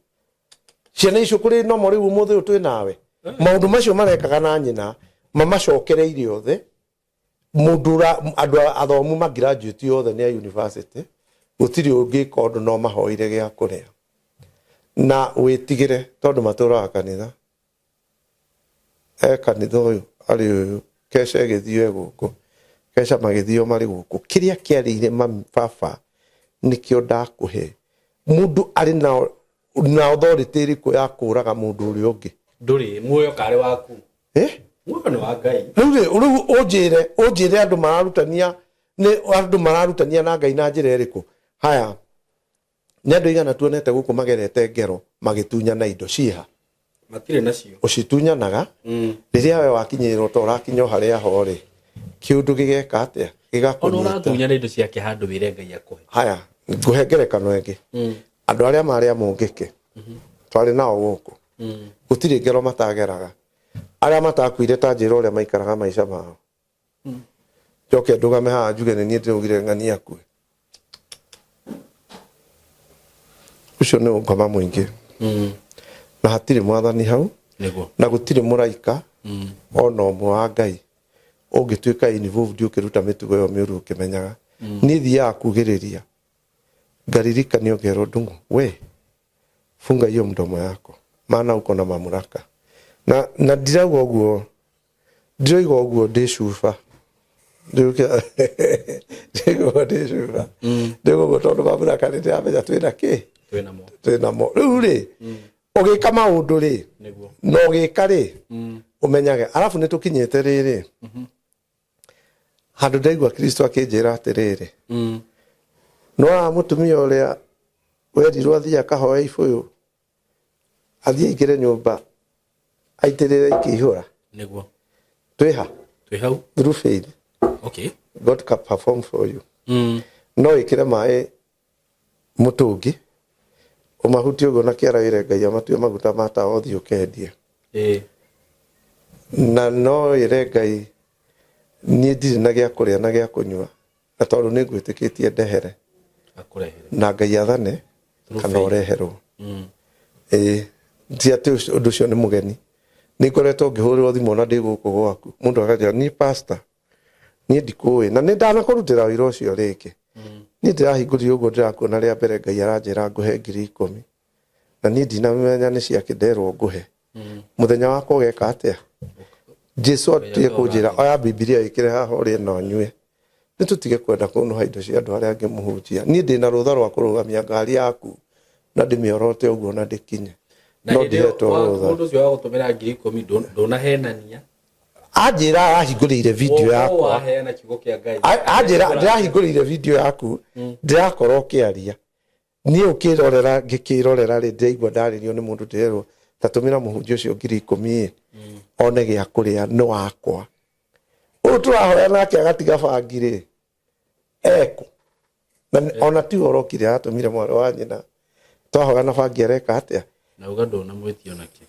ciana icio kũrĩ nomo. Rĩu ũmũthĩ ũyũ twĩ nawe, maũndũ macio marekaga na nyina mamacokereire othe. Mũndũ andũ athomu magraduate othe nĩ a university, gũtirĩ ũngĩka ũndũ no mahoire gĩa kũrĩa na wĩtigĩre, tondũ matũraga kanitha, e kanitha ũyũ arĩ ũyũ, keca ĩgĩthio e gũkũ, keca magĩthio marĩ gũkũ. Kĩrĩa kĩarĩire mami baba nĩkĩo ndakũhe. Mũndũ arĩ na authority ĩrĩkũ ya kũraga mũndũ ũrĩa ũngĩ? Ndũrĩ muoyo karĩ waku. Eh? Muoyo nĩ wa Ngai. Rĩu rĩ, rĩu ũnjĩre andũ mararutania na Ngai na njĩra ĩrĩkũ? Haya, nĩ andũ aigana tuonete gũkũ magerete ngero magĩtunyana indo ciĩha? Matirĩ nacio. Ũcitunyanaga rĩrĩa we wakinyĩrĩrwo, ta ũrakinya o harĩa ho rĩ, kĩũndũ gĩgeka atĩa? Ona Gĩgakũnyita. Ũratunyana indo ciake handũ wĩre Ngai akũhe. Haya, ngũhe ngerekano ĩngĩ. Andũ arĩa marĩ a mũngĩkĩ twarĩ nao gũkũ, gũtirĩ ngero matageraga. Arĩa matakuire, ta njĩra ũrĩa maikaraga maica mao. Njoke ndũgame haha njuge nĩ niĩ ndĩraugire ng'ani akue? Ũcio nĩ ũngoma mũingĩ, na hatirĩ mwathani hau. Na gũtirĩ mũraika ona ũmwe wa Ngai ũngĩtuĩka involved ũkĩruta mĩtugo ĩyo mĩũru ũkĩmenyaga. Niĩ thiaga kugĩrĩria ngaririkanio, ngerwo, "Ndung'u, we funga hiyo mdomo yako, maana uko na mamlaka." Na ndirauga ũguo, ndiroiga ũguo ndĩ cuba, ndĩroiga ũguo ndĩ cuba, ndĩroiga ũguo tondũ mamlaka nĩ ndĩramenya twĩna kĩ. Twĩnamo. Twĩnamo. Rĩu rĩ, ũgĩka maũndũ rĩ, na ũgĩka rĩ, ũmenyage. Arabu nĩ tũkinyĩte rĩrĩ handũ ndaigua Kristo akĩnjĩra atĩrĩrĩ, nĩwona mũtumia ũrĩa werirwo athiĩ akahoe ibũyũ, athiĩ aingĩre nyũmba aitĩrĩre ikĩihũra? Twĩha? Twĩ hau. Through faith, God can perform for you. No ĩkĩre maĩ mũtũngi, ũmahutie ũguo na kĩara, wĩre Ngai amatue maguta ma tawa, ũthiĩ ũkendie. Na no ĩre Ngai, niĩ ndirĩ na gĩa kũrĩa na gĩa kũnyua, na tondũ nĩ ngwĩtĩkĩtie ndehere. Akũrehere. Na Ngai athane Through kana faith. ũreherwo. Ĩĩ, ti atĩ ũndũ ũcio nĩ mũgeni. Nĩ ngoretwo ngĩhũrĩrwo thimũ na ndĩ gũkũ gwaku, mũndũ akanjĩra, "Niĩ pastor, niĩ ndikũĩ na nĩ ndanakũrutĩra wĩra ũcio rĩngĩ. Niĩ ndĩrahingũrire ũguo ndĩrakuona rĩa mbere, Ngai aranjĩra ngũhe 10,000, na niĩ ndinamenya nĩ ciake nderwo ngũhe. Mũthenya wakwa ũgeka atĩa? Jesu atige kũnjĩra oya Bibilia ĩkĩre haha ũrĩe na ũnyue." Nĩ tũtige kwenda kũnũha indo cia andũ arĩa angĩ. Mũhunjia, niĩ ndĩna rũtha rwa kũrũgamia ngari yaku na ndĩmĩorote ũguo na ndĩkinye. Na No hĩndĩ ĩyo ndihetwo rũtha. Mũndũ ũcio wa gũtũmĩra 10,000 ndũnahenania. Anjĩra arahingũrĩire video Ũũ yakwa. Waheana kiugo kĩa Ngai. Anjĩra ndĩrahingũrĩire video yaku, ndĩrakorwo ũkĩaria. Niĩ ũkĩrorera ngĩkĩrorera rĩ, ndĩraigua ndarĩrio nĩ mũndũ ndĩrerwo ta tũmĩra mũhunjia ũcio 10,000 one gĩa kũrĩa nĩ wakwa. Ũyũ tũrahoya nake agatiga bangi rĩ, ekũ? Na ona ti ũrokire aratũmire mwarĩ wa nyina. Twahoya na bangi areka atĩa? Na uga ndũnamwĩtia onakĩ.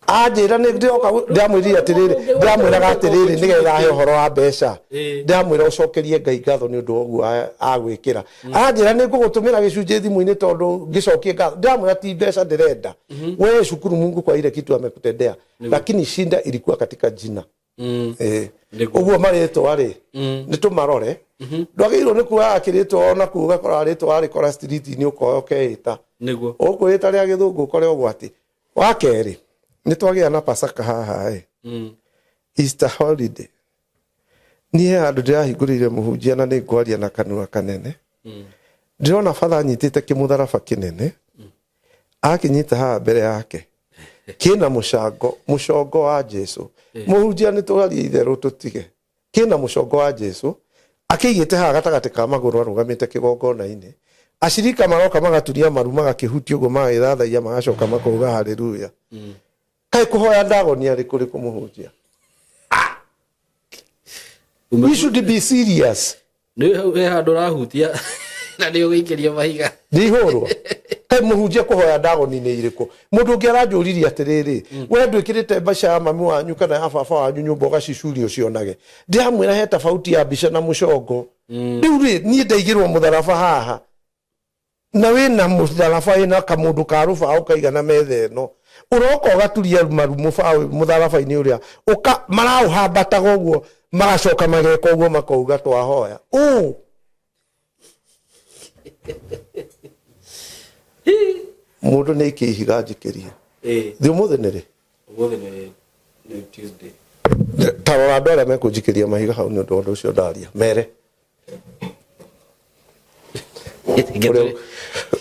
Anjĩra nĩ ndĩroka ndĩramwĩrire atĩrĩrĩ, ndĩramwĩraga atĩrĩrĩ nĩgetha ahe ũhoro wa mbeca. Ndĩramwĩra ũcokerie Ngai ngatho nĩ ũndũ wa ũguo agwĩkĩra. Anjĩra nĩ ngũgũtũmĩra gĩcunjĩ thimũ-inĩ tondũ ngĩcokie ngatho. Ndĩramwĩra ti mbeca ndĩrenda. We shukuru Mungu kwa ile kitu amekutendea. Lakini shinda ilikuwa katika jina. Ũguo marĩtwa rĩ, nĩ tũmarore. Ndwagĩrĩirwo nĩ kuoyaga kĩrĩtwa ona kũu ũgakora rĩtwa warĩkora street-inĩ ũkoya ũkeĩta. Ũkwĩĩta rĩa gĩthũngũ ũkore ũgwati. Wa kerĩ, nĩ twagĩa na Pasaka haha ĩ. Easter holiday. Niĩ he handũ ndĩrahingũrĩire mũhunjia na nĩ ngwaria na kanua kanene. Ndĩrona batha anyitĩte kĩmũtharaba kĩnene, akĩnyita haha mbere yake kĩna mũcango, mũcongo wa Jesu. Mũhunjia nĩ twarie itherũ tũtige. Kĩna mũcongo wa Jesu, akĩigĩte haha gatagatĩ ka magũrũ arũgamĩte kĩgongona-inĩ. Acirika maroka magaturia maru magakĩhutia ũguo magagĩthathaiya magacoka makauga haleluya. Kaĩ kũhoya ndagoni arĩ kũrĩ kũmũhunjia? We should be serious. Nĩ hau he handũ ũrahutia na nĩ ũgũikĩrio mahiga. Ndihũrwo. Kaĩ mũhunjia kũhoya ndagoni nĩ irĩkũ? Mũndũ ũngĩ aranjũririe atĩrĩrĩ, we ndwĩkĩrĩte mbica ya mami wanyu kana ya baba wanyu nyũmba ũgacicuria ũcionage. Ndĩramwĩra he tofauti ya mbica na mũcongo. Rĩu rĩ, niĩ ndaigĩrwo mũtharaba haha. Na wĩna mũtharaba wĩna kamũndũ ka rũbaũ kaigana metha ĩno. Ũroka ũgaturia maru mũbaũ mũtharaba-inĩ ũrĩa ũka maraũhambataga ũguo magacoka mageka ũguo makauga twahoya. Ũ. Mũndũ nĩ aikie ihiga njikĩrie. Thiĩ ũmũthĩ nĩ rĩ? Ũmũthĩ nĩ Tuesday. Ta rora andũ arĩa mekũnjikĩria mahiga hau nĩ ũndũ wa ũndũ ũcio ndaria. Mere.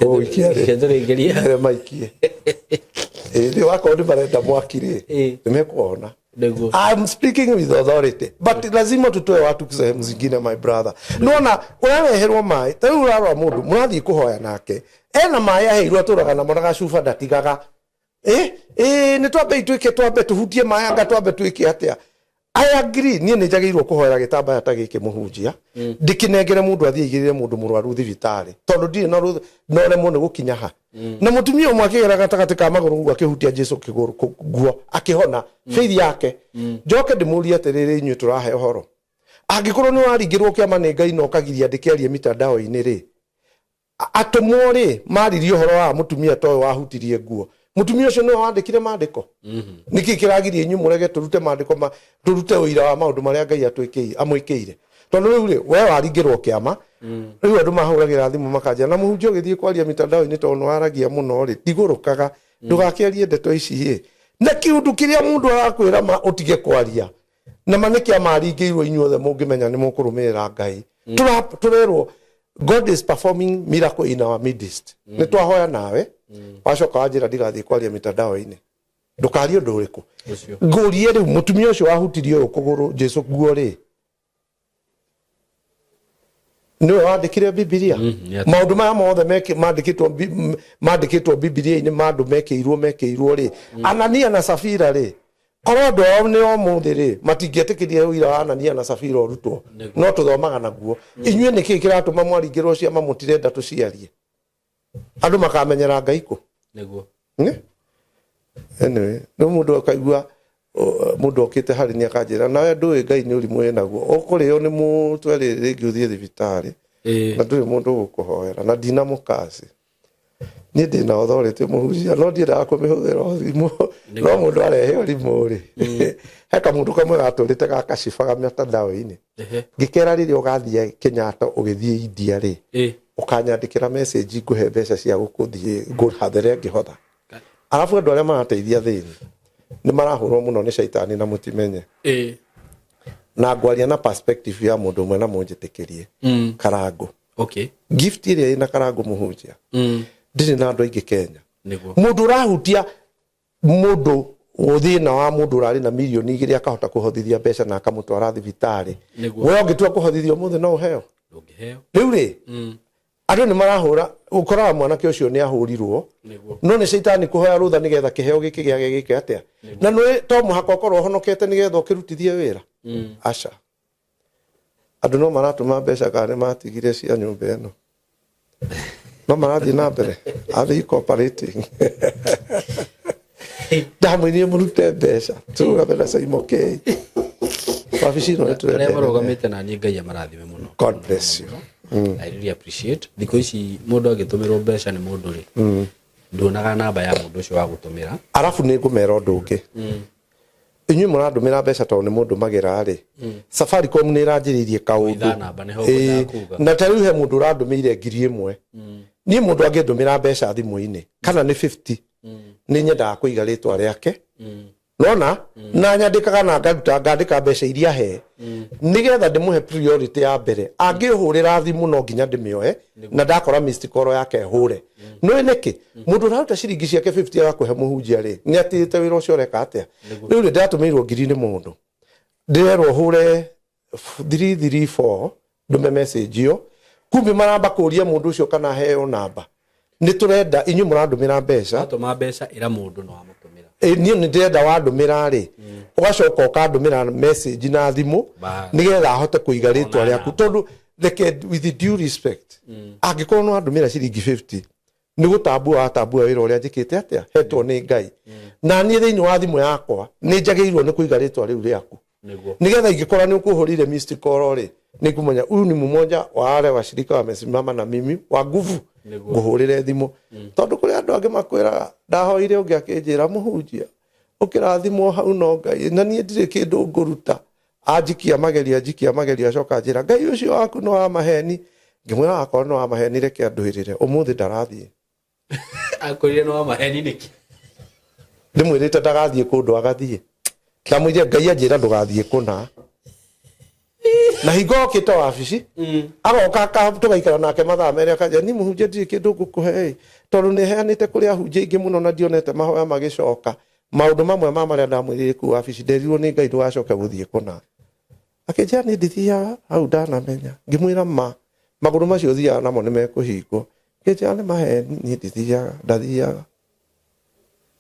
Ũgũikia rĩ? Tũrĩngĩria. Mere maikie. Ĩĩ wakorwo nĩ marenda mwaki rĩ, nĩ mekuona. Nĩguo. I'm speaking with authority but lazima tutoe watu sehemu zingine my brother. Nona ũrareherwo maĩ ta rĩu ũrarora mũndũ mũrathiĩ kũhoya nake ena maĩ aheirwo atũraga namo na gacuba ndatigaga. Nĩ twambe itwĩke twambe tũhutie maĩ anga twambe twĩke atĩa. I agree niĩ nĩ njagĩrĩirwo kũhoera gĩtambaya ta gĩkĩ mũhunjia ndĩkĩnengere mũndũ athiĩ aigĩrĩre mũndũ mũrwaru thibitarĩ tondũ ndirĩ na ũremwo nĩ gũkinya ha. Na mũtumia ũmwe akĩgera gatagatĩ ka magũrũ ũguo akĩhutia Jesu kĩgũrũ nguo akĩhona faith yake. Njoke ndĩmũrie atĩrĩrĩ inyuĩ tũrahe ũhoro angĩkorwo nĩ waringĩrwo kĩama nĩ Ngai na ũkagiria ndĩkĩarie mitandao-inĩ rĩ, atũmwo rĩ maririe ũhoro wa mũtumia ta ũyũ wahutirie nguo. Mũtumia ũcio nĩwe wandĩkire maandĩko. Nĩkĩ kĩragiria inyuĩ mũrege tũrute maandĩko ma tũrute ũira wa maũndũ marĩa Ngai atwĩkĩire amwĩkĩire? Tondũ rĩu rĩ we waringĩrwo kĩama, rĩu andũ mahũragĩra thimũ makanjĩra na mũhunjia ũgĩthiĩ kwaria mitandao-inĩ tondũ nĩ waragia mũno rĩ, ndigũrũkaga ndũgakĩarie ndeto ici ĩ. Na kĩũndũ kĩrĩa mũndũ arakwĩra ma ũtige kwaria na ma nĩ kĩama aringĩirwo inyuothe mũngĩmenya nĩ mũkũrũmĩrĩra Ngai. Tũrerwo God is performing miracle in our midst. Nĩ twahoya nawe wacoka wanjĩra ndigathiĩ kwaria mitandao-inĩ. Ndũkarie ũndũ ũrĩkũ? Ngũrie rĩu mũtumia ũcio wahutirie ũyũ kũgũrũ Jesu nguo rĩ, nĩwe wandĩkire Bibilia? Maũndũ maya mothe mandĩkĩtwo Bibilia-inĩ ma andũ mekĩirwo rĩ, Anania na Safira rĩ, korwo andũ ao nĩ ũmũthĩ rĩ, matingĩetĩkĩria ũira wa Anania na Safira ũrutwo, no tũthomaga naguo. Inyuĩ nĩkĩ kĩratũma mwaringĩrwo ciama mũtirenda tũciarie? Andũ makamenyera Ngai kũ? Nĩguo. Anyway, no mũndũ akaigua mũndũ okĩte harĩ niĩ akanjĩra nawe ndũĩ Ngai nĩ ũrimũ wĩnaguo, ũkũrĩo nĩ mũtwe rĩrĩ rĩngĩ ũthiĩ thibitarĩ na ndũrĩ mũndũ ũgũkũhoera na ndinamũkaci. Niĩ ndĩna authority mũhunjia no ndiendaga kũmĩhũthĩra ũrimũ, no mũndũ arehe ũrimũ rĩ, he kamũndũ kamwe gatũrĩte gakacibaga mitandao-inĩ. Ngĩkera rĩrĩa ũgathiĩ Kenyatta ũgĩthiĩ India rĩ, ũkanyandĩkĩra message ngũhe mbeca cia gũkũthiĩ ngũhathere ngĩhotha. Arabu andũ arĩa marateithia thĩni nĩ marahũrwo mũno nĩ caitani na mũtimenye. Na ngwaria na perspective ya mũndũ ũmwe na mũnjĩtĩkĩrie. Karangũ. Gift ĩrĩa ĩna Karangũ mũhunjia. Ndirĩ na andũ aingĩ Kenya. Mũndũ ũrahutia mũndũ thĩna wa mũndũ ũrarĩ na mirioni igĩrĩ akahota kũhothithia mbeca na akamũtwara thibitarĩ. We ũngĩtua kũhothithia ũmũthĩ no ũheo. Rĩu rĩ, Andũ nĩ marahũra, ũkoraga mwanake ũcio nĩ ahũrirwo, Nĩguo. no nĩ caitani kũhoya rũtha nĩgetha kĩheo gĩkĩ gĩake gĩke atĩa. Na nĩ to mũhaka ũkorwo ũhonokete nĩgetha ũkĩrutithie wĩra. Aca, andũ no maratũma mbeca kana nĩ matigire cia nyũmba ĩno, no marathiĩ na mbere. Are they cooperating? Ndamwĩrire mũrute mbeca tũrũgame na Simon K wabici ĩno. Arĩa nĩtũrendete. Marũgamĩte na niĩ, Ngai amarathime mũno. God bless you. I really appreciate. Thikũ ici mũndũ agĩtũmĩrwo mbeca nĩ mũndũ rĩ, nduonaga namba ya mũndũ ũcio wa gũtũmĩra. Arabu nĩ ngũmera ũndũ ũngĩ. Inyuĩ mũrandũmĩra mbeca tondũ nĩ mũndũ magĩra rĩ, Safaricom nĩ ĩranjĩrĩirie kaũndũ. Kũitha namba, nĩho ngwendaga kuga. Na ta rĩu he mũndũ ũrandũmĩire 1000. Niĩ mũndũ angĩndũmĩra mbeca thimũ-inĩ kana nĩ 50, nĩ nyendaga kũiga rĩtwa rĩake nona na nyandĩkaga na ngaruta ngandĩka mbeca iria he, nĩgetha ndĩmũhe priority ya mbere. Angĩhũrĩra thimũ no nginya ndĩmĩoe, na ndakora missed call yake hũre. Nĩũĩ nĩkĩ? Mũndũ ũraruta ciringi ciake 50 agakũhe mũhunjia rĩ, nĩ atĩĩte wĩra ũcio ũreka atĩa. Rĩu rĩ, ndĩratũmĩirwo ngiri nĩ mũndũ, ndĩrerwo hũre 334 ndume message ĩyo. Kumbe maramba kũria mũndũ ũcio kana heo namba. Nĩ tũrenda inyuĩ mũrandũmĩra mbeca. Watũma mbeca, ĩra mũndũ no amũtũmĩra. Ĩ, niĩ nĩ ndĩrenda wandũmĩra rĩ, ũgacoka ũkandũmĩra message na thimũ, Bas. nĩgetha ahote kũiga rĩtwa Ona rĩaku. namba. Tondũ reke, with due respect, angĩkorwo nĩ wandũmĩra ciringi 50, nĩ gũtambua watambua wĩra ũrĩa njĩkĩte atĩa hetwo nĩ Ngai, na niĩ thĩinĩ wa thimũ yakwa nĩ njagĩrĩirwo nĩ kũiga rĩtwa rĩu rĩaku, nĩgetha ingĩkora nĩ ũkũhũrire missed call rĩ, nĩ ngũmenya huyu ni mmoja wa wale washirika wamesimama na mimi wa nguvu, ngũhũrĩre thimũ. Tondũ kũrĩ andũ angĩ makwĩraga, ndahoire ũngĩ akĩnjĩra, "Mũhunjia, ũkĩrathimwo hau no Ngai, na niĩ ndirĩ kĩndũ ngũruta." Anjikia magerio, anjikia magerio, acoka anjĩra, "Ngai ũcio waku no wa maheni." Ngĩmwĩra, "Akorwo no wa maheni, reke andũĩrĩre ũmũthĩ ndarathiĩ." Akwĩrire no wa maheni nĩkĩ? Ndĩmwĩrĩte ndagathiĩ kũndũ, agathiĩ. Ndamwĩrire Ngai anjĩra ndũgathiĩ kũna, na hingo okĩte wabici agoka tũgaikara nake mathaa 2, akanjĩra, "Ni mũhunjia, ndirĩ kĩndũ ngũkũhe ĩ, tondũ nĩ heanĩte kũrĩ ahunjia aingĩ mũno na ndionete mahoya magĩcoka." Maũndũ mamwe ma marĩa ndamwĩrire kũu wabici, nderirwo nĩ Ngai ndũgacoke gũthiĩ kũna. Akĩnjĩra, "Nĩ ndithiaga hau ndanamenya." Ngĩmwĩra, "Ma magũrũ macio ũthiaga namo nĩ mekũhingwo." Ngĩnjĩra, "Nĩ maheni, niĩ ndithiaga, ndathiaga,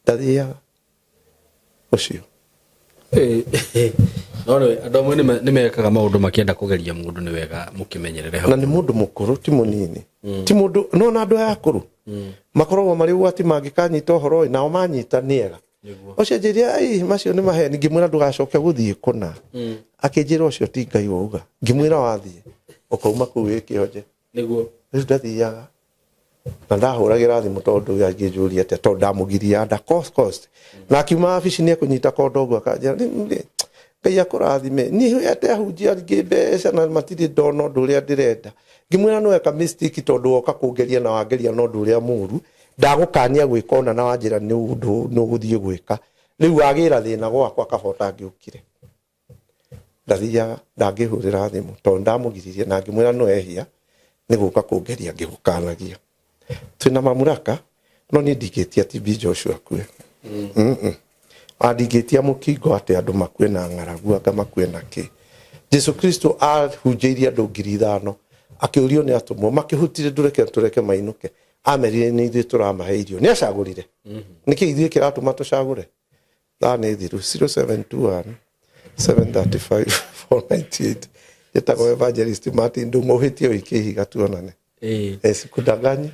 ndathiaga ũcio." No rĩ, andũ amwe nĩ mekaga maũndũ makĩenda kũgeria mũndũ. Nĩ wega mũkĩmenyerere hau. Na nĩ mũndũ mũkũrũ, ti mũnini, ti mũndũ no na andũ aya akũrũ makoragwo marĩ ũgwati mangĩkanyita ũhoro ũyũ, nao manyita nĩ ega. Ũcio anjĩrire, "Ai, macio nĩ maheni." Ngĩmwĩra, "Ndũgacoke gũthiĩ kũna." Akĩnjĩra, "Ũcio ti Ngai wauga." Ngĩmwĩra, "Wathiĩ ũkauma kũu wĩ kĩonje." Rĩu ndathiaga na ndahũragĩra thimũ, tondũ angĩnjũria atĩa, tondũ ndamũgiria under cost. Na akiuma wabici nĩ ekũnyita kondo ũguo, akanjĩra, "Rĩu rĩ, Ngai akũrathime, niĩ heete ahunjia angĩ mbeca na matirĩ ndona ũndũ ũrĩa ndĩrenda." Ngĩmwĩra, "No eka mistake, tondũ woka kũngeria na wangeria na ũndũ ũrĩa mũru. Ndagũkania gwĩka ũna na wanjĩra nĩ ũndũ nĩ ũgũthiĩ gwĩka. Rĩu wagĩra thĩna gwakwa, kaba ũtangĩũkire." Ndathiaga, ndangĩhũrĩra thimũ tondũ ndamũgiririe na ngĩmwĩra no ehia nĩ gũka kũngeria ngĩgũkanagia. Twĩna mamuraka, no niĩ ndingĩtia TB Joshua akue. Ndingĩtia mũkingo atĩ andũ makue na ng'aragu, anga makue na kĩ. Jesu Kristo ahunjĩirie andũ 5,000, akĩũrio nĩ atũmwo, makĩhutire, "Ndũreke tũreke mainũke?" Amerire, "Nĩ ithuĩ tũramahe irio." Nĩ acagũrire nĩkĩ? Ithuĩ kĩratũma tũcagũre. Thaa nĩ thiru. 0721 735 498. Njĩtagwo Evangelist Martin Ndung'u. Ũhĩtie ũikie ihiga tuonane. Sikudanganyi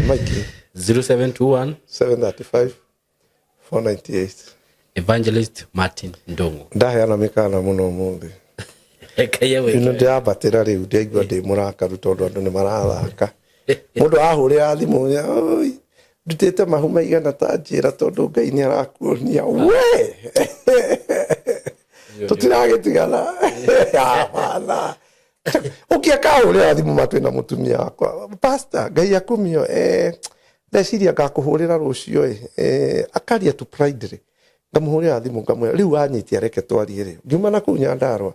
maingĩ. 0721 735 498. Evangelist Martin Ndung'u. Ndaheana mĩkana mũno ũmũthĩ. Ngai agwĩke Ĩno wega. ndĩrambatĩra rĩu, ndĩraigua ndĩ mũrakaru tondũ andũ nĩ marathaka. Mũndũ ahũrĩra thimũ, "Oi, ndutĩte mahu maigana, ta njĩra, tondũ Ngai nĩ arakuonia we tũtiragĩtigana." Hapana, ũngĩ akahũrĩra thimũ, ma twĩna mũtumia wakwa, "Pastor, Ngai akumio, ndeciria ngakũhũrĩra rũciũ ĩ." Akaria tu pride. Ngamũhũrĩra thimũ, ngamwĩra, "Rĩu wanyitia, reke twarie rĩ." Ngiuma na kũu Nyandarũa,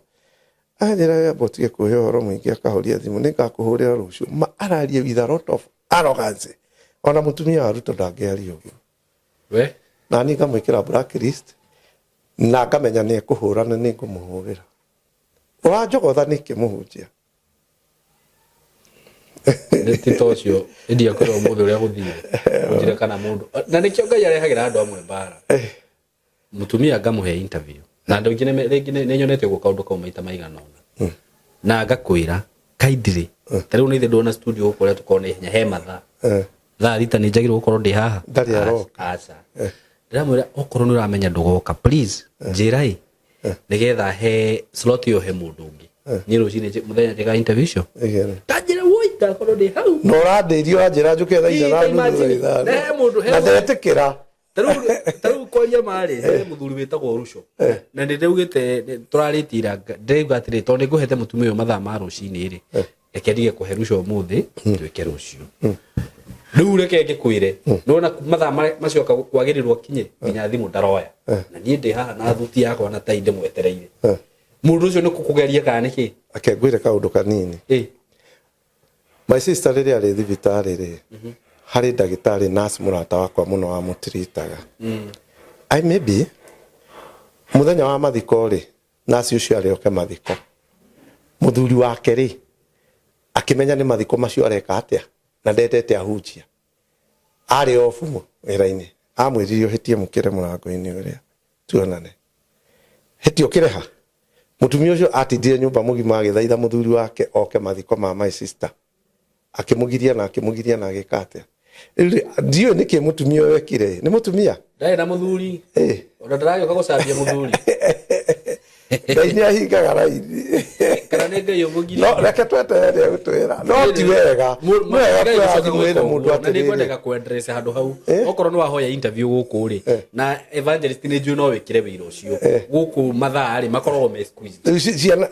anjĩra, "Amba ũtige kũhe ũhoro mũingĩ." Akahoria thimũ, "Nĩ ngakũhũrĩra rũciũ." Ma araria with a lot of arrogance, ona mũtumia wa Ruto ndangĩaria ũguo. We. Na niĩ ngamwĩkĩra blacklist na ngamenya nĩ ekũhũra na nĩ ngũmũhũrĩra. Ũranjogotha nĩkĩ, mũhunjia? Nĩ ti ta ũcio ĩndia kwĩra ũmũthĩ ũrĩa gũthire ũnjĩre kana mũndũ na nĩkĩo Ngai arehagĩra andũ amwe mbara. Mũtumia ngamũhe interview na andũ aingĩ rĩngĩ nĩ nyonete ũguo kaũndũ kau maita maigana ũna na ngakwĩra kindly ta rĩu nĩ ithe ndona studio gũkũ ũrĩa tũkorwo na ihenya he mathaa thaa thita nĩ njagĩrĩirwo gũkorwo ndĩ haha. Ndarĩ aroka. Aca, ndĩramwĩra okorwo nĩ ũramenya ndũgoka, please njĩra ĩ nĩgetha he slot ĩyo he mũndũ ũngĩ. Niĩ rũcinĩ mũthenya njĩkaga interview icio. Ĩgere. Ndanjĩra woi ndakorwo ndĩ hau. Na ũrandĩirie ũranjĩra njũke thaa inya Ii, na ta nuthu thaa imagine. ithano. Na he mũndũ- he Na mũndũ- ndetĩkĩra. Ta rĩu kwaria marĩ he mũthuri wĩtagwo Ruco na nĩ ndaugĩte tũrarĩtie ira ndĩrauga atĩrĩ tondũ nĩ ngũhete mũtumia ũyũ mathaa ma rũcinĩ rĩ, reke ndige kũhe Ruco ũmũthĩ twĩke rũciũ. Rĩu reke ngĩkwĩre nĩwona mathaa macio kwagĩrĩrwo akinye nginya thimũ ndaroya na niĩ ndĩ haha na thuti yakwa na tai ndĩmwetereire. Mũndũ ũcio nĩ kũgeria kana nĩkĩ? Ake ngwĩre kaũndũ kanini. My sister rĩrĩa arĩ thibitarĩ rĩ, harĩ ndagĩtarĩ nurse mũrata wakwa mũno wamũtiritaga. I maybe mũthenya wa mathiko rĩ, nurse ũcio arĩ oke mathiko. Mũthuri wake rĩ, akĩmenya nĩ mathiko macio areka atĩa na ndendete ahunjia. Arĩ off wĩra-inĩ, amwĩrire ũhĩtie mũkĩre mũrango-inĩ ũrĩa tuonane. Hĩtie ũkĩre ha? Mũtumia ũcio atindire nyũmba mũgima agĩthaitha mũthuri wake oke mathiko ma my sister. Akĩmũgiria na akĩmũgiria na agĩka atĩa. Rĩu rĩ, ndiũĩ nĩkĩ mũtumia ũyũ ekire. Nĩ mũtumia? Ndarĩ na mũthuri. Ona ndaragĩũka gũcambia mũthuri. Ngai nĩ ahingaga raini. Kana nĩ Ngai ũmũgirie? No reke tweterere gũtwĩra. No ti wega. Nĩ wega kuoya thimũ ĩna mũndũ na nĩ atĩrĩrĩ. ngwendaga kũ address handũ hau. Okorwo nĩ wahoya interview gũkũ rĩ, na evangelist nĩ njũĩ no wĩkĩre wĩra ũcio gũkũ mathaa rĩ makoragwo me squeezed. Rĩu ciana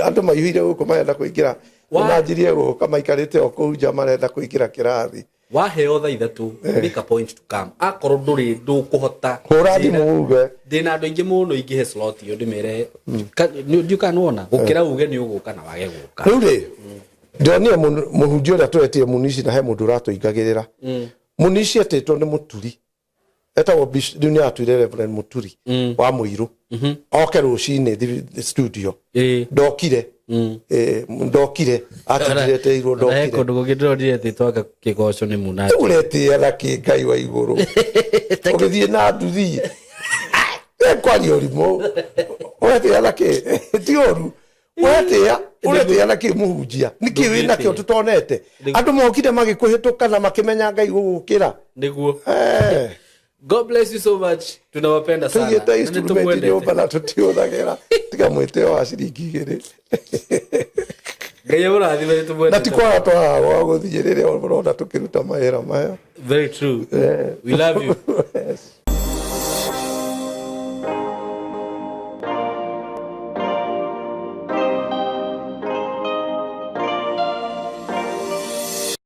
andũ maihũire gũkũ marenda kũingĩra. Nĩmanjirie gũka maikarĩte o kũu nja marenda kũingĩra kĩrathi. Waheo thaa 3, make a point to come. Akorwo ndũrĩ ndũkũhota, Hũra thimũ uge. Ndĩna andũ aingĩ mũno ingĩhe slot ĩyo ndĩmere ndiũ kana nĩwona gũkĩra uge nĩ ũgũka na wage gũka. Rĩu rĩ, ndĩronire mũhunjia ũrĩa tũretire Munishi na he mũndũ ũratũingagĩrĩra. Munishi etĩtwo nĩ Mũturi. Etagwo rĩu nĩ atuire Reverend Mũturi wa Mũirũ. Oke rũcinĩ studio. Ndokire. Ndokire. Atindire eteirwo Na he ndokire. kũndũ kũngĩ ndĩronire atĩ twanga kĩgoco nĩ munaji. Rĩu ũretĩĩa na kĩ Ngai wa igũrũ? Ũgĩthiĩ na nduthi. Kwaria ũrimũ. Ũretĩĩa na kĩ? Ti ũru. Ũretĩĩa, ũretĩĩa na kĩ mũhunjia? Nĩkĩ wĩ nakĩo tũtonete? Andũ mokire magĩkũhĩtũka na makĩmenya Ngai gũgũkĩra. Nĩguo. God bless you so much. Tunawapenda sana. Tũigĩte Na instrument nĩtũmwendete. nyũmba na tũtiũthagĩra. Tiga mwĩtĩo wa ciringi igĩrĩ. Ngai amũrathime, nĩtũmwendete. Na ti kwaga twagaga gwa gũthiĩ rĩrĩa ũrona tũkĩruta mawĩra maya. Very true. We love you.